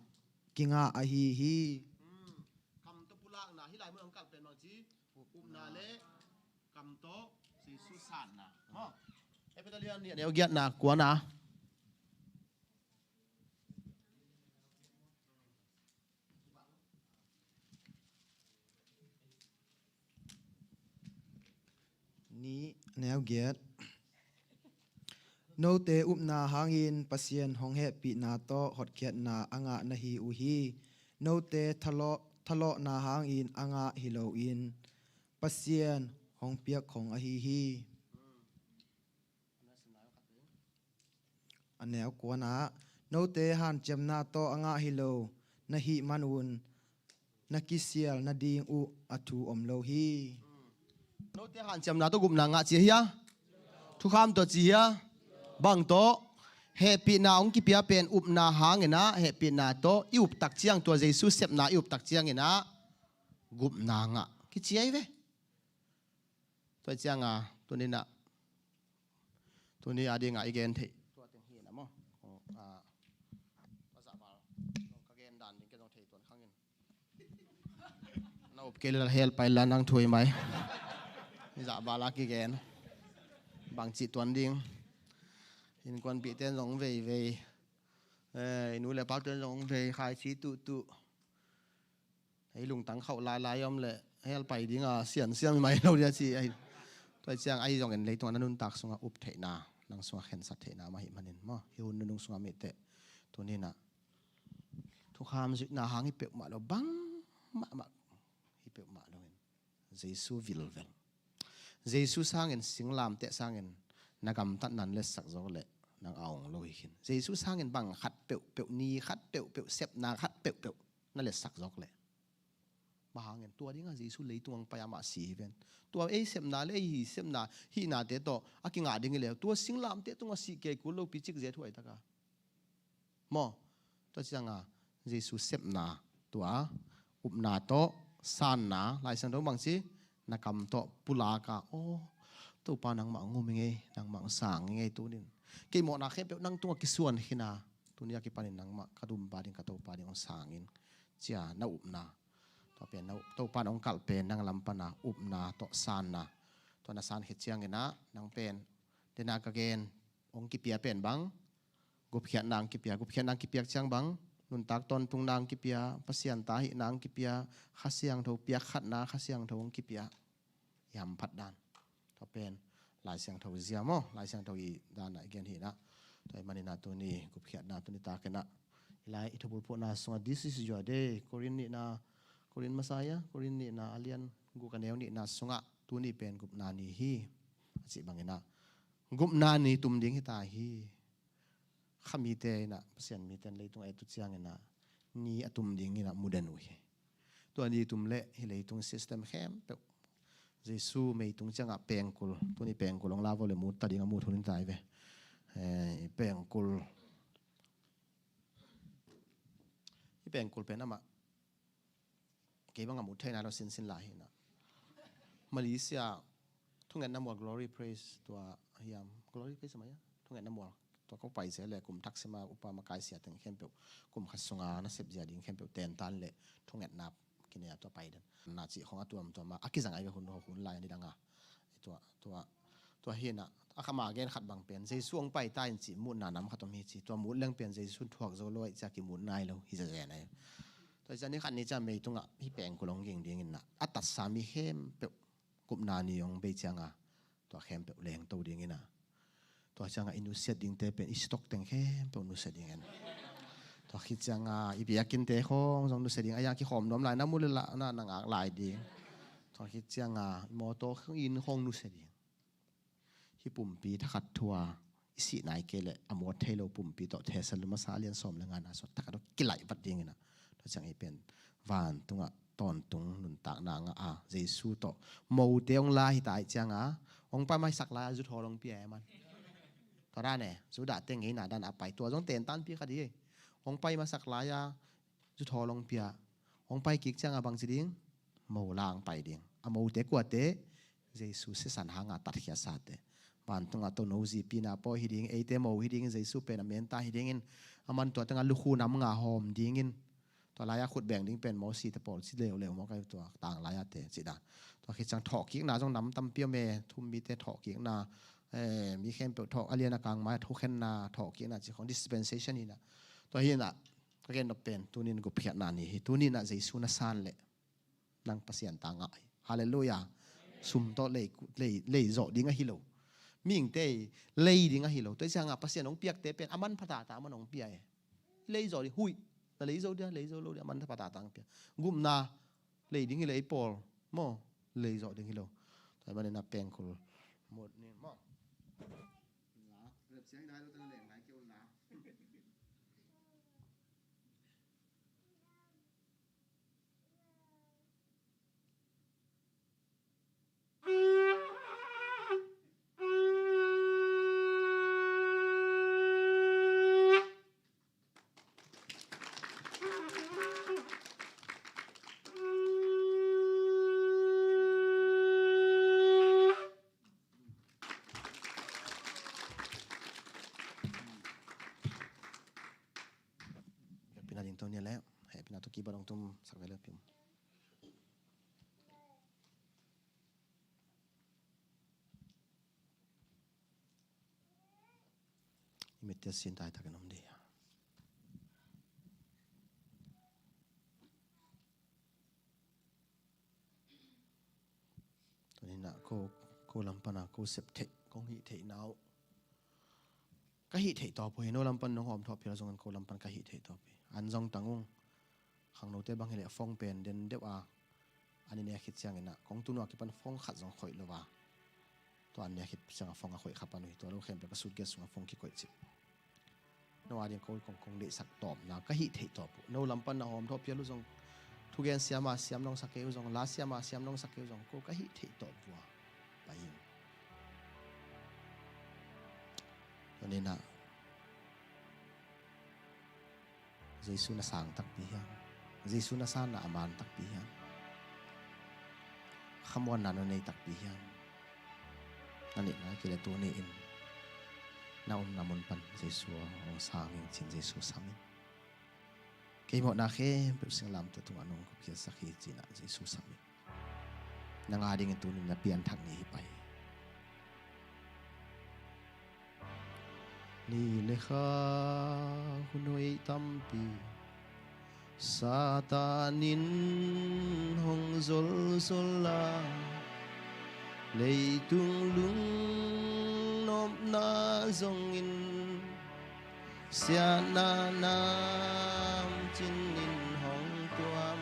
kingah ahi hi. Kam tawh pulakna hi lai mun ang kal pen bang ci. Upna le kam tawh Jesu sanna. Maw. Efesa lian nih a neu giatna kuana. Nih a neu giat. Note upna hangin Pasian hong hehpihna tawh hotkhiatna a ngah na hi uh hi. Note thalawh, thalawhna hangin a ngah hi loin Pasian hong piak khong ahi hi. A neu kuana, note hanciamna tawh a ngah hi lo na hih manun na kisial nading uh a thu om lo hi. Note hanciamna tawh gupna ngah ci hia? Thukham tawh ci hia? Bang tawh? Hehpihna hong kipia pen upna hangin ah, hehpihna tawh i uptak ciang, tua Jesu sepna i uptak ciangin ah gupna ngah kici ahi ve. Tua cianga tuninah tuni a dinga i gen theih tua teng hi na maw? Ka gen dan ding ke zong thei tuan khangin. Na up kei le hel pai la nang thui mai. Zah bala kigen. Bang cih tuan ding. Innkuanpihte zong veivei. Eh, i nu le pate zong vei khai ci tuhtuh. Ei lungtang khauh lailai om le hel pai dinga siansian mai lo dia ci. Tua ciang ahi zongin leitungah na nuntak sungah up theihna, nang sungah khensat theihna mah hi manin maw? Hi hun nunung sungah mite tuninah thukham zuihna hang hi peuhmah lo, bang mahmah hi peuhmah lo in Jesu vilvel. Jesu sangin singlamteh sangin na gamtatna na letsak zawk leh nang a ong lo hi khin. Jesu sangin bang khat peuhpeuh, ni khat peuhpeuh, sepna khat peuhpeuh na letsak zawk leh, bang hangin tua dingah Jesu leitung hong pai a, amah si hi ven. Tua ei sepna le ei hi sepna hihnate tawh a kingah ding hi leh, tua singlamteh tungah sih kei kul lopi cikzia thuaitaka. Maw? Tua cianga Jesu sepna, tua upna tawh sanna, Lai Siangtho bang ci, na kam tawh pulaka, aw, Topa nangmah hong um hi ngei, nangmah hong sang hi ngei tunin. Kei mawhna khempeuh nang tungah kisuan khina, tuni a kipanin nangmah ka dumpa ding, ka Topa ding hong sang in, cia na upna. Tua pen na up, Topa nong kalh pen nang lam pana upna tawh sanna. Tua na san khit cianginah nang pen, dena ka gen, hong kipia pen bang, gupkhiatna hong kipia, gupkhiatna hong kipiak ciang bang, nuntak tawntungna hong kipia, Pasian ta hihna hong kipia, Kha Siangtho piak khatna, Kha Siangtho hong kipia. I hamphat dan. Tua pen Lai Siangtho zia maw, Lai Siangtho i danah i gen hinah. Tua i maninah tuni gupkhiatna tuni takinah i lai i thubulphuhna sungah, "This is your day." Korin nihna, Korin masa ia, Korin nihna a lian guk a neu nihna sungah, "Tuni pen gupna ni hi," a cih banginah gupna ni tum ding hita hi. Kha mite inah, Pasian mite in leitung a et uh cianginah ni a tum dinginah mudan uh hi. Tua ni tum leh hih leitung system khempeuh, Jesu meitung ciangah pengkul, tuni pengkul hong la vo le mut ta ding a, mut hun in tai ve. Eh, pengkul, hih pengkul pen amah kei bangah mu thei nai lo sinsin lai hinah. Malaysia thungetna mual, Glory Praise tua hiam, Glory Praise mah ia, thungetna mual tua ko pai se le, kum thak sima upa makai sia teng khempeuh, kum khat sunga nasep zia ding khempeuh tentan le thungetna kinei a tua pai den. Na cih khong a tuamtuam a, a kizang ai ve hun, hun lai a ni danga. Tua, tua, tua hinah, a kha ma gen khat bang pen, Jesu hong pai ta in cih mutna nam khat om hi ci, tua mut leng pen Jesu thuak zo lo ai cia kimut nai lo hi zazen ai. Tua cia ni khat ni cia meitungah hih pengkul hong ging dinginah, a tatsa mi khempeuh gupna ni hong bei cianga, tua khempeuh lengto dinginah. Tua cianga i nusiat dingte pen i stock teng khempeuh nusia dingin. Tua khit cianga i biakinnte khong zong nusia ding, a ia kikhawm nuam lai na mu le lah na, na ngak lai ding. Tua khit cianga i mawtaw khong, inn khong nusia ding. Hih pumpi thakhat thua i sih nai kei leh a muat thei lo pumpi tawh Thesalonika masa a lian sawm le ngana sawt thakhat tawh kilaih vat dinginah. Tua ciang ei pen vantungah tawntung nuntakna ngah a, Jesu tawh mote hong la hita ai cianga, hong pai maisak lai-a zuthawl hong pia e man. Tua dan e, Judah te ngeina dan a pai, tua zong tentan pi kha di e. Hong pai maisak lai-a zuthawl hong pia. Hong pai kik cianga bang ci ding? Mo la hong pai ding. A mote kuate? Jesu sisan hanga tatkhiat sate. Vantungah Tono zipina pawi hi ding, eite mo hi ding, Jesu pen a menta hi dingin, a man tua tengah lukhu nam nga hawm dingin. Tua lai-a khut beng ding pen Mosi te pawl ci leuleu maw kai, tua tang lai-a te ci dan. Tua khit ciang thawhkikna zong nam tampi om e, thum mite thawhkikna, eh, mi khempeuh thawh, a lian a kang mai a thukhenna, thawhkikna ci khong dispensation hinah. Tua hinah, ka gen nop pen, tunin gupkhiatna ni hi, tuninah Jesu na san leh nang Pasian ta ngah hi. Halleluiah. Sum tawh lei, lei, lei zawh ding ahi lo. Mihingte lei ding ahi lo. Tua ciangah Pasian hong piakte pen a manpha tata man hong pia e. Lei zawh ding, huih. Na lei zo dia, lei zo lo dia, a manpha tata hong pia. Gupna lei ding hi leh ei pawl maw, lei zawh ding hi lo. Tua hi maninah pengkul mut ni maw. La, rep siang dai lo, tana leng lai keu la. Hehpihna ding to nia le, hehpihna to keyboard hong tum sak ve le pim. I mitte sin tai takin om dih. Tuninah ko, ko lam pana ko sep theih, kong hih theihna uh, ka hih theih tawp uh hi. No lam pan nong hawm thawh phial zongin ko lam pan ka hih theih tawp hi. An zong tang ung. Khangnote bang hileh a phone pen den deuh a, An i nek khit ciangin ah kong tun uh a kipan phone khat zong khoih lo a, tua an nek khit ciangin phone a khoih kha pan uh hi. Tua lo khempeuh ka suitcase sungah phone kikoih cip. No a ding ko kong, kong deihsak tawpna ka hih theih tawp uh. No lam pan na hawm thawh pial uh zong, thugen siam a siam nong sak kei uh zong, la siam a siam nong sak kei uh zong, ko ka hih theih tawp uh a pai ing. Tua ni-in ah Jesu na sang takpi hiam? Jesu na sanna a man takpi hiam? Khamuanna na nei takpi hiam? Na neihna kei leh tuni-in na omna mun pan Jesu hong sang ing, ci-in Jesu sam in. Kei mawhna khempeuh singlamteh tungah nong kopphiatsak hi, ci-in ah Jesu sam in. Nang a dingin tuni-in na pianthak ni hi pai. Ni le kha hun hoih tampi Satan in hong zolzol a, leitung lungnopna zongin siatna namcin in hong tuam.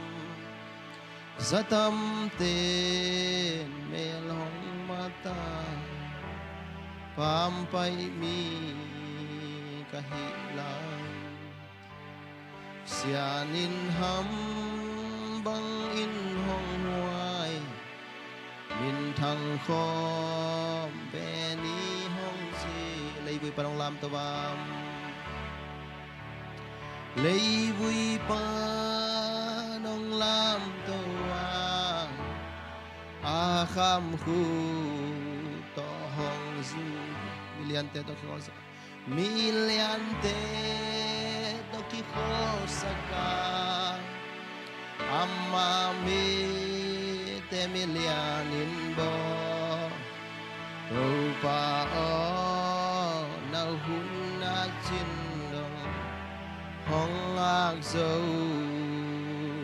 Zatamte mel hong mat a, pampai mi ka hih lai. Sian in ham bangin hong huai, minthang khawm pen i hong ci. Leivui pan hong lamto a, leivui pan hong lamto a, a kham khut tawh hong zu. Mi liante tawh kikholsak, mi liante tawh kikholsak a, ama mite milian in bawl. Topa aw, na hun a cin dong hong ngak zo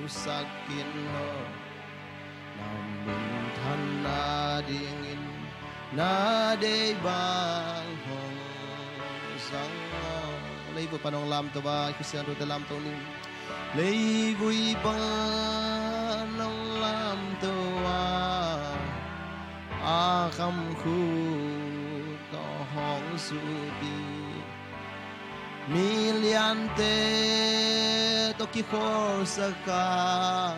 sak in aw. Na minthanna dingin na deih bang hong zang aw. Leivui pan hong lamto a, Khristian tute lamto ni. Leivui pan hong lamto a, a kham khut tawh hong zu ding. Mi liante tawh kikholsak a,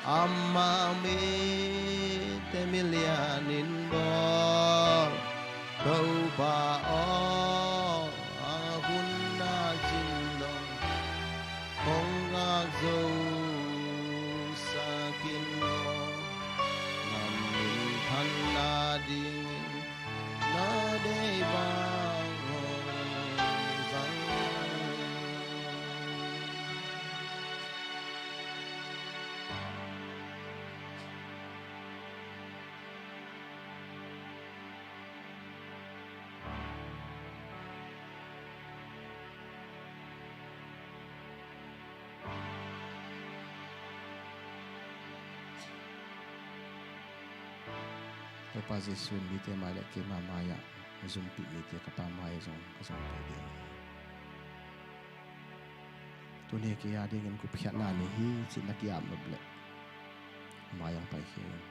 ama mite milian in bawl. Topa aw, a hun a cin dong hong ngak zo sak in aw. Na minthanna dingin na deih bang hong zang. Topa Jesu in mite mai le keima mai-ah zumpih mite ka Pa mai-ah zong ka zumpih ding hi. Tuni kei a dingin gupkhiatna ni hi cih na ki-ap nop leh mai-ah hong paikhia in.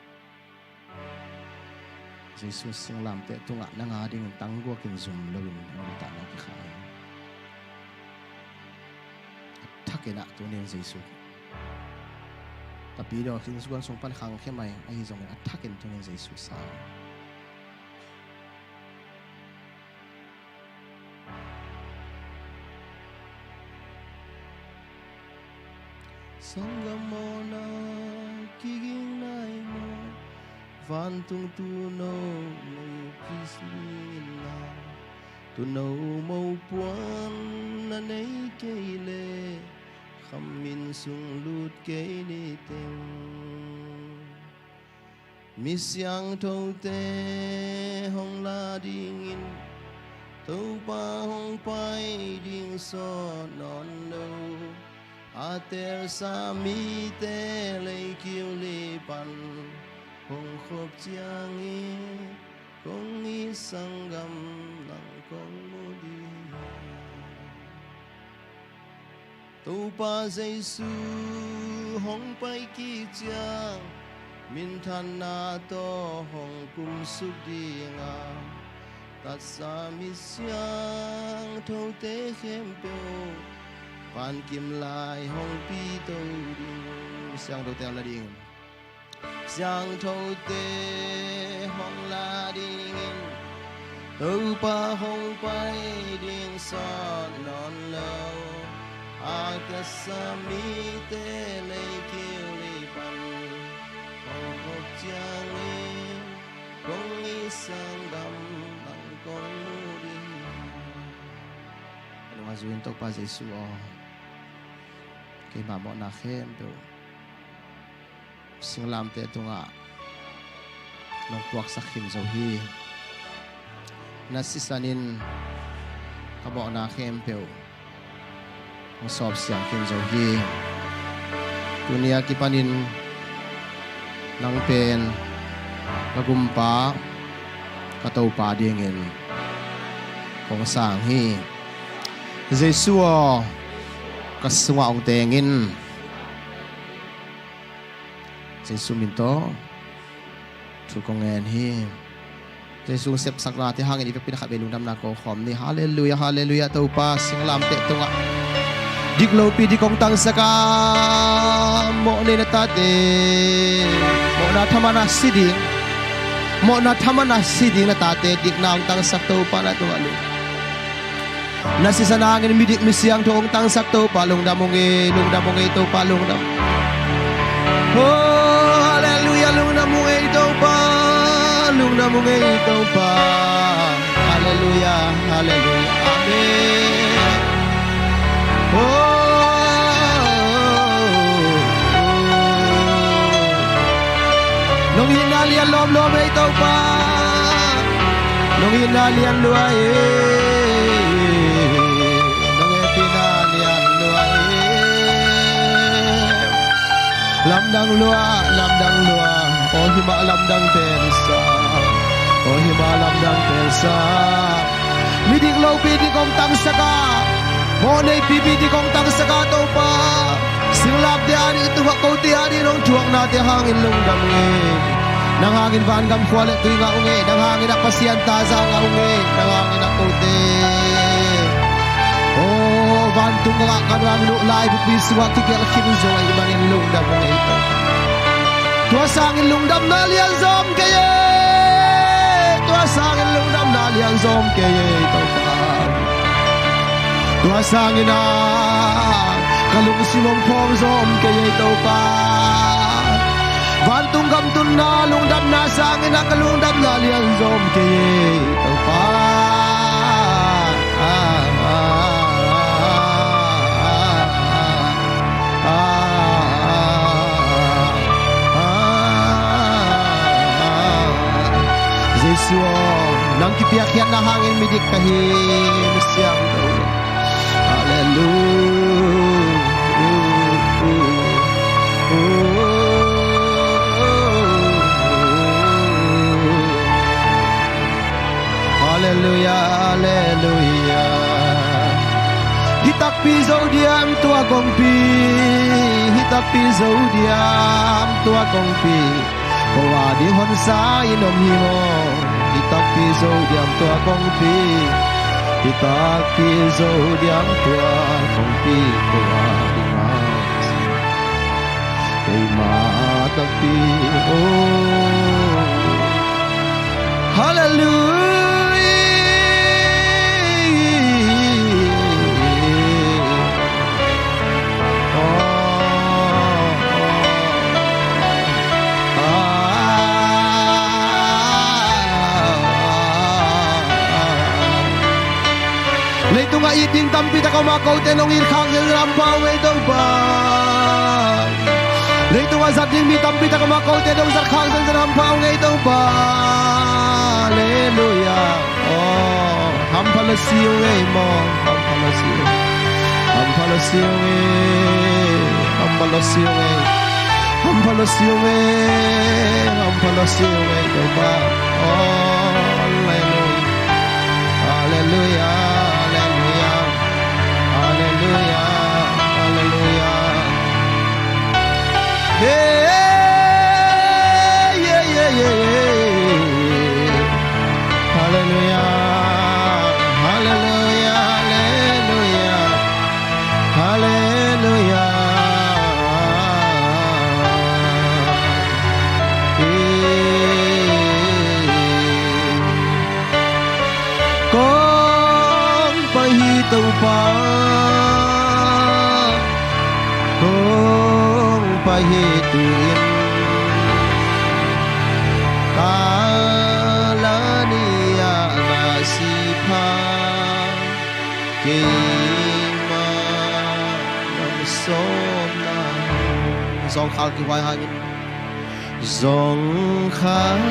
Jesu singlamteh tungah nang a dingin tangguakin zum loin a nuntakna kikhai hi. A thakin ah tuni-in Jesu tapidaw innkuan sung pan khangkhia mai ahi zongin a thakin tuni-in Jesu sang. Sanggam aw, na kiging nai maw? Vantung tuuno na kismin na, tuuno mopuan na nei kei leh khamin sung lut kei ni teng. Mi siangthote hong la dingin Topa hong pai ding sawt nawn lo. A teelsa mite leikiu li pan hong khop ciangin kong it sanggam nang kong mu ding hi. Topa Jesu hong pai kik ciang Minthanna tawh hong kumsuk ding a, tatsa mi siangthote khempeuh vankim lai hong pito ding. Mi siangthote hong la ding. Siangthote hong la dingin, Topa hong pai ding sawt nawn lo. A kasa mite lei kiu lei pan hong khop ciangin, kong i sanggam bang kong mu ding. A nung a zui in Topa Jesu aw, keima mawhna khempeuh singlamteh tungah nong puaksak khin zo hi. Na sisan in ka mawhna khempeuh hong sawpsiang khin zo hi. Tuni a kipanin nang pen ka gumpa, ka Topa dingin kong sang hi. Jesu aw, ka sungah hong teng in. Jesu min tawh thu kong ngen hi. Jesu sepsaknate hangin i vekpi-in a khatvei lungdamna ko khawm ni. Halleluiah, halleluiah. Topa, singlamteh tungah dik lopi dik hong tangsak a, mawh nei na tate, mawhna thaman a si ding, mawhna thaman a si ding na tate dikna hong tangsak Topa na tungah lung. Na sisan hangin midik misiangtho hong tangsak Topa, lungdam ung ei, lungdam ung ei Topa, lungdam. Oh, halleluiah, lungdam ung ei Topa, lungdam ung ei Topa. Halleluiah, halleluiah, amen. Oh, nong itna lian lawmlawm ei Topa. Nong itna lian lua ei. Nong hehpihna lian lua ei. Lamdang lua, lamdang lua. Aw hi mah lamdang pensa. Aw hi mah lamdang pensa. Midik lopi dik hong tangsak a, mawh nei pipi dik hong tangsak a Topa. Singlamteh a ding, i tungah kote a ding nong thuaknate hangin lungdam ung ei. Nang hangin vangam khua le tui ngah ung ei. Nang hangin a Pasian taza ngah ung ei. Nang hangin a kote, aw, vantung gam ah ka nang nuh lai bukpi sungah kigelh khin zo ahih manin lungdam ung ei Topa. Tua sangin lungdamna lian zawm kei ei. Tua sangin lungdamna lian zawm kei ei Topa. Tua sangin a ka lungsim hong phawng zawm kei ei Topa. Vantung gam tunna lungdamna sangin a ka lungdamna lian zawm kei ei Topa. Jesu aw, nang kipiakkhiatna hangin midik ka hi, misiangtho. Halleluiah. Halleluiah, halleluiah. Hi takpi zo diam tua kongpi. Hi takpi zo diam tua kongpi. Ko a ding honsa in om hi maw. Hi takpi zo diam tua kongpi. Hi takpi zo diam tua kongpi. Ko a ding honsa. Keima takpi, oh. Halleluiah. Oh, oh, oh. Ah, ah, ah, ah. Leitungah it ding tampi tak a om a, kote nong it khak zenzen hampha ung ei Topa. Leitungah zat ding mi tampi tak a om a, kote nong zat khak zenzen hampha ung ei Topa. Halleluiah. Oh, hampha lo si ung ei maw. Hampha lo si ung. Hampha lo si ung ei. Hampha lo si ung ei. Hampha lo si ung ei. Hampha lo si ung ei Topa. Oh, halleluiah. Halleluiah, halleluiah, halleluiah, halleluiah. Hey, Kong pai hi tu-in, ka la ni-ah na si pha, keimah nong sawm na. Zawngkhal kihuai hangin, zawngkhal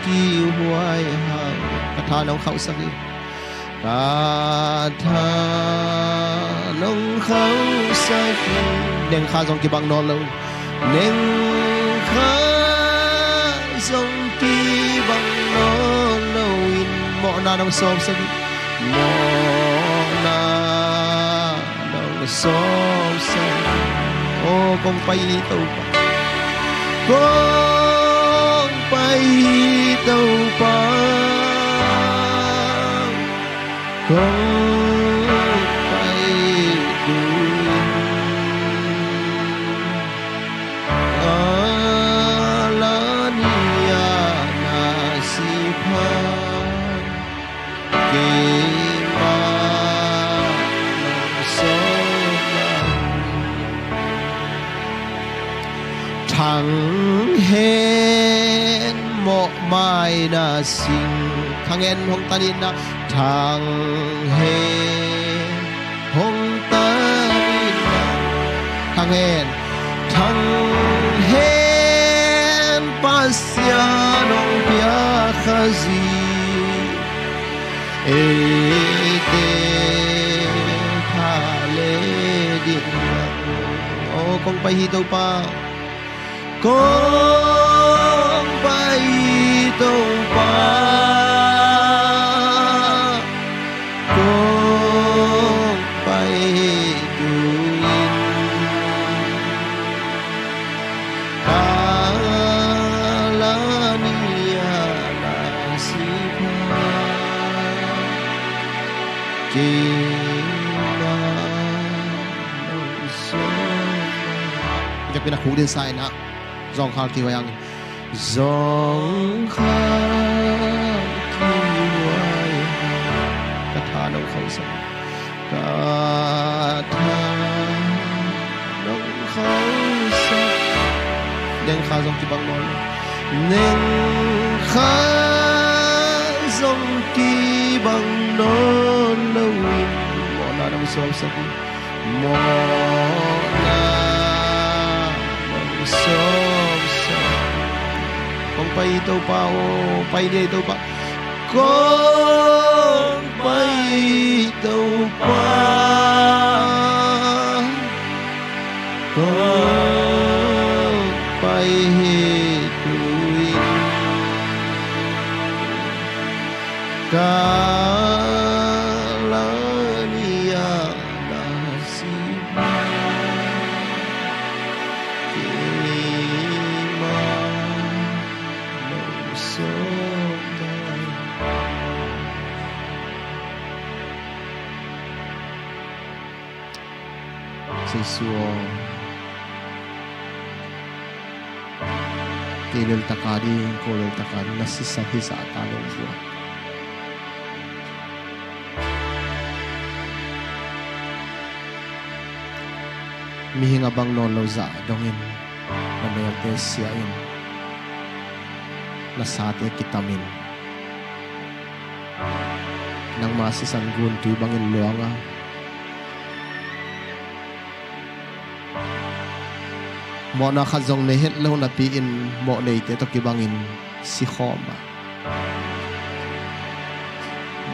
kihuai hang, ka tha nong khauhsak hi. Ka tha nong khauhsak hi. Nengkha zong kibang nawn lo. Nengkha zong kibang nawn lo in, mawhna nong sawmsak hi. Mawhna nong sawmsak hi. Aw, kong pai hi Topa. Kong pai hi Topa. Kong pai tu-in, ka la ni-ah na si pha, keimah nong sawm na. Thang hen, mawh mai na sing. Thang hen, hong tan in na. Thang hen, hong tan in na. Thang hen. Thang hen, Pasian hong pia Khazih, eite tha le ding. Aw, kong pai hi Topa. Kong pai hi Topa. Kong pai hi tu-in, ka la ni-ah na si pha, keimah nong sawm na. Zawngkhal kihuai hang. Zawngkhal kihuai hang, ka tha nong khauhsak hi. Ka tha nong khauhsak hi. Nengkha zong kibang nawn lo. Nengkha zong kibang nawn lo in, mawhna nong sawmsak hi. Mawhna nong sawmsak hi. Kong pai hi Topa aw, pai ni hi Topa. Kong pai hi Topa. Kong pai hi tu-in, ka la ni-ah na si pha, keimah nong sawm na. Jesu aw, kei leltak a ding, ko leltak a ding na sisan hi zahta nong buak. Mihing a bang nawn lo zah dongin na melte siahin, na sate kitamin, nangma sisan guntui bangin luang a, mawhna khat zong nei het lo napi-in mawh neite tawh kibangin sikhawm a,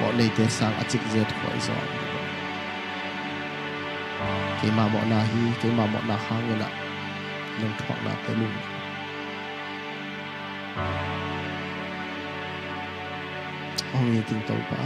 mawh neite sang a cikzet khuai zaw. Keima mawhna hi, keima mawhna hangin ah nong thuaknate lung hong it ing Topa.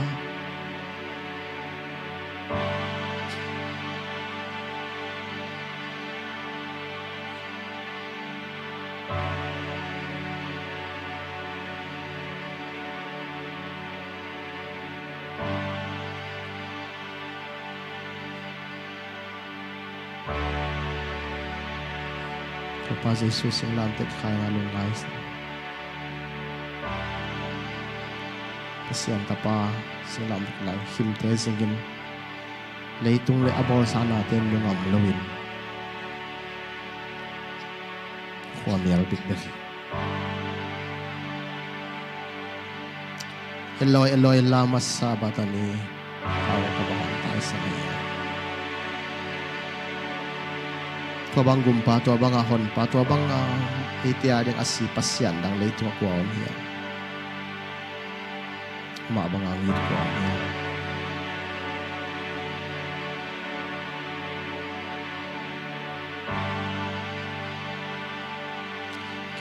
Topa Jesu, singlamteh khaina lungngai Pasian Tapa, singlamteh lai khimte zingin Leitung le a bawlsa nate nungam loin khua mial bikbek hi. Eloi, Eloi, lama sabakthani? Hau ka bang a taisa hi. Tua bang gumpa, tua bang a honpa, tua bang a eite a ding a si Pasian dang leitung a kua om hiam? Mah bang a ngit kua om hiam?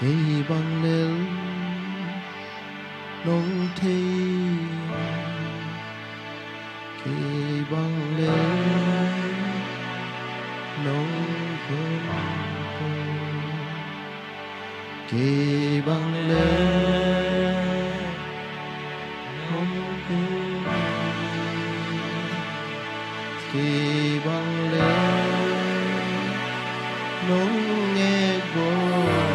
Kei bang lel nong thei a, kei bang lel nong pom ko. Kei bang lel nong pom, kei bang lel nong ngek bawh.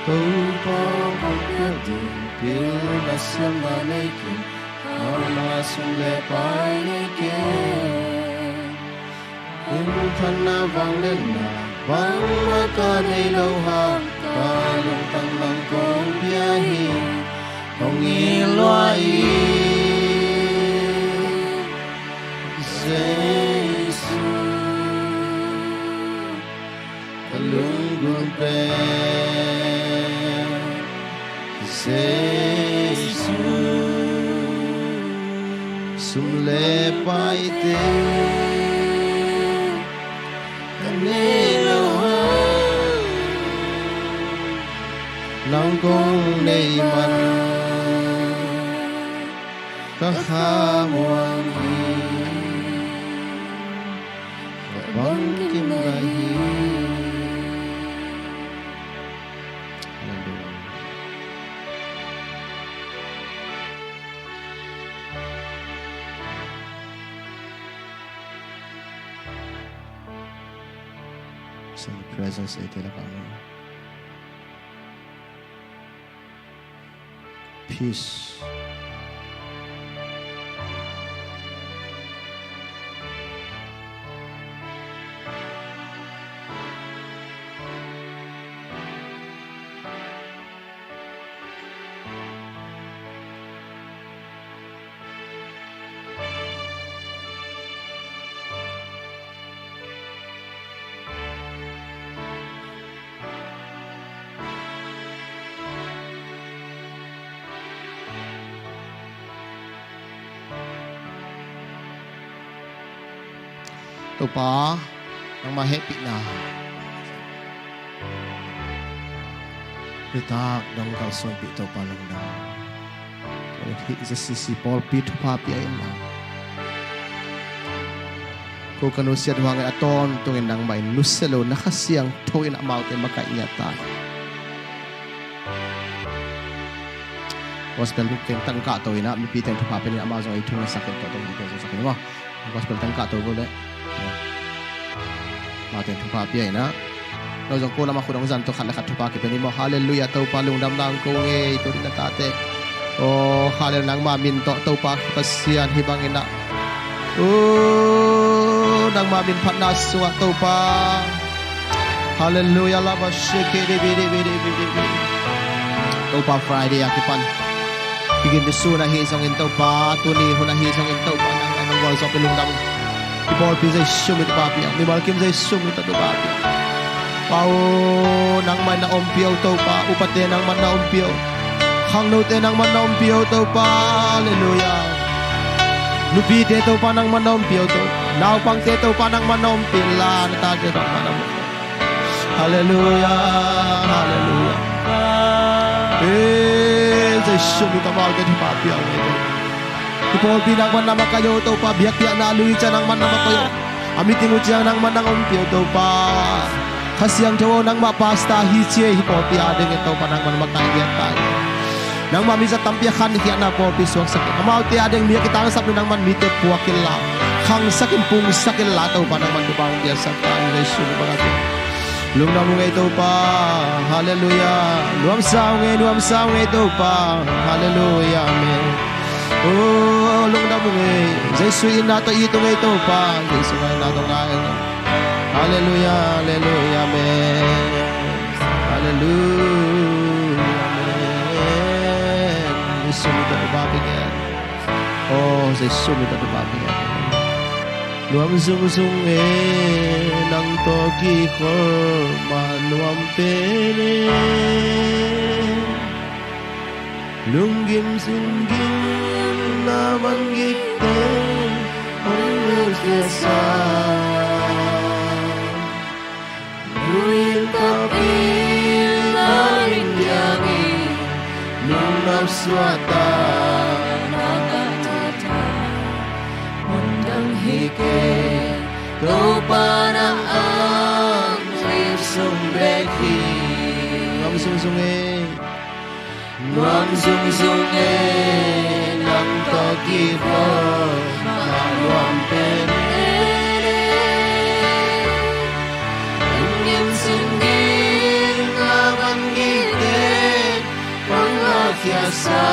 Topa kong piak ding pilna siamna nei ken, amah sum le pai nei ken. Hong phatna vangliatna bangmah ka nei lo hang, ka lungtang nang kong pia hi. Hong it lua in, Jesu. Ka lungdam pen Jesu, sum le paite ka nei lo hang, nang kong nei man ka kha muang hi. Ka bangkim lai hi. Halleluiah. Send the presence eite lakah. Peace. Topa, nangmah hehpihna, nitak dong kalsuanpih Topa lungdam. Hih ZCC pawlpi thupha pia in la. Ko ka nusiat uh hangin a tawntungin nangmah in nusia lo na Kha Siangtho in amaute makaih ngiat ta in. Gospel teng tangkah to in ah, mipi teng thupha pia in, amau zong ei thu ngetsak in, tua tawh mite zong sak in maw. Gospel tangkah to ko leh. Amau teng thupha pia in ah. No zong ko lamah khut hong zan tawh khat le khat thupha kipia ni maw. Halleluiah, Topa lungdamna hong ko ung ei, tu-in na tate. Aw, Halleluiah, nangma min tawh Topa Pasian hih bangin ah. Aw, nangma min phatna sungah Topa. Halleluiah, lava shake it, bidi, bidi, bidi, bidi. Topa Friday a kipan. Kigin ni sun ahi zongin Topa, tuni hun ahi zongin Topa, nangmah in hong gualzawhpih lungdam. I pawlpi Jesu min tawh thupha pia, mimal kim Jesu min tawh thupha pia. Pa aw, nangmah in na ompih uh Topa, upate nangmah in na ompih uh. Khangnote nangmah in na ompih uh Topa, halleluiah. Nupite Topa nangmah in na ompih uh Topa. Naupangte Topa nangmah in na ompih in la, na tate Topa nangmah in. Halleluiah, halleluiah. Eh, Jesu min tawh amaute thupha pia ung ei. I pawlpi nangmah in na makaih uh Topa, biakpiakna lui ciang nangmah in na makaih uh. A meeting uh ciang nangmah in na ompih uh Topa. Kha Siangtho aw, nangmah pastor hi ci ei, hih pawlpi a dingin Topa nangmah in na makaih ngiat ta in. Nangmah mi za tampi a khan khiatna pawlpi suaksak in. Amaute a ding mi a kitangsap in nangmah in mite puak in la, khangsak in, pungsak in la Topa nangmah in thupha hong piaksak ta in, Jesu min tawh. Lungdam ung ei Topa, halleluiah. Nuamsa ung ei, nuamsa ung ei Topa, halleluiah, amen. Oh, lungdam ung ei. Jesu in na tawh it ung ei Topa. Jesu in na tawh ngai ung. Halleluia, halleluia, amen. Halleluia, amen. Jesu min tawh Topa piken. Oh, Jesu min tawh Topa piken. Nuam zungzung e, nang tawh kikhol mah nuam pen e. Lunggim singgim na van gikte hong lutkhia sa. Nuin ka pil na rin diangin nungnop suahta. Mundang hi kei Topa na ang lip sung bek hi. Nuam zungzung e. Nuam zungzung e, nang tawh kikhol mah nuam pen e. Lunggim singgim na van gikte hong lutkhia sa.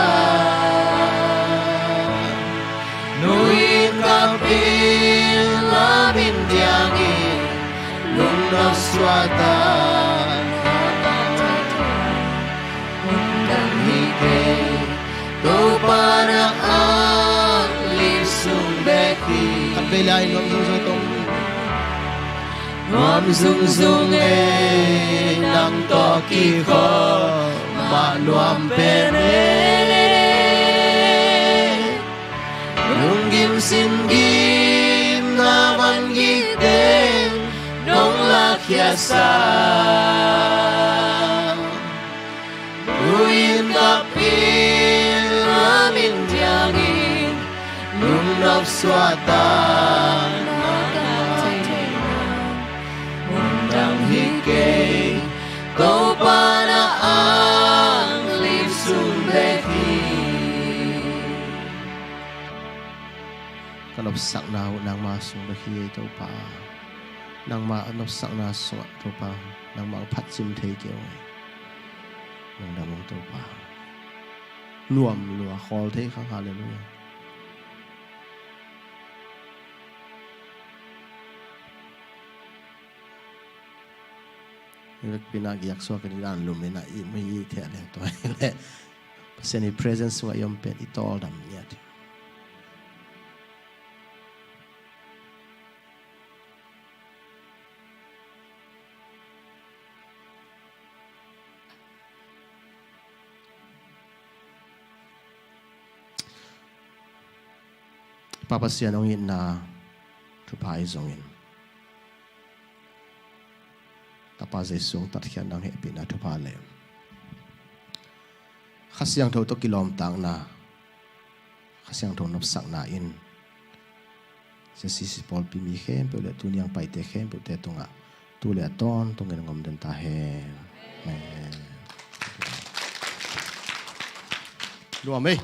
Nuin ka pil na rin diangin nungnop suahta. Mundang hi kei Topa na ang lip sung bek hi. Khat vei lai, nuam zungzung tawh. Nuam zungzung e, nang tawh kikhol mah nuam pen e. Lunggim singgim na van gikte hong lutkhia sa. Nuin ka pil na rin diangin nungnop suahta. Mundang hi kei Topa na ang lip sung bek hi. Ka nopsakna uh nangma sung bek hi ei Topa. Nangma nopsakna sungah Topa, nangmah phatsim thei kei ung ei. Lungdam ung Topa. Nuam lua khawl thei khang. Halleluia. Vekpi-in ah giak suak in i dan lum in ah i mu i thei leng tua hi leh Pasian i presence sungah i om pen i tawldam ngiat hi. Pa Pasian hong itna thupha i zongin, Tapa Jesu hong tatkhiatna hong hehpihna thupha le Kha Siangtho tawh kilawmtatna, Kha Siangtho nopsakna in J C C pawlpi mi khempeuh le tuni a hong paite khempeuhte tungah tu le a tawntungin hong om den ta hen. Amen. Nuam ei.